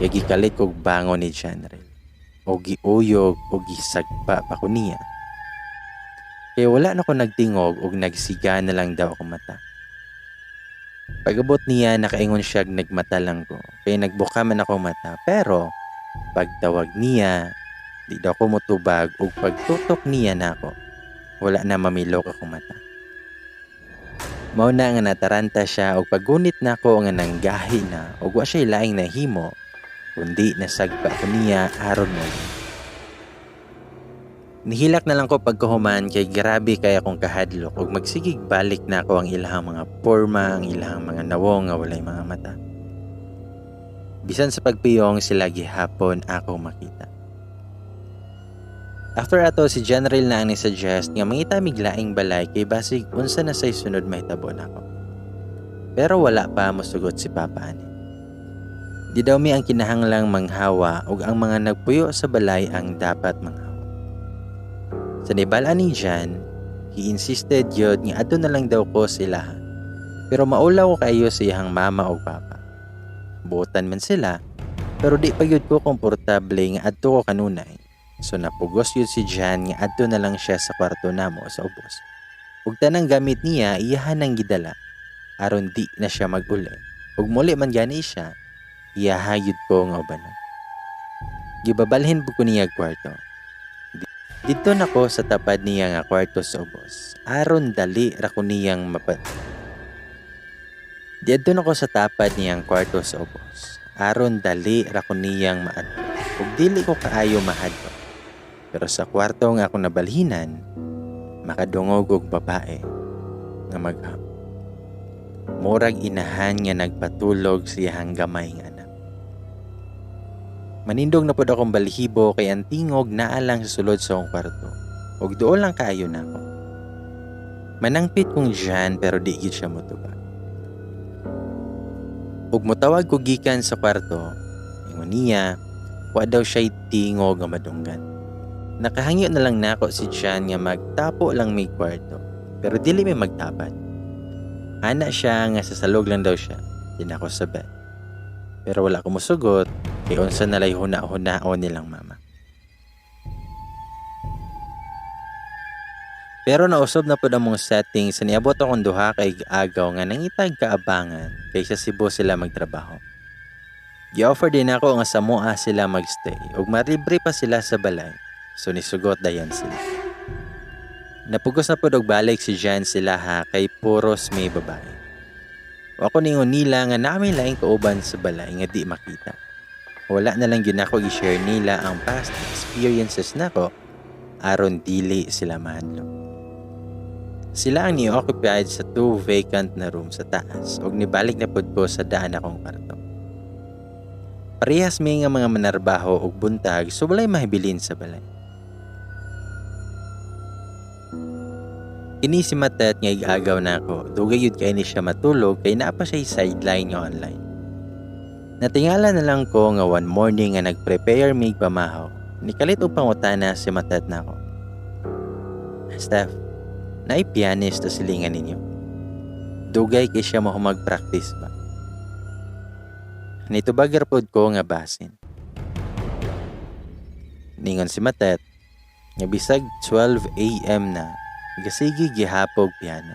Kay gikalit kog bangon ni Janrel. O giuyog o gisagpa pa ko niya. Kay wala na ko nagtingog og nagsiga na lang daw akong mata. Pag-abot niya, nakaingon siya nagmata lang ko. Kay nagbuka man ako mata. Pero pagtawag niya, di daw ko motubag ug pagtutok niya nako, wala na mamilok akong mata. Mao na nga nataranta siya og paggunit nako nga nanggahi na ug wa siya laing nahimo kundi nasagpa ko niya aron mo. Nihilak na lang ko pagkahuman kay grabe kay akong kahadlok ug magsigig balik na ako ang ilahang mga porma, ang ilahang mga nawong nga walay mga mata. Bisan sa pagpiyong sila gihapon ako makita. After ato, si General na ang ni-suggest nga mangita mig laing balay kay basig unsa na say sunod mahitabo nako. Pero wala pa mosugot si Papa ani. Di daw mi ang kinahanglang manghawa ug ang mga nagpuyo sa balay ang dapat manghawa. Sa nibal-an ni Jan, he insisted yun nga adto na lang daw ko sila. Pero maulaw ko kayo sa iyang mama o papa. Buotan man sila, pero di pa yun ko komportable nga adto ko kanunay. So napugos yun si Jan nga adto na lang siya sa kwarto namo sa ubos. Ug tanang gamit niya iyahan ang gidala aron di na siya maguli. Ug muli man gani siya, iyaha yun ko nga ubanon. Gibabalhin po ko niya kwarto. Dito na ko sa tapad niya nga kwarto sa ubos. Aron dali ra ko niyang mapa. Dito na ko sa tapad niyang kwarto sa ubos. Aron dali ra ko niyang maadto. Ug dili ko kaayo mahadlok. Pero sa kwarto nga akong nabalhinan, makadungog og babae nga magham. Murag inahan nga nagpatulog siyang gamay nga anak. Manindog na pod akong balhibo kay ang tingog naa lang sa sulod sa akong kwarto. Ug duol lang kaayo nako. Manangpit kong Jan pero di gyud siya motubag. Ug motawag ko gikan sa kwarto, ingon niya, wa daw siya'y tingog nga madunggan. Nakahangyo na lang nako si Jan nga magtapo lang may kwarto, pero dili may magtapad. Ana siya nga sa salog lang daw siya, din ako sa bed. Pero wala ko musugot, kay unsa nalay huna-hunaon nilang mama. Pero nausob na pud among setting sa niabot akong duha kay agaw nga nangitag kaabangan kay sa Cebu sila magtrabaho. Gi-offer din ako nga sa Moa sila magstay ug maribre pa sila sa balay. So nisugot dayon sila. Napugos na pud og balik si Jan sila ha kay puros may babae. O ako ningon nila nga namin laing kauban sa balay nga di makita. Wala na lang gyud nako i-share nila ang past experiences nako aron dili sila mahadlok. Sila ang ni-occupied sa 2 vacant na room sa taas ug nibalik na pud ko sa daan akong kwarto. Parehas mi nga mga manarbaho ug buntag so walay mahibilin sa balay. Kini si Matet nga igagaw na ako, dugay yun kay ni siya matulog kay naa pa siya'y sideline nga online. Natingala na lang ko nga one morning nga nagprepare mig pamahaw. Nikalit og pangutana si Matet nako. Steph, Naay pianist sa silingan ninyo. Dugay kay siya mo mag-practice ba? Nitubag ra pod ko nga basin. Ningon si Matet nga bisag 12 AM na gasigi gihapog piano.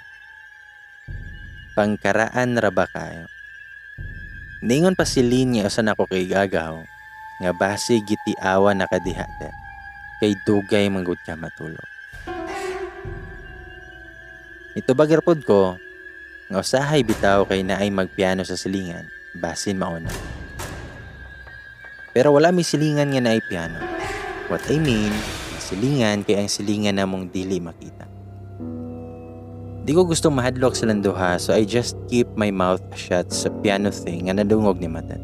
Pangkaraan ra ba kayo? Ningon pa si Lynn nga usa nako kay gagaw nga basi gitiawa na kadiha te kay dugay manggod ka matulog. Nitubag ra pod ko nga usahay bitaw kay naay magpiano sa silingan, basin mauna. Pero wala may silingan nga naay piano. What I mean, silingan kay ang silingan namong dili makita. Di ko gusto mahadlok sa landuha, so I just keep my mouth shut sa piano thing nga nadungog ni Matet.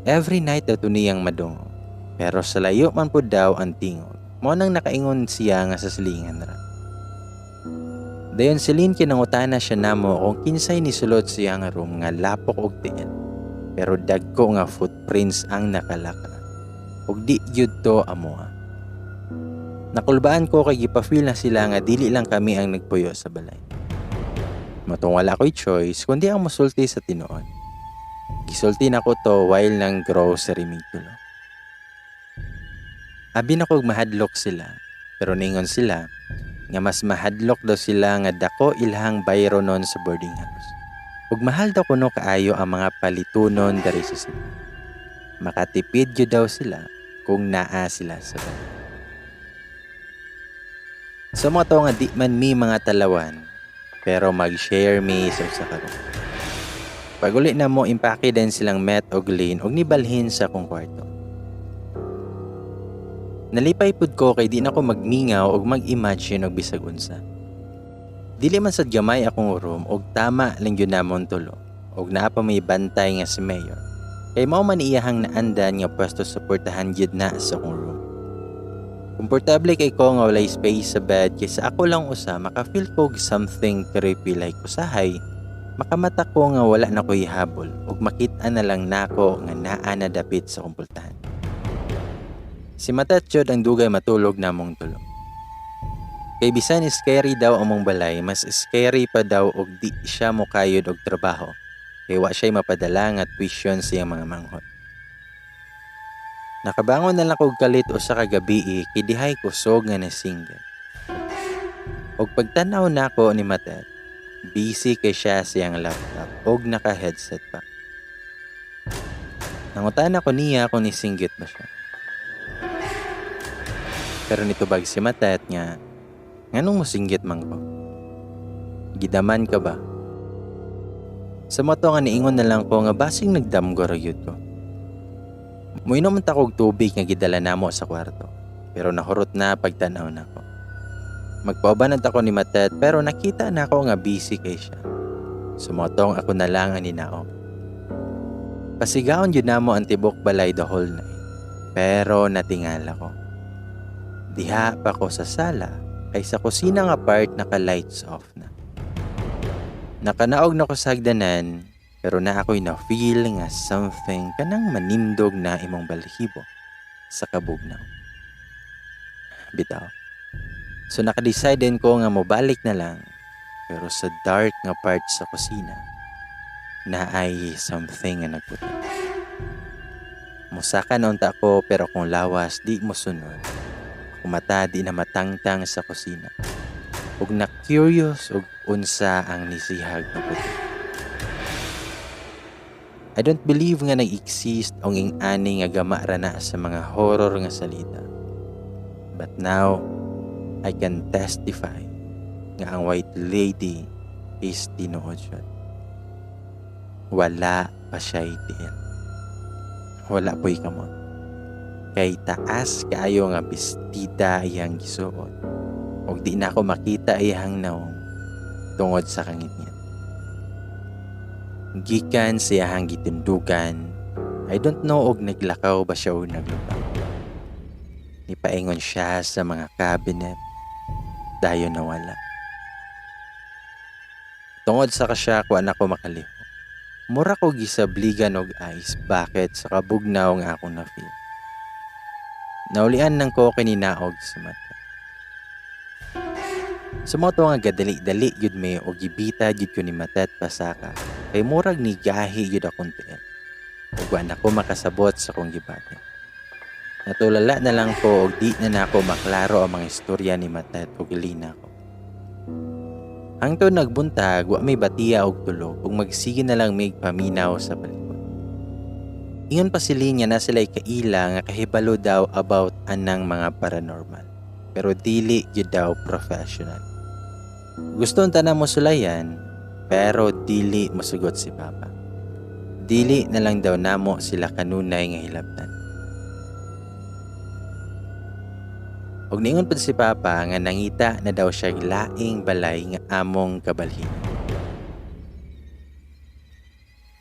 Every night daw to niyang madungog. Pero sa layo man po daw ang tingog. Mao nang nakaingon siya nga sa silingan ra. Dayon si Lynn kinangutana siya namo kung kinsay nisulod siya nga room nga lapok og tiil. Pero dagko nga footprints ang nakalakra. Ug di gyud to amoa. Nakulbaan ko kay gipa-feel na sila nga dili lang kami ang nagpuyo sa balay. Matong wala ko'y choice kundi ang mosulti sa tinuod. Gisulti na ko to while nang grocery mig tulo. Abi na kog mahadlok sila, pero ningon sila nga mas mahadlok daw sila nga dako ilahang bayronon sa boarding house. Ug mahal daw kuno kaayo ang mga palitunon diri sa Cebu. Makatipid gyud daw sila kung naa sila sa balay. Sa mga to nga di man mi mga talawan, pero mag-share mi sa usa ka room. Pag-uli na mo, impake din silang Met og Lynn og nibalhin sa akong kwarto. Nalipay pud ko kay di na ko magmingaw og mag-imagine og bisag unsa. Dili man sad gamay akong room og tama lang gyud namon tulo og naa pa may bantay nga si Mayor. Kay mao man iyahang naandan nga pwesto sa portahan gyud na sa akong room. Komportable kay ko nga walay space sa bed kay sa ako lang usa maka-feel ko og something creepy, like usahay makamata ko nga wala na ko'y habol ug makita na lang nako nga naa na dapit sa akong pultahan. Si Matet jud ang dugay matulog namong tulo. Kay bisan scary daw among balay, mas scary pa daw og di siya mokayod og trabaho. Kay wa siya'y mapadala nga tuition sa iyang mga manghod. Nakabangon na lang kog kalit usa ka gabi kay dihay kusog nga nasinggit. Og pagtan-aw nako ni Matet, busy kay siya sa iyang laptop og naka-headset pa. Nangutana ko niya kung nisinggit ba siya. Pero nitubag si Matet nga, nganong mosinggit man ko? Gidaman ka ba? Sa moto nga niingon na lang ko nga basing nagdamgo ra gyud ko. Muinom man ta kog tubig nga gidala namo sa kwarto, pero nahurot na pagtan-aw nako. Magpauban na ko ni Matet pero nakita na ako nga busy kay siya. Sumotong ako na lang ang ninaog. Pasigaon yun namo ang tibok balay the whole night. Pero natingala ko. Diha pa ko sa sala kay sa kusina nga part naka lights off na. Nakanaog na ko sa hagdanan pero na ako'y na-feel nga something kanang manindog na imong balhibo sa kabugnaw. Bitaw. So nakadecide din ko nga mobalik na lang, pero sa dark nga part sa kusina na ay something nga nagputi. Musaka na unta ko pero kung lawas di mo sunod. Akong mata di na matangtang sa kusina. Ug na-curious og unsa ang nisihag nga puti. I don't believe nga nag-exist ang ing-ani nga gama ra na sa mga horror nga salita. But now, I can testify nga ang white lady is tinuod siya. Wala pa siya'y tiil. Wala po'y kamot. Kay taas kaayo nga bestida iyang gisuot. Og di na ako makita iyang naong tungod sa kangitngit. Gikan sa iyang gitindugan, I don't know og naglakaw ba siya o naglutaw. Nipaingon siya sa mga cabinet, dayon nawala. Tungod sa kasya ko anak ko makaliho. Mura ko gisabligan og ice bucket sa kabugnaw nga akong na-feel. Naulian nang ko kininaog sa mata. Sa mao to nga gadali-dali gyud mi og gibita gyud ko ni Matet pasaka kay murag ni gahi gyud akong tiil. Ug wa na ko makasabot sa akong gibati. Natulala na lang ko og di na nako maklaro ang mga istorya ni Matet ug lina ko. Hangtod nagbuntag, wa may batiya og tulog ug magsige na lang mig paminaw sa palibot. Ingon pa si Lynn nga na sila'y kaila nga kahibalo daw about anang mga paranormal, pero dili gyud daw professional. Gusto unta na mo sulayan, pero dili mosugot si Papa. Dili na lang daw namo sila kanunay nga hilabtan. Og niingon pud si Papa nga nangita na daw siya laing balay nga among kabalhin.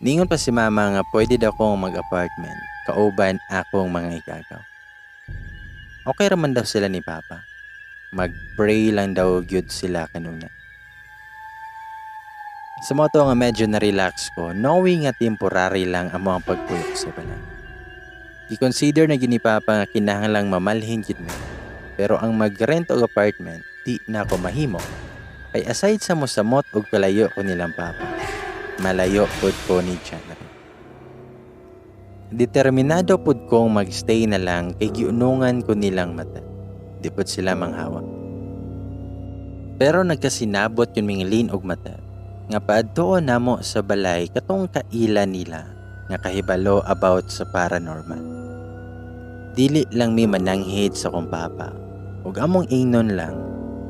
Niingon pa si Mama nga pwede daw kong mag-apartment kauban akong mga igagaw. Okay ra man daw sila ni Papa. Mag-pray lang daw gyud sila kanunay. Sa mao to nga medyo na-relax ko, knowing nga temporary lang amo ang pagpuyok sa balay. I-consider na gyud ni Papa nga kinahanglang mamalhin gyud mi. Pero ang mag-rent og apartment, di na ako mahimo. Kay aside sa mosamot og kalayo ko nilang Papa, malayo pud ko ni January. Determinado pud kong magstay na lang kay giunungan ko nilang mata. Di pud sila manghawa. Pero nagkasinabot yun mingilin og mata, nga paadtuon namo sa balay katong kaila nila nga kahibalo about sa paranormal. Dili lang mi mananghid sa kong papa, ug among ingnon lang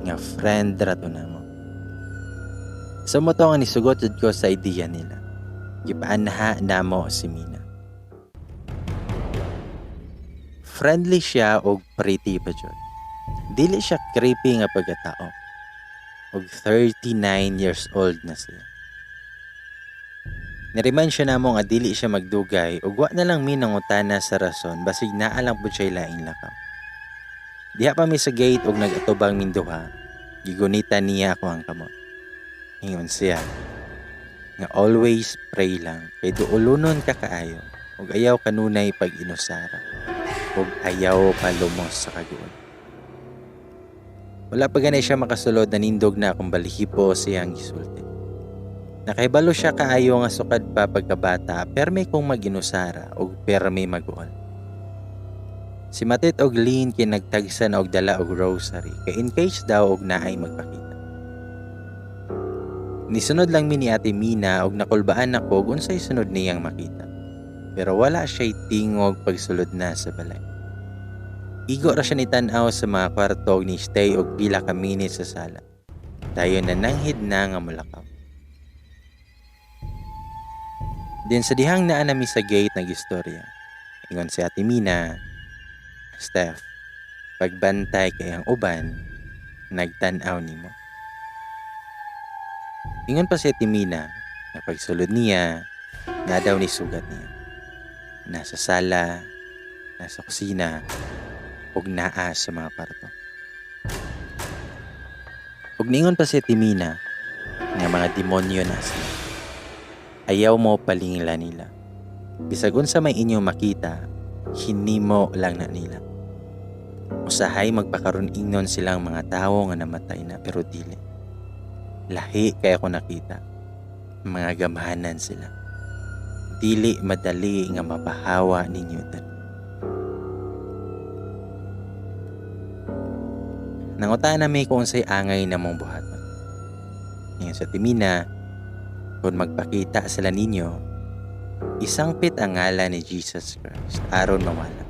nga friend ra to namo. Sa mo to nga nisugot jud ko sa idea nila. Gipaanha namo si Mina. Friendly siya og pretty pa jud. Dili siya creepy nga pagkatao. Og 39 years old na siya. Niremind siya namo nga dili siya magdugay ug wa na lang mi nangutana sa rason basig naa lang pud siya laing lakaw. Diha pa mi sa gate ug nag-atubang min duha, gigunita niya ako ang kamot. Ingon siya nga always pray lang kay duolonon ka kaayo ug ayaw kanunay pag-inusara ug ayaw palumos sa kaguol. Wala pa ganay siya makasulod, nanindog na akong balihibo siyang gisulti. Nakahibalo siya kaayo nga sukad pa pagkabata, permi kong mag-inusara og permi mag-uol. Si Matit og Lynn kay nagtagsa na og dala og rosary kay in case daw og naay magpakita. Nisunod lang mi ni Ate Mina og nakulbaan ako og unsay sunod niyang makita. Pero wala siya'y tingog pagsulod na sa balay. Igo ra siya ni tan-aw sa mga kwarto og ni-stay og pila ka minutes sa sala. Dayon nananghid na nga mulakaw. Din sa dihang naa nami sa gate nag-istorya. Ingon si Ate Mina, Steph, pagbantay kay ang uban, nagtan-aw nimo. Ingon pa si Ate Mina, na pagsulod niya, na daw ni sugat niya. Nasa sala, nasa kusina, ug naa sa mga kwarto. Ug ningon pa si Ate Mina, nga mga demonyo na sila. Ayaw mo palingla nila. Bisag unsa may inyong makita, hinimo lang na nila. Usahay magpakaron ingnon silang mga tawo nga namatay na pero dili. Lahi kay ako nakita. Mga gamhanan sila. Dili madali nga mapahawa ninyo dali. Nangutan na may kung unsay angay na mong buhaton. Ngayon sa Timina, kung magpakita sila ninyo, isangpit ang ngalan ni Jesus Christ aron mawala.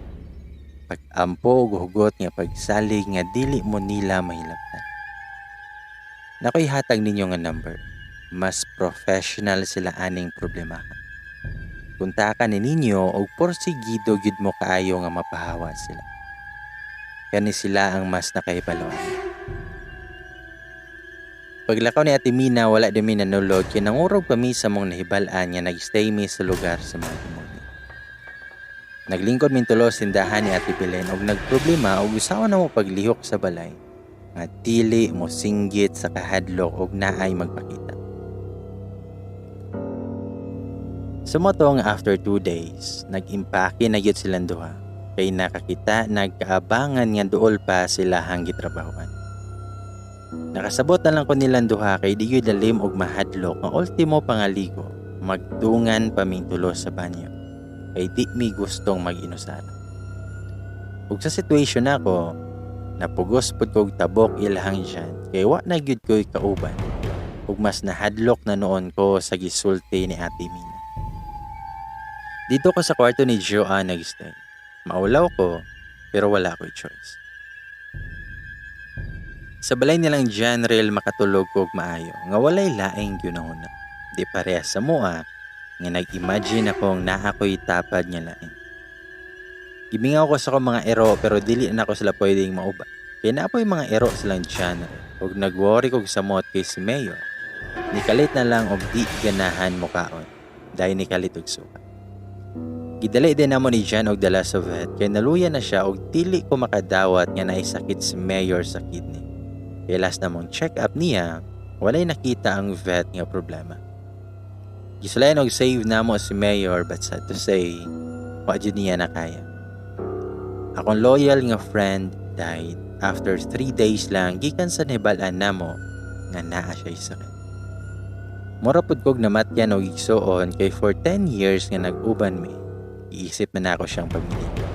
Pag-ampo og hugot nga pagsalig nga dili mo nila mahilabtan. Nakoy hatag ninyo nga number. Mas professional sila aning problema. Kontakan ni ninyo og porsigido gyud mo kaayo nga mapahawa sila. Kani sila ang mas nakahibalo. Paglakaw ni Ate Mina, wala din mi nanulod kay nangurog pa mi sa mong nahibal-an nga nagstay mi sa lugar sa mga demonyo. Naglingkod min tulo sindahan ni Ate Belen og nagproblema og usawa na mo paglihok sa balay nga dili mo singgit sa kahadlok og naay magpakita. Sumoto nga after 2 days, nag-impake na gyud silang duha kay nakakita nagkaabangan nga duol pa sila hanggitrabahoan. Nakasabot na lang ko nilang duha kay di gyud lalim og mahadlok nga ultimo pangaligo magtungan pa ming tulo sa banyo kay di mi gustong mag-inusara. Ug sa situation nako, napugos pud kog tabok ilahang tiyan kay wa na gyud ko'y kauban ug mas nahadlok na noon ko sa gisulti ni Ate Mina. Dito ko sa kwarto ni Joanne nag-stay. Maulaw ko pero wala ko'y choice. Sa balay nilang Janrel makatulog ko og maayo nga walay laing gyunahuna. Di parehas sa mua nga nag-imagine akong naa ko'y tapad nga lain. Gimingaw ko sa akong mga ero pero dili na ako sila pwedeng mauban. Kay naa po'y mga ero silang Janrel ug nag-worry kog samot kay si Mayor. Nikalit na lang og di ganahan mukaon dahil nikalit og suka. Gidali din namo ni Jan og dala sa vet kay naluya na siya og dili ko makadawat nga naay sakit si Mayor sa kidney. Kay last namong check up niya, walay nakita ang vet nga problema. Gisulayan og save namo si Mayor, but sad to say, wa jud niya nakaya. Akong loyal nga friend died after 3 days lang gikan sa nahibal-an namo nga naa siya sakit. Mura pud kog namatyan og igsuon kay for 10 years nga nag-uban mi. Iisip man nako siyang pamilya.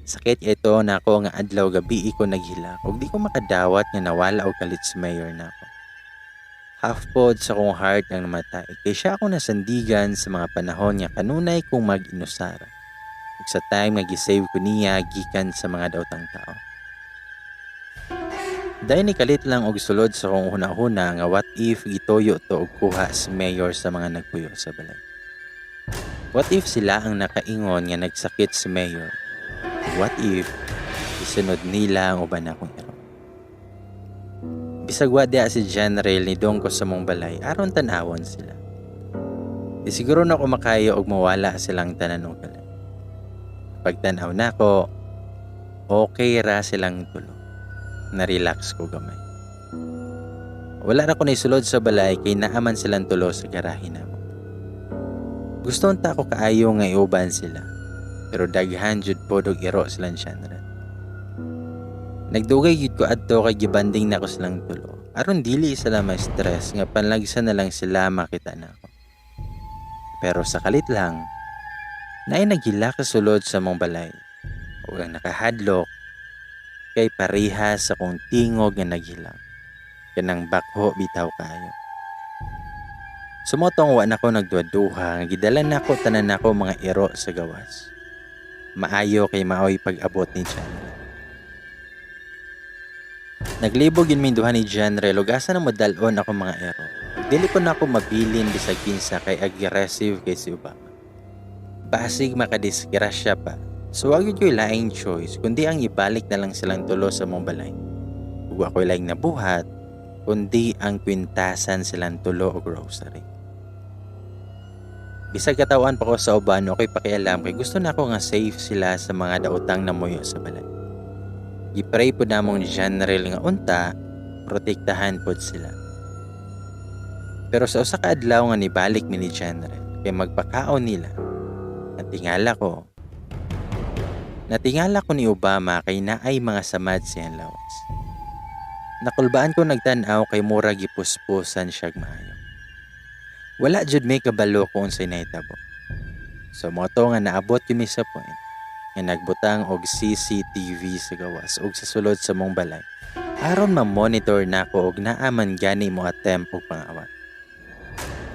Sakit ito na ako nga adlaw gabi ko naghilak ug di ko makadawat nga nawala og kalit si Mayor nako. Half pod sa akong heart ang namatay kay siya ako nasandigan sa mga panahon nga kanunay kong mag-inusara. Ug sa time nga gi-save ko niya gikan sa mga daotang tao. Dahil ni kalit lang og sulod sa akong huna-huna nga what if gituyo to og kuha si Mayor sa mga nagpuyo sa balay. What if sila ang nakaingon nga nagsakit si Mayor? What if isunod nila ang uban akong ero? Bisag wa diha si Janrel, nidong ko sa mong balay aron tan-awon sila. Di siguro na ako makayo og mawala silang tanan og kalit. Pagtan-aw nako, okay ra silang tulo. Na-relax ko gamay. Wala ra ko naisulod sa balay kay naaman silang tulo sa garahe namo. Gusto unta ko kaayo nga iuban sila, pero daghan jud pod og iro silang Janrel. Nagdugay gyud ko adto kay gibanding nako silang tulo aron dili sila ma-stress nga panlagsa na lang sila makita nako. Pero sa kalit lang, naay naghilak sa sulod sa mong balay ug ang nakahadlok kay pareha sa kong tingog nga naghilak. Kanang bakho bitaw kayo. Sumotong wa nako nagduha-duha nga gidala nako tanan nako mga iro sa gawas. Maayo kay maoy pag-abot ni Janrel. Naglibog yun min duha ni Janrel ug asa na modal-on ako mga ero. Dili ko na ako mabilin bisag kinsa kay aggressive kay si Obama. Basig makadisgrasya pa. So wag yun ko'y laing choice kundi ang ibalik na lang silang tulo sa mong balay. Ug ako'y laing nabuhat kundi ang kwintasan silang tulo og rosary. Bisag katawan pa ko sa uban, okay pakialam kay gusto na ako nga safe sila sa mga daotang namuyo sa balay. Gipray po namong Janrel nga unta, protektahan pod sila. Pero sa usa ka adlaw nga nibalik mi ni Janrel kay magpakaon nila, natingala ko ni Obama kay naay mga samad siyang lawas. Nakulbaan ko nagtan-aw kay mura gipuspusan siyag maayo. Wala jud may kabalo kung unsay nahitabo. So mo to nga naabot kami sa point nga nagbutang og CCTV sa gawas og sa sulod sa mong balay aron ma-monitor nako og naa man gani mo attempt og pangawat.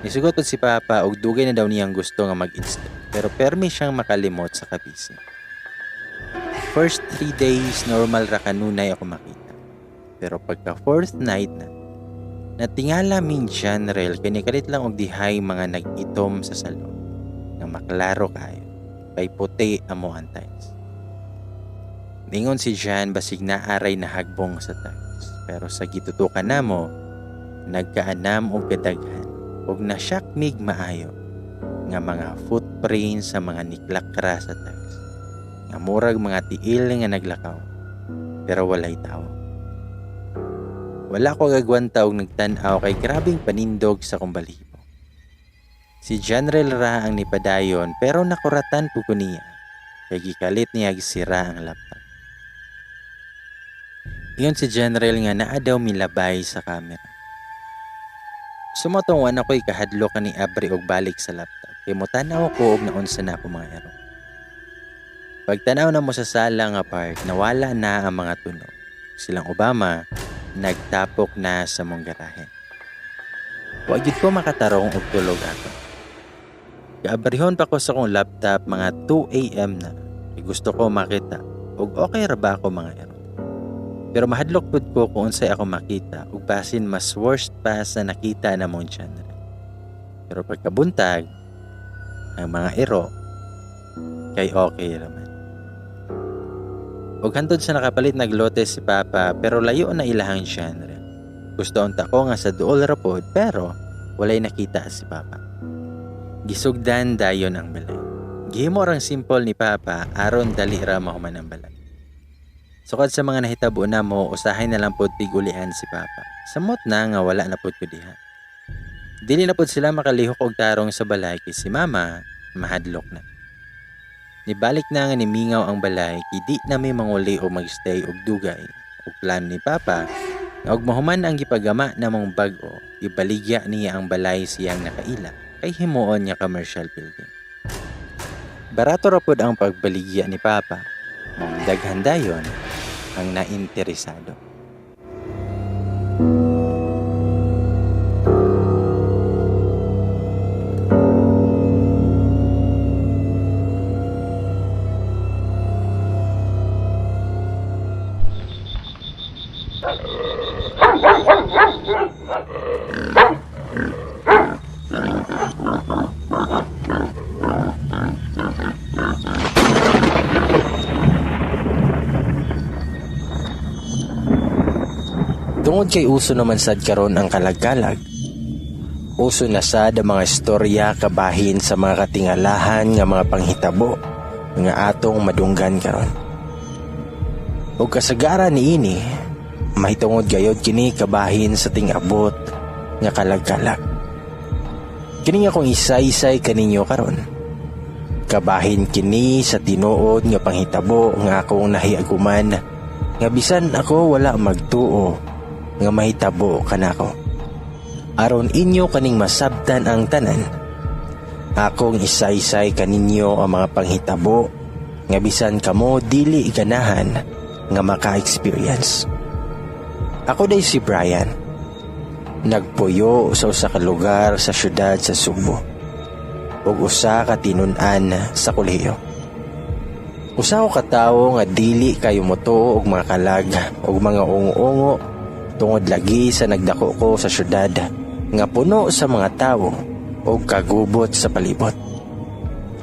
Nisugot pod si Papa og dugay na daw niyang gusto nga mag-install pero permi siyang makalimot sa kabisi. First 3 days normal ra kanunay ako makita. Pero pagka fourth night na, natingala ming Janrel kay nikalit lang og dihay mga nag-itom sa salon nga maklaro kayo kay puti amo ang tiles. Ningon si Jan basig naaray na hagbong sa tiles pero sa gitutukan namo nagkaanam og kadaghan og nasyak mig maayo nga mga footprints sa mga niklakra sa tiles nga murag mga tiil nga naglakaw pero walay tawo. Wala ko gagwanta og nagtan-aw kay grabing panindog sa kong balahibo. Si Janrel ra ang nipadayon pero nakuratan po ko niya kay gikalit niya gisira ang laptop. Ingon si General nga naa daw milabay sa camera. Sumotong wa na ko'y kahadlok ni abri og balik sa laptop. Kay motanaw ko og naunsa na ako mga ero. Pagtanaw na mo sa sala nga part, nawala na ang mga tunog. Silang Obama, nagtapok na sa mong garahe. Wa gyud ko makatarong og tulog ato. Gaabrihon pa ko sa akong laptop mga 2 AM na. Kay gusto ko makita og okay ra ba ako mga ero. Pero mahadlok pud ko kung unsay ako makita ug basin mas worst pa sa nakita na mong channel. Pero pagkabuntag, ang mga ero kay okay raman. Ug hantod sa nakapalit naglote si Papa pero layo na ilahang genre. Gusto unta ko nga sa duol ra pod pero walay nakita si Papa. Gisugdan dayon ang balay. Gihimo rang simple ni Papa aron dali ra mahuman ang balay. Sukad sa mga nahitabo namo, usahay na lang pod tigulian si Papa. Samot na nga wala na pod ko diha. Dili na pod sila makalihok og tarong sa balay kay si Mama mahadlok na. Nibalik na nga nimingaw ang balay kay di na may manguli o magstay og dugay. Og plano ni Papa nga og mahuman ang gipagama namong bag-o, ibaligya niya ang balay siyang nakaila kay himuon niya commercial building. Barato ra pod ang pagbaligya ni Papa. Mong daghan dayon ang nainteresado. Tungod kay uso naman sad karon ang kalag-kalag, uso na sad ang mga istorya kabahin sa mga katingalahan nga mga panghitabo nga atong madunggan karon. Ug kasagaran niini, mahitungod gayod kini kabahin sa tingabot nga kalag-kalag. Kini nga kung isaysay kaninyo karon, kabahin kini sa tinuod nga panghitabo nga akong nahiaguman nga bisan ako wala magtuo nga mahitabo kanako. Aron inyo kaning masabtan ang tanan, akong isaysay kaninyo ang mga panghitabo nga bisan kamo dili ganahan nga maka-experience. Ako day si Brian. Nagpuyo sa usa ka lugar sa syudad sa Sugbo ug usa ka tinun-an sa kolehiyo. Usa ko ka tawo nga dili kayo motuo og mga kalag ug mga ungo-ungo tungod lagi sa nagdako ko sa syudad nga puno sa mga tawo og kagubot sa palibot.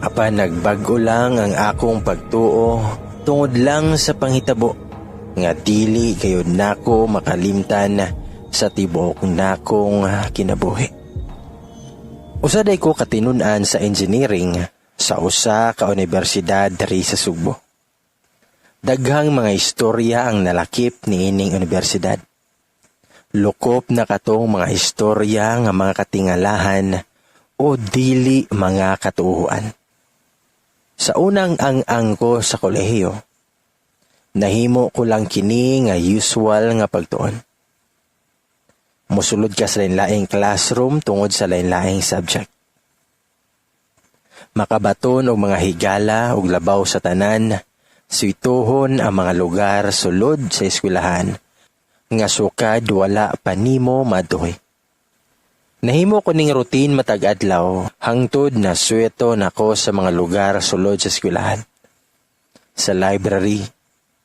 Apan nagbag-o lang ang akong pagtuo tungod lang sa panghitabo nga dili kayo nako makalimtan sa tibuok nakong kinabuhi. Usa day ko katinun-an sa engineering sa usa ka unibersidad diri sa Sugbo. Daghang mga istorya ang nalakip niining unibersidad. Lukop na katong mga istorya nga mga katingalahan o dili mga katuohan. Sa unang ang-ang ko sa kolehiyo, nahimo ko lang kini nga usual nga pagtuon. Mosulod ka sa lain-laing classroom tungod sa lain-laing subject. Makabaton og mga higala og labaw sa tanan, suituhon ang mga lugar sulod sa eskwelahan nga sukad wala pa nimo maduhi. Nahimo ko ning routine matag adlaw hangtod na suweto nako sa mga lugar sulod sa eskwelahan. Sa library,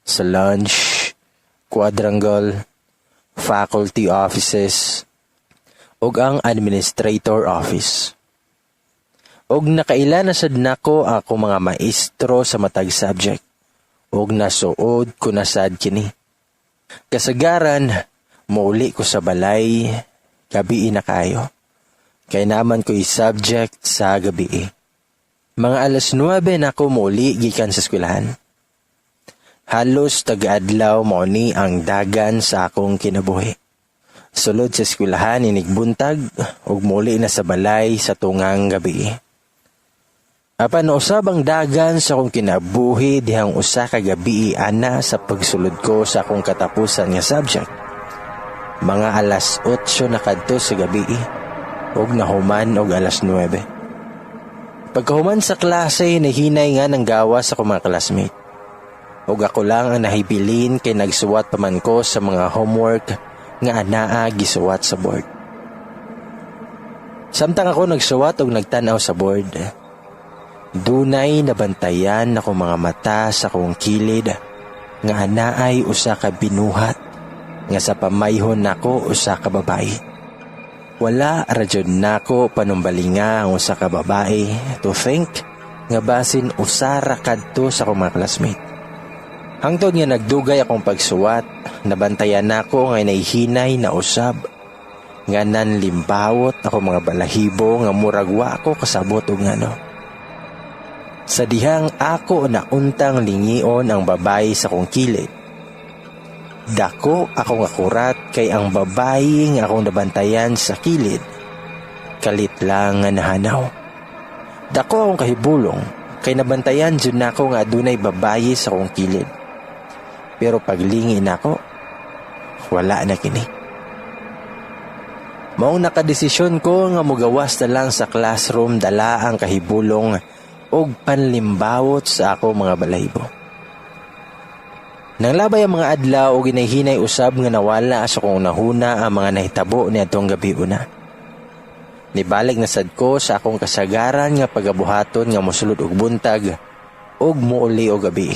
sa lunch, quadrangle, faculty offices, ug ang administrator office. Og nakaila na sad nako ako mga maestro sa matag subject, ug nasuod ko na sad kini. Kasagaran, muuli ko sa balay, gabi na kayo. Kay naman ko'y subject sa gabi. Mga 9:00 na ako muuli gikan sa eskwelahan. Halos taga-adlaw mao ni ang dagan sa akong kinabuhi. Sulod sa eskwelahan inig buntag ug muuli na sa balay sa tungang gabi. Apan nausab ang dagan sa akong kinabuhi dihang usa ka gabi ana sa pagsulod ko sa akong katapusan nga subject. Mga alas 8 na kadto sa gabi ug nahuman og alas 9. Pagkahuman sa klase, nahinay nga ng gawa sa akong mga classmate. Ug ako lang ang nahibilin kay nagsuwat pa man ko sa mga homework nga anaa gisuwat sa board. Samtang ako nagsuwat og nagtan-aw sa board, dunay nabantayan ako mga mata sa akong kilid nga anaay usa ka binuhat nga sa pamayhon nako usa ka babae. Wala ra jud nako panumbalinga ang usa ka babae to think nga basin usa ra kadto sa akong mga classmate. Hangtod nga nagdugay akong pagsuwat, nabantayan nako nga nahihinay na usab nga nanlimbawot ako mga balahibo nga murag wa ako kasabot og ngano. Sa dihang ako nauntang lingion ang babae sa kong kilid, dako akong akurat kay ang babae nga akong nabantayan sa kilid, kalit lang nga nahanaw. Dako akong kahibulong kay nabantayan jud nako nga adunay babae sa akong kilid. Pero paglingi nako, wala na kini. Maong nakadesisyon ko nga mugawas na lang sa classroom dala ang kahibulong og panlimbawot sa ako mga balahibo. Nang labay ang mga adlaw og ginahinay usab nga nawala sa akong nahuna ang mga nahitabo niadtong gabi una. Nibalik na sad ko sa akong kasagaran nga pagabuhaton nga mosulod og buntag og muuli og gabi.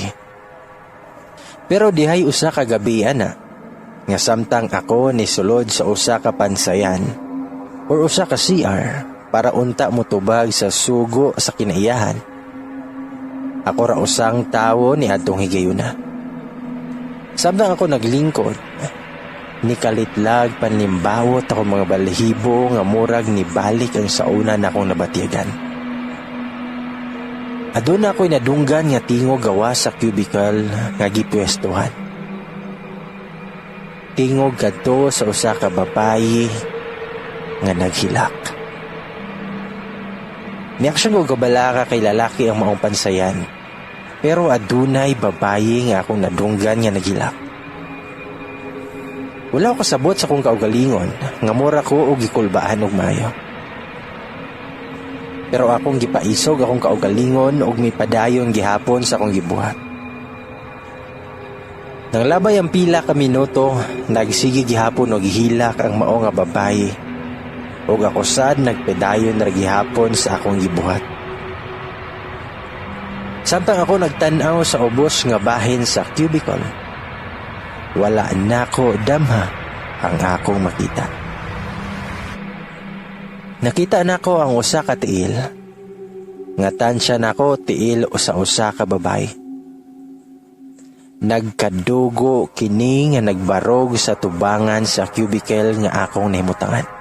Pero dihay usa ka gabi ana nga samtang ako ni sulod sa usa ka pansayan or usa ka CR para unta motubag sa sugo sa kinaiyahan. Ako ra usang tawo ni adtong higayuna. Samtang ako naglingkod, nikalitlag panlimbawot ako mga balahibo nga murag nibalik ang sauna na akong nabatyagan. Aduna ako'y nadunggan nga tingog gawa sa cubicle nga gipwestuhan. Tingog kadto sa usa ka babayi nga naghilak. Niaksyon ko kabalaka kay lalaki ang maong pansayan. Pero adunay babayi nga akong nadunggan nga naghilak. Wala ko kasabot sa akong kaugalingon nga mura ko og gikulbaan og maayo. Pero akong gipaisog akong kaugalingon og mipadayon gihapon sa akong gibuhat. Nang labay ang pila ka minuto, nagsige gihapon og gihilak ang mao nga babayi. Ug ako sad nagpedayon ra gihapon sa akong gibuhat. Samtang ako nagtan-aw sa ubos nga bahin sa cubicle, wala nako damha ang akong makita. Nakita nako ang usa ka tiil. Nga tansya nako tiil usa-usa ka babayi. Nagkadugo kini nga nagbarog sa tubangan sa cubicle nga akong nahimutangan.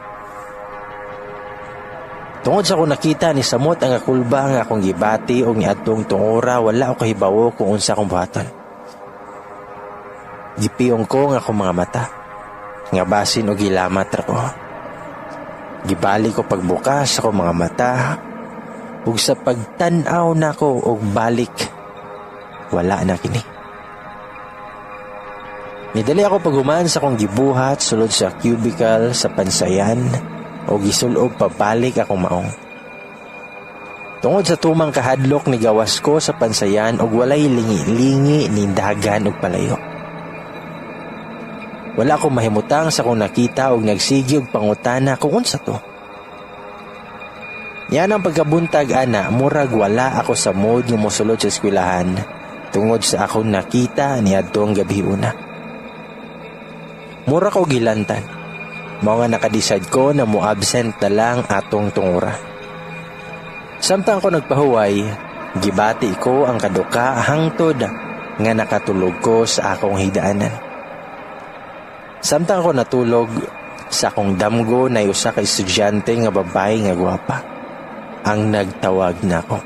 Tungod sa akong nakita, ni samot ang akulba nga akong gibati og niadtong tungura wala ako kahibawo kung unsa akong buhaton. Gipiyong ko nga akong mga mata nga basin og gilamat ra ko. Gibali ko pagbukas akong mga mata ug sa pagtan-aw nako og balik, wala na kini. Nidali ako paghuman sa akong gibuhat sulod sa cubicle sa pansayan o gisulob pabalik akong maong. Tungod sa tumang kahadlok, ni gawas ko sa pansayan og walay lingi-lingi nindagan og palayo. Wala ko mahimutang sa akong nakita og nagsige og pangutana kung unsa to. Yan ang pagkabuntag ana, murag wala ako sa mood nga mosulod sa eskwelahan tungod sa akong nakita niadtong gabi una. Mura ko gilantan. Mao nga nakadecide ko na mo absent na lang atong tungura. Samtang ako nagpahuway, gibati ko ang kaduka hangtod nga nakatulog ko sa akong higdaanan. Samtang ako natulog, sa akong damgo na usa ka estudyante nga babae nga gwapa ang nagtawag nako.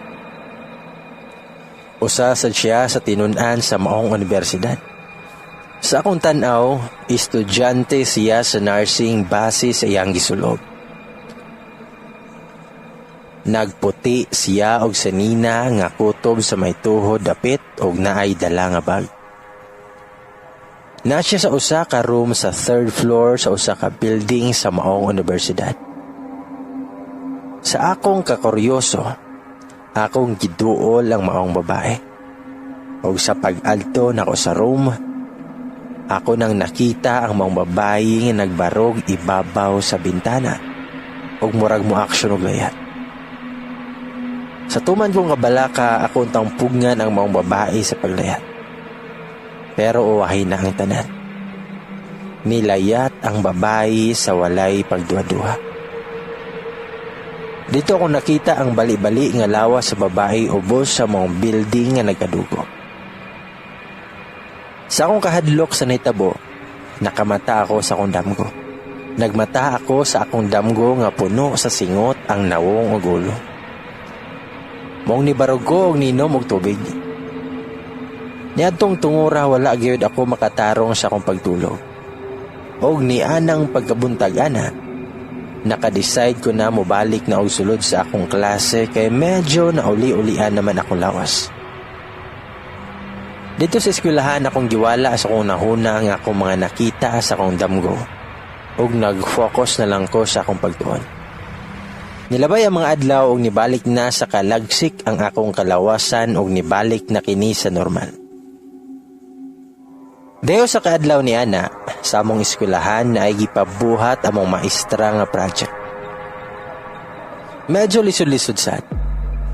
Usa sad siya sa tinun-an sa maong universidad. Sa akong tan-aw, estudyante siya sa nursing base sa iyang gisulob. Nagputi siya og sanina nga kutob sa may tuhod dapit og naay dala nga bag. Na siya sa usa ka room sa third floor sa usa ka building sa maong universidad. Sa akong kakuryoso, akong giduol ang maong babae. Og sa pag-adto nako sa room, ako nang nakita ang maong babae nga nagbarog ibabaw sa bintana ug murag mo action og layat. Sa tuman kong kabalaka, ako untang pugngan ang maong babae sa paglayat. Pero uwahay na ang tanan. Nilayat ang babae sa walay pagduha-duha. Dito ako nakita ang bali-bali nga lawas sa babae ubos sa maong building nga nagkadugo. Sa akong kahadlok sa nahitabo, nakamata ako sa akong damgo. Nagmata ako sa akong damgo nga puno sa singot ang nawong ug ulo. Maong nibarog ko og niinom og tubig. Niadtong tungura, wala gyud ako makatarong sa akong pagtulog. Og nianang pagkabuntag ana, naka-decide ko na mobalik na og sulod sa akong klase kay medyo nauli-ulian naman akong lawas. Dito sa eskwelahan, akong giwala sa akong nahuna nga akong mga nakita sa akong damgo ug nag-focus na lang ko sa akong pagtuon. Nilabay ang mga adlaw ug nibalik na sa kalagsik ang akong kalawasan ug nibalik na kini sa normal. Dayo sa kaadlaw ni ana, sa among eskwelahan na ay gipabuhat among maestra nga project. Medyo lisod-lisod sad.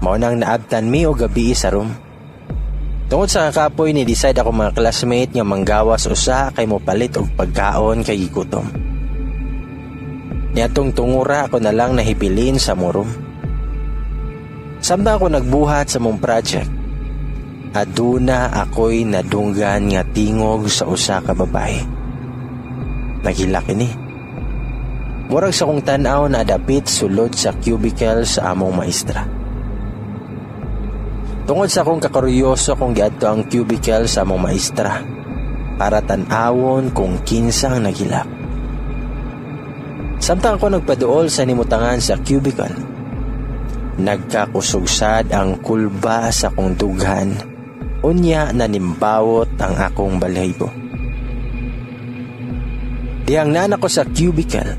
Mao nang naabtan mi og gabi sa room. Tungod sa kakapoy, ni decide ako mga classmate nga manggawas usa kay mopalit og pagkaon kay gigutom. Niadtong tungura, ako na lang nahibilin sa room. Samtang ako nagbuhat sa mong project, aduna ako'y nadunggan nga tingog sa usa ka babae. Naghilak ini. Murag sa kong tan-aw na dapit sulod sa cubicle sa among maestra. Tungod sa akong kakuryoso, kong giadto ang cubicle sa among maestra para tan-awon kung kinsa ang naghilak. Samtang ako nagpaduol sa nimutangan sa cubicle, nagkakusugsad ang kulba sa akong dughan, unya nanimbawot ang akong balahibo. Dihang naa na ko sa cubicle,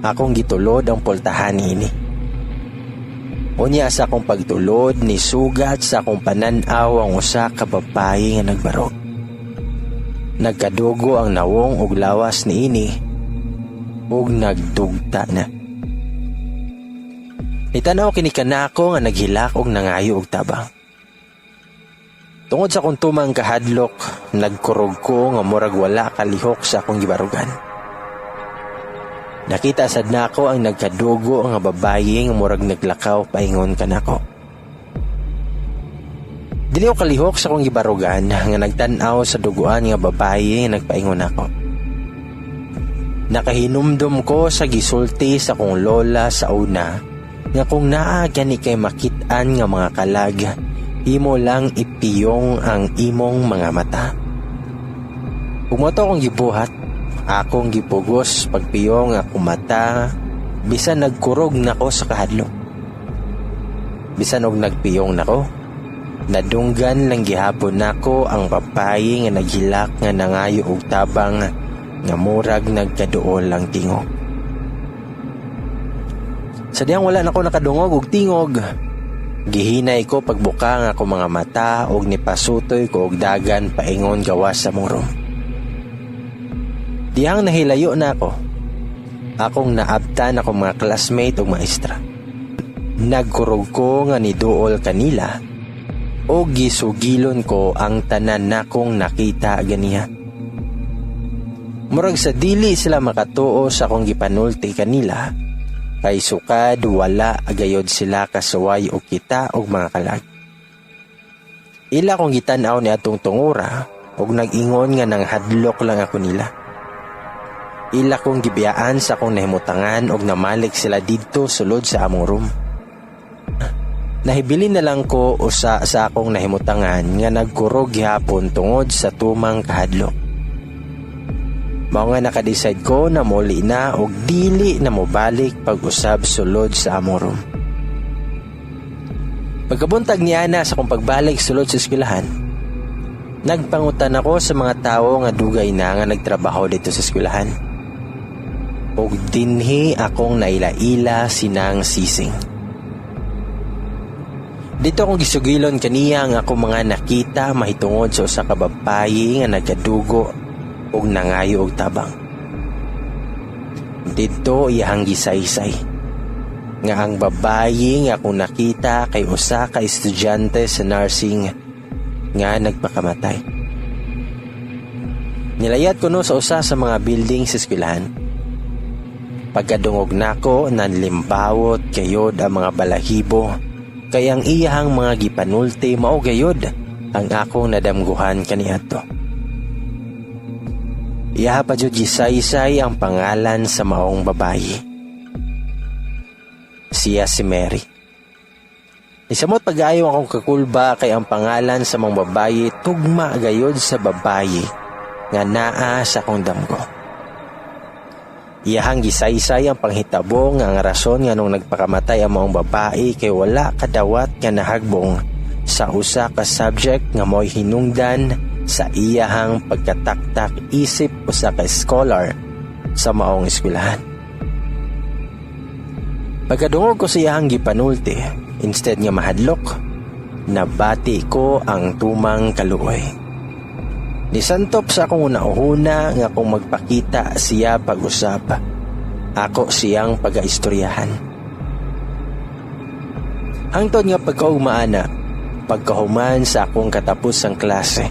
akong gitulod ang pultahan ini. Unya sa akong pagtulod, ni sugat sa akong pananaw ang usa ka babae nga nagbarog. Nagkadugo ang nawong ug lawas niini ug nagdugta na. Nitanaw kini kanako nga naghilak og nangayo og tabang. Tungod sa akong tumang kahadlok, nagkurog ko nga murag wala kalihok sa akong gibarugan. Nakita sad nako ang nagkadugo nga babae nga murag naglakaw paingon kanako. Dili ko kalihok sa akong gibarugan nga nagtan-aw sa duguan nga babae nga nagpaingon nako. Nakahinumdum ko sa gisulti sa akong lola sa una nga kung naa gani kay makit-an nga mga kalag, imo lang ipiyong ang imong mga mata. Ug mao to akong gibuhat, akong gipugos pagpiyong akong mata bisan nagkurog nako sa kahadlok. Bisan og nagpiyong nako, nadunggan lang gihapon nako ang babae nga naghilak nga nangayo og tabang nga murag nagkaduol ang tingog. Sa dihang wala nako nakadungog og tingog, gihinay ko pagbuka nga ako mga mata og nipasutoy ko og dagan paingon gawas sa room. Dihang nahilayo na ako, akong naabtan akong mga classmate ug maestra. Nagkurog ko nga niduol kanila o gisugilon ko ang tanan nakong nakita ganiha. Murag sa dili sila makatuo sa akong gipanulti kanila kay sukad wala agayod sila kasuway og kita og mga kalag. Ila kong gitan-aw ni atong tungura og nag-ingon nga nang hadlok lang ako nila. Ila kong gibiyaan sa akong nahimutangan og namalik sila didto sulod sa among room. Nahibilin na lang ko usa sa akong nahimutangan nga nagkurog gihapon tungod sa tumang kahadlok. Mao nga naka-decide ko na muli na og dili na mobalik pag-usab sulod sa among room. Pagkabuntag niana sa akong pagbalik sulod sa eskwelahan, nagpangutan ako sa mga tawo nga dugay na nga nagtrabaho didto sa eskwelahan. Ug dinhi akong naila-ila sinang sising. Didto akong gisugilon kaniya ang akong mga nakita mahitungod sa usa ka babayi nga nagkadugo ug nangayo og tabang. Didto iyahang gisaysay nga ang babayi nga akong nakita kay usa ka estudyante sa nursing nga nagpakamatay. Nilayat ko no sa usa sa mga building sa eskwelahan. Pagkadungog nako, nanlimbawot gayod ang mga balahibo kay ang iyahang mga gipanulti mao gayod ang akong nadamguhan kaniadto. Iyaha pa jud gisaysay ang pangalan sa maong babayi. Siya si Mary. Nisamot pag-ayo akong kakulba kay ang pangalan sa maong babayi tugma gayod sa babayi nga naa sa akong damgo. Iyahang gisaysay ang panghitabo nga ang rason nga nung nagpakamatay ang maong babae kay wala kadawat nga nahagbong sa usa ka subject nga mo'y hinungdan sa iyahang pagkataktak isip usa ka scholar sa maong eskwelahan. Pagkadungog ko sa iyahang gipanulti, instead nga mahadlok, nabati ko ang tumang kaluoy. Nisantop sa akong una-una nga kung magpakita siya pag-usap, ako siyang pag-aistoryahan. Hangtod nga pagkaugmaana, pagkahuman sa akong katapusang klase,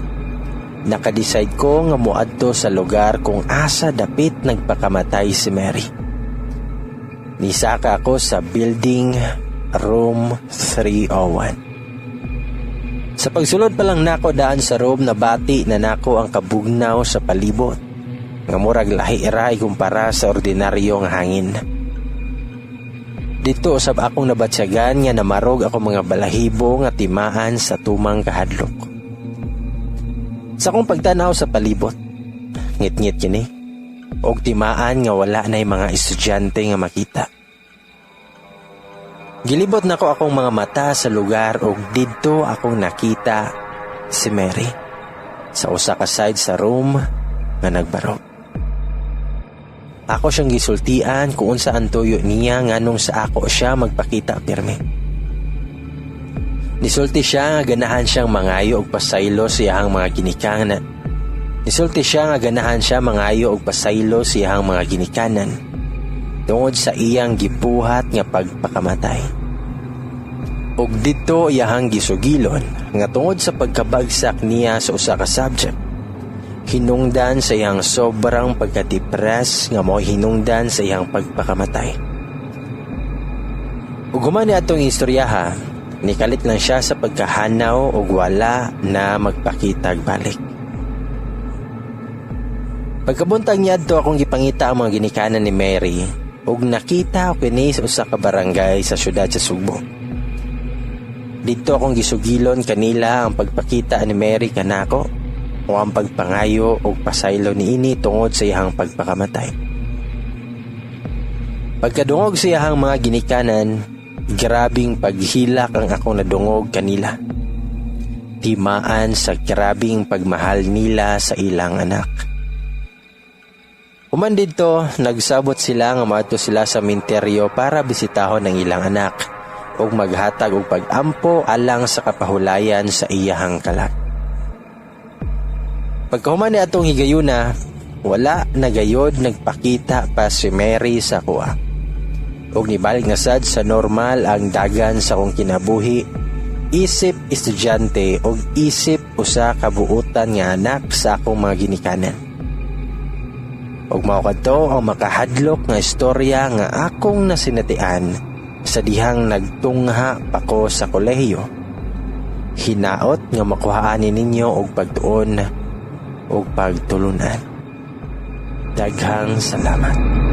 naka-decide ko nga moadto sa lugar kung asa dapit nagpakamatay si Mary. Nisaka ako sa building room 301. Sa pagsulod pa lang nako daan sa room, nabati na nako ang kabugnaw sa palibot nga murag lahi ra ikumpara sa ordinaryo nga hangin. Didto usab akong nabatsyagan nga namarog ako mga balahibo nga timaan sa tumang kahadlok. Sa akong pagtanaw sa palibot, ngit-ngit kini, og timaan nga wala na'y mga estudyante nga makita. Gilibot nako akong mga mata sa lugar ug didto akong nakita si Mary sa usa ka side sa room nga nagbarog. Ako siyang gisultian kung unsa ang tuyo niya nganong sa ako siya magpakita pirmi. Nisulti siya nga ganahan siyang mangayo og pasaylo sa iyahang mga ginikanan. Nisulti siya nga ganahan siya mangayo og pasaylo sa iyahang mga ginikanan tungod sa iyang gibuhat nga pagpakamatay. Ug didto iyahang gisugilon nga tungod sa pagkabagsak niya sa usa ka subject, hinungdan sa iyang sobrang pagka-depress nga mao hinungdan sa iyang pagpakamatay. Ug human ni atong istoryaha, nikalit lang siya sa pagkahanaw ug wala na magpakitag balik. Pagkabuntag niadto, akong gipangita ang mga ginikanan ni Mary ug nakita ko kini sa usa ka barangay sa syudad sa Sugbo. Didto akong gisugilon kanila ang pagpakita ni Mary kanako o ang pagpangayo og pasaylo niini tungod sa iyang pagpakamatay. Pagkadungog sa iyang mga ginikanan, grabing paghilak ang akong nadungog kanila. Timaan sa grabing pagmahal nila sa ilang anak. Human didto, nagsabot sila nga moadto sila sa sementeryo para bisitahon ang ilang anak ug maghatag og pag-ampo alang sa kapahulayan sa iyahang kalag. Pagkahuman ni atong higayuna, wala na gayod nagpakita pa si Mary sa akoa. Ug nibalik na sad sa normal ang dagan sa akong kinabuhi isip estudyante ug isip usa ka buutan nga anak sa akong mga ginikanan. Ug mao kadto ang makahadlok nga istorya nga akong nasinatian sa dihang nagtungha pa ko sa kolehiyo. Hinaot nga makuhaan ninyo og pagtuon ug pagtulunan. Daghang salamat.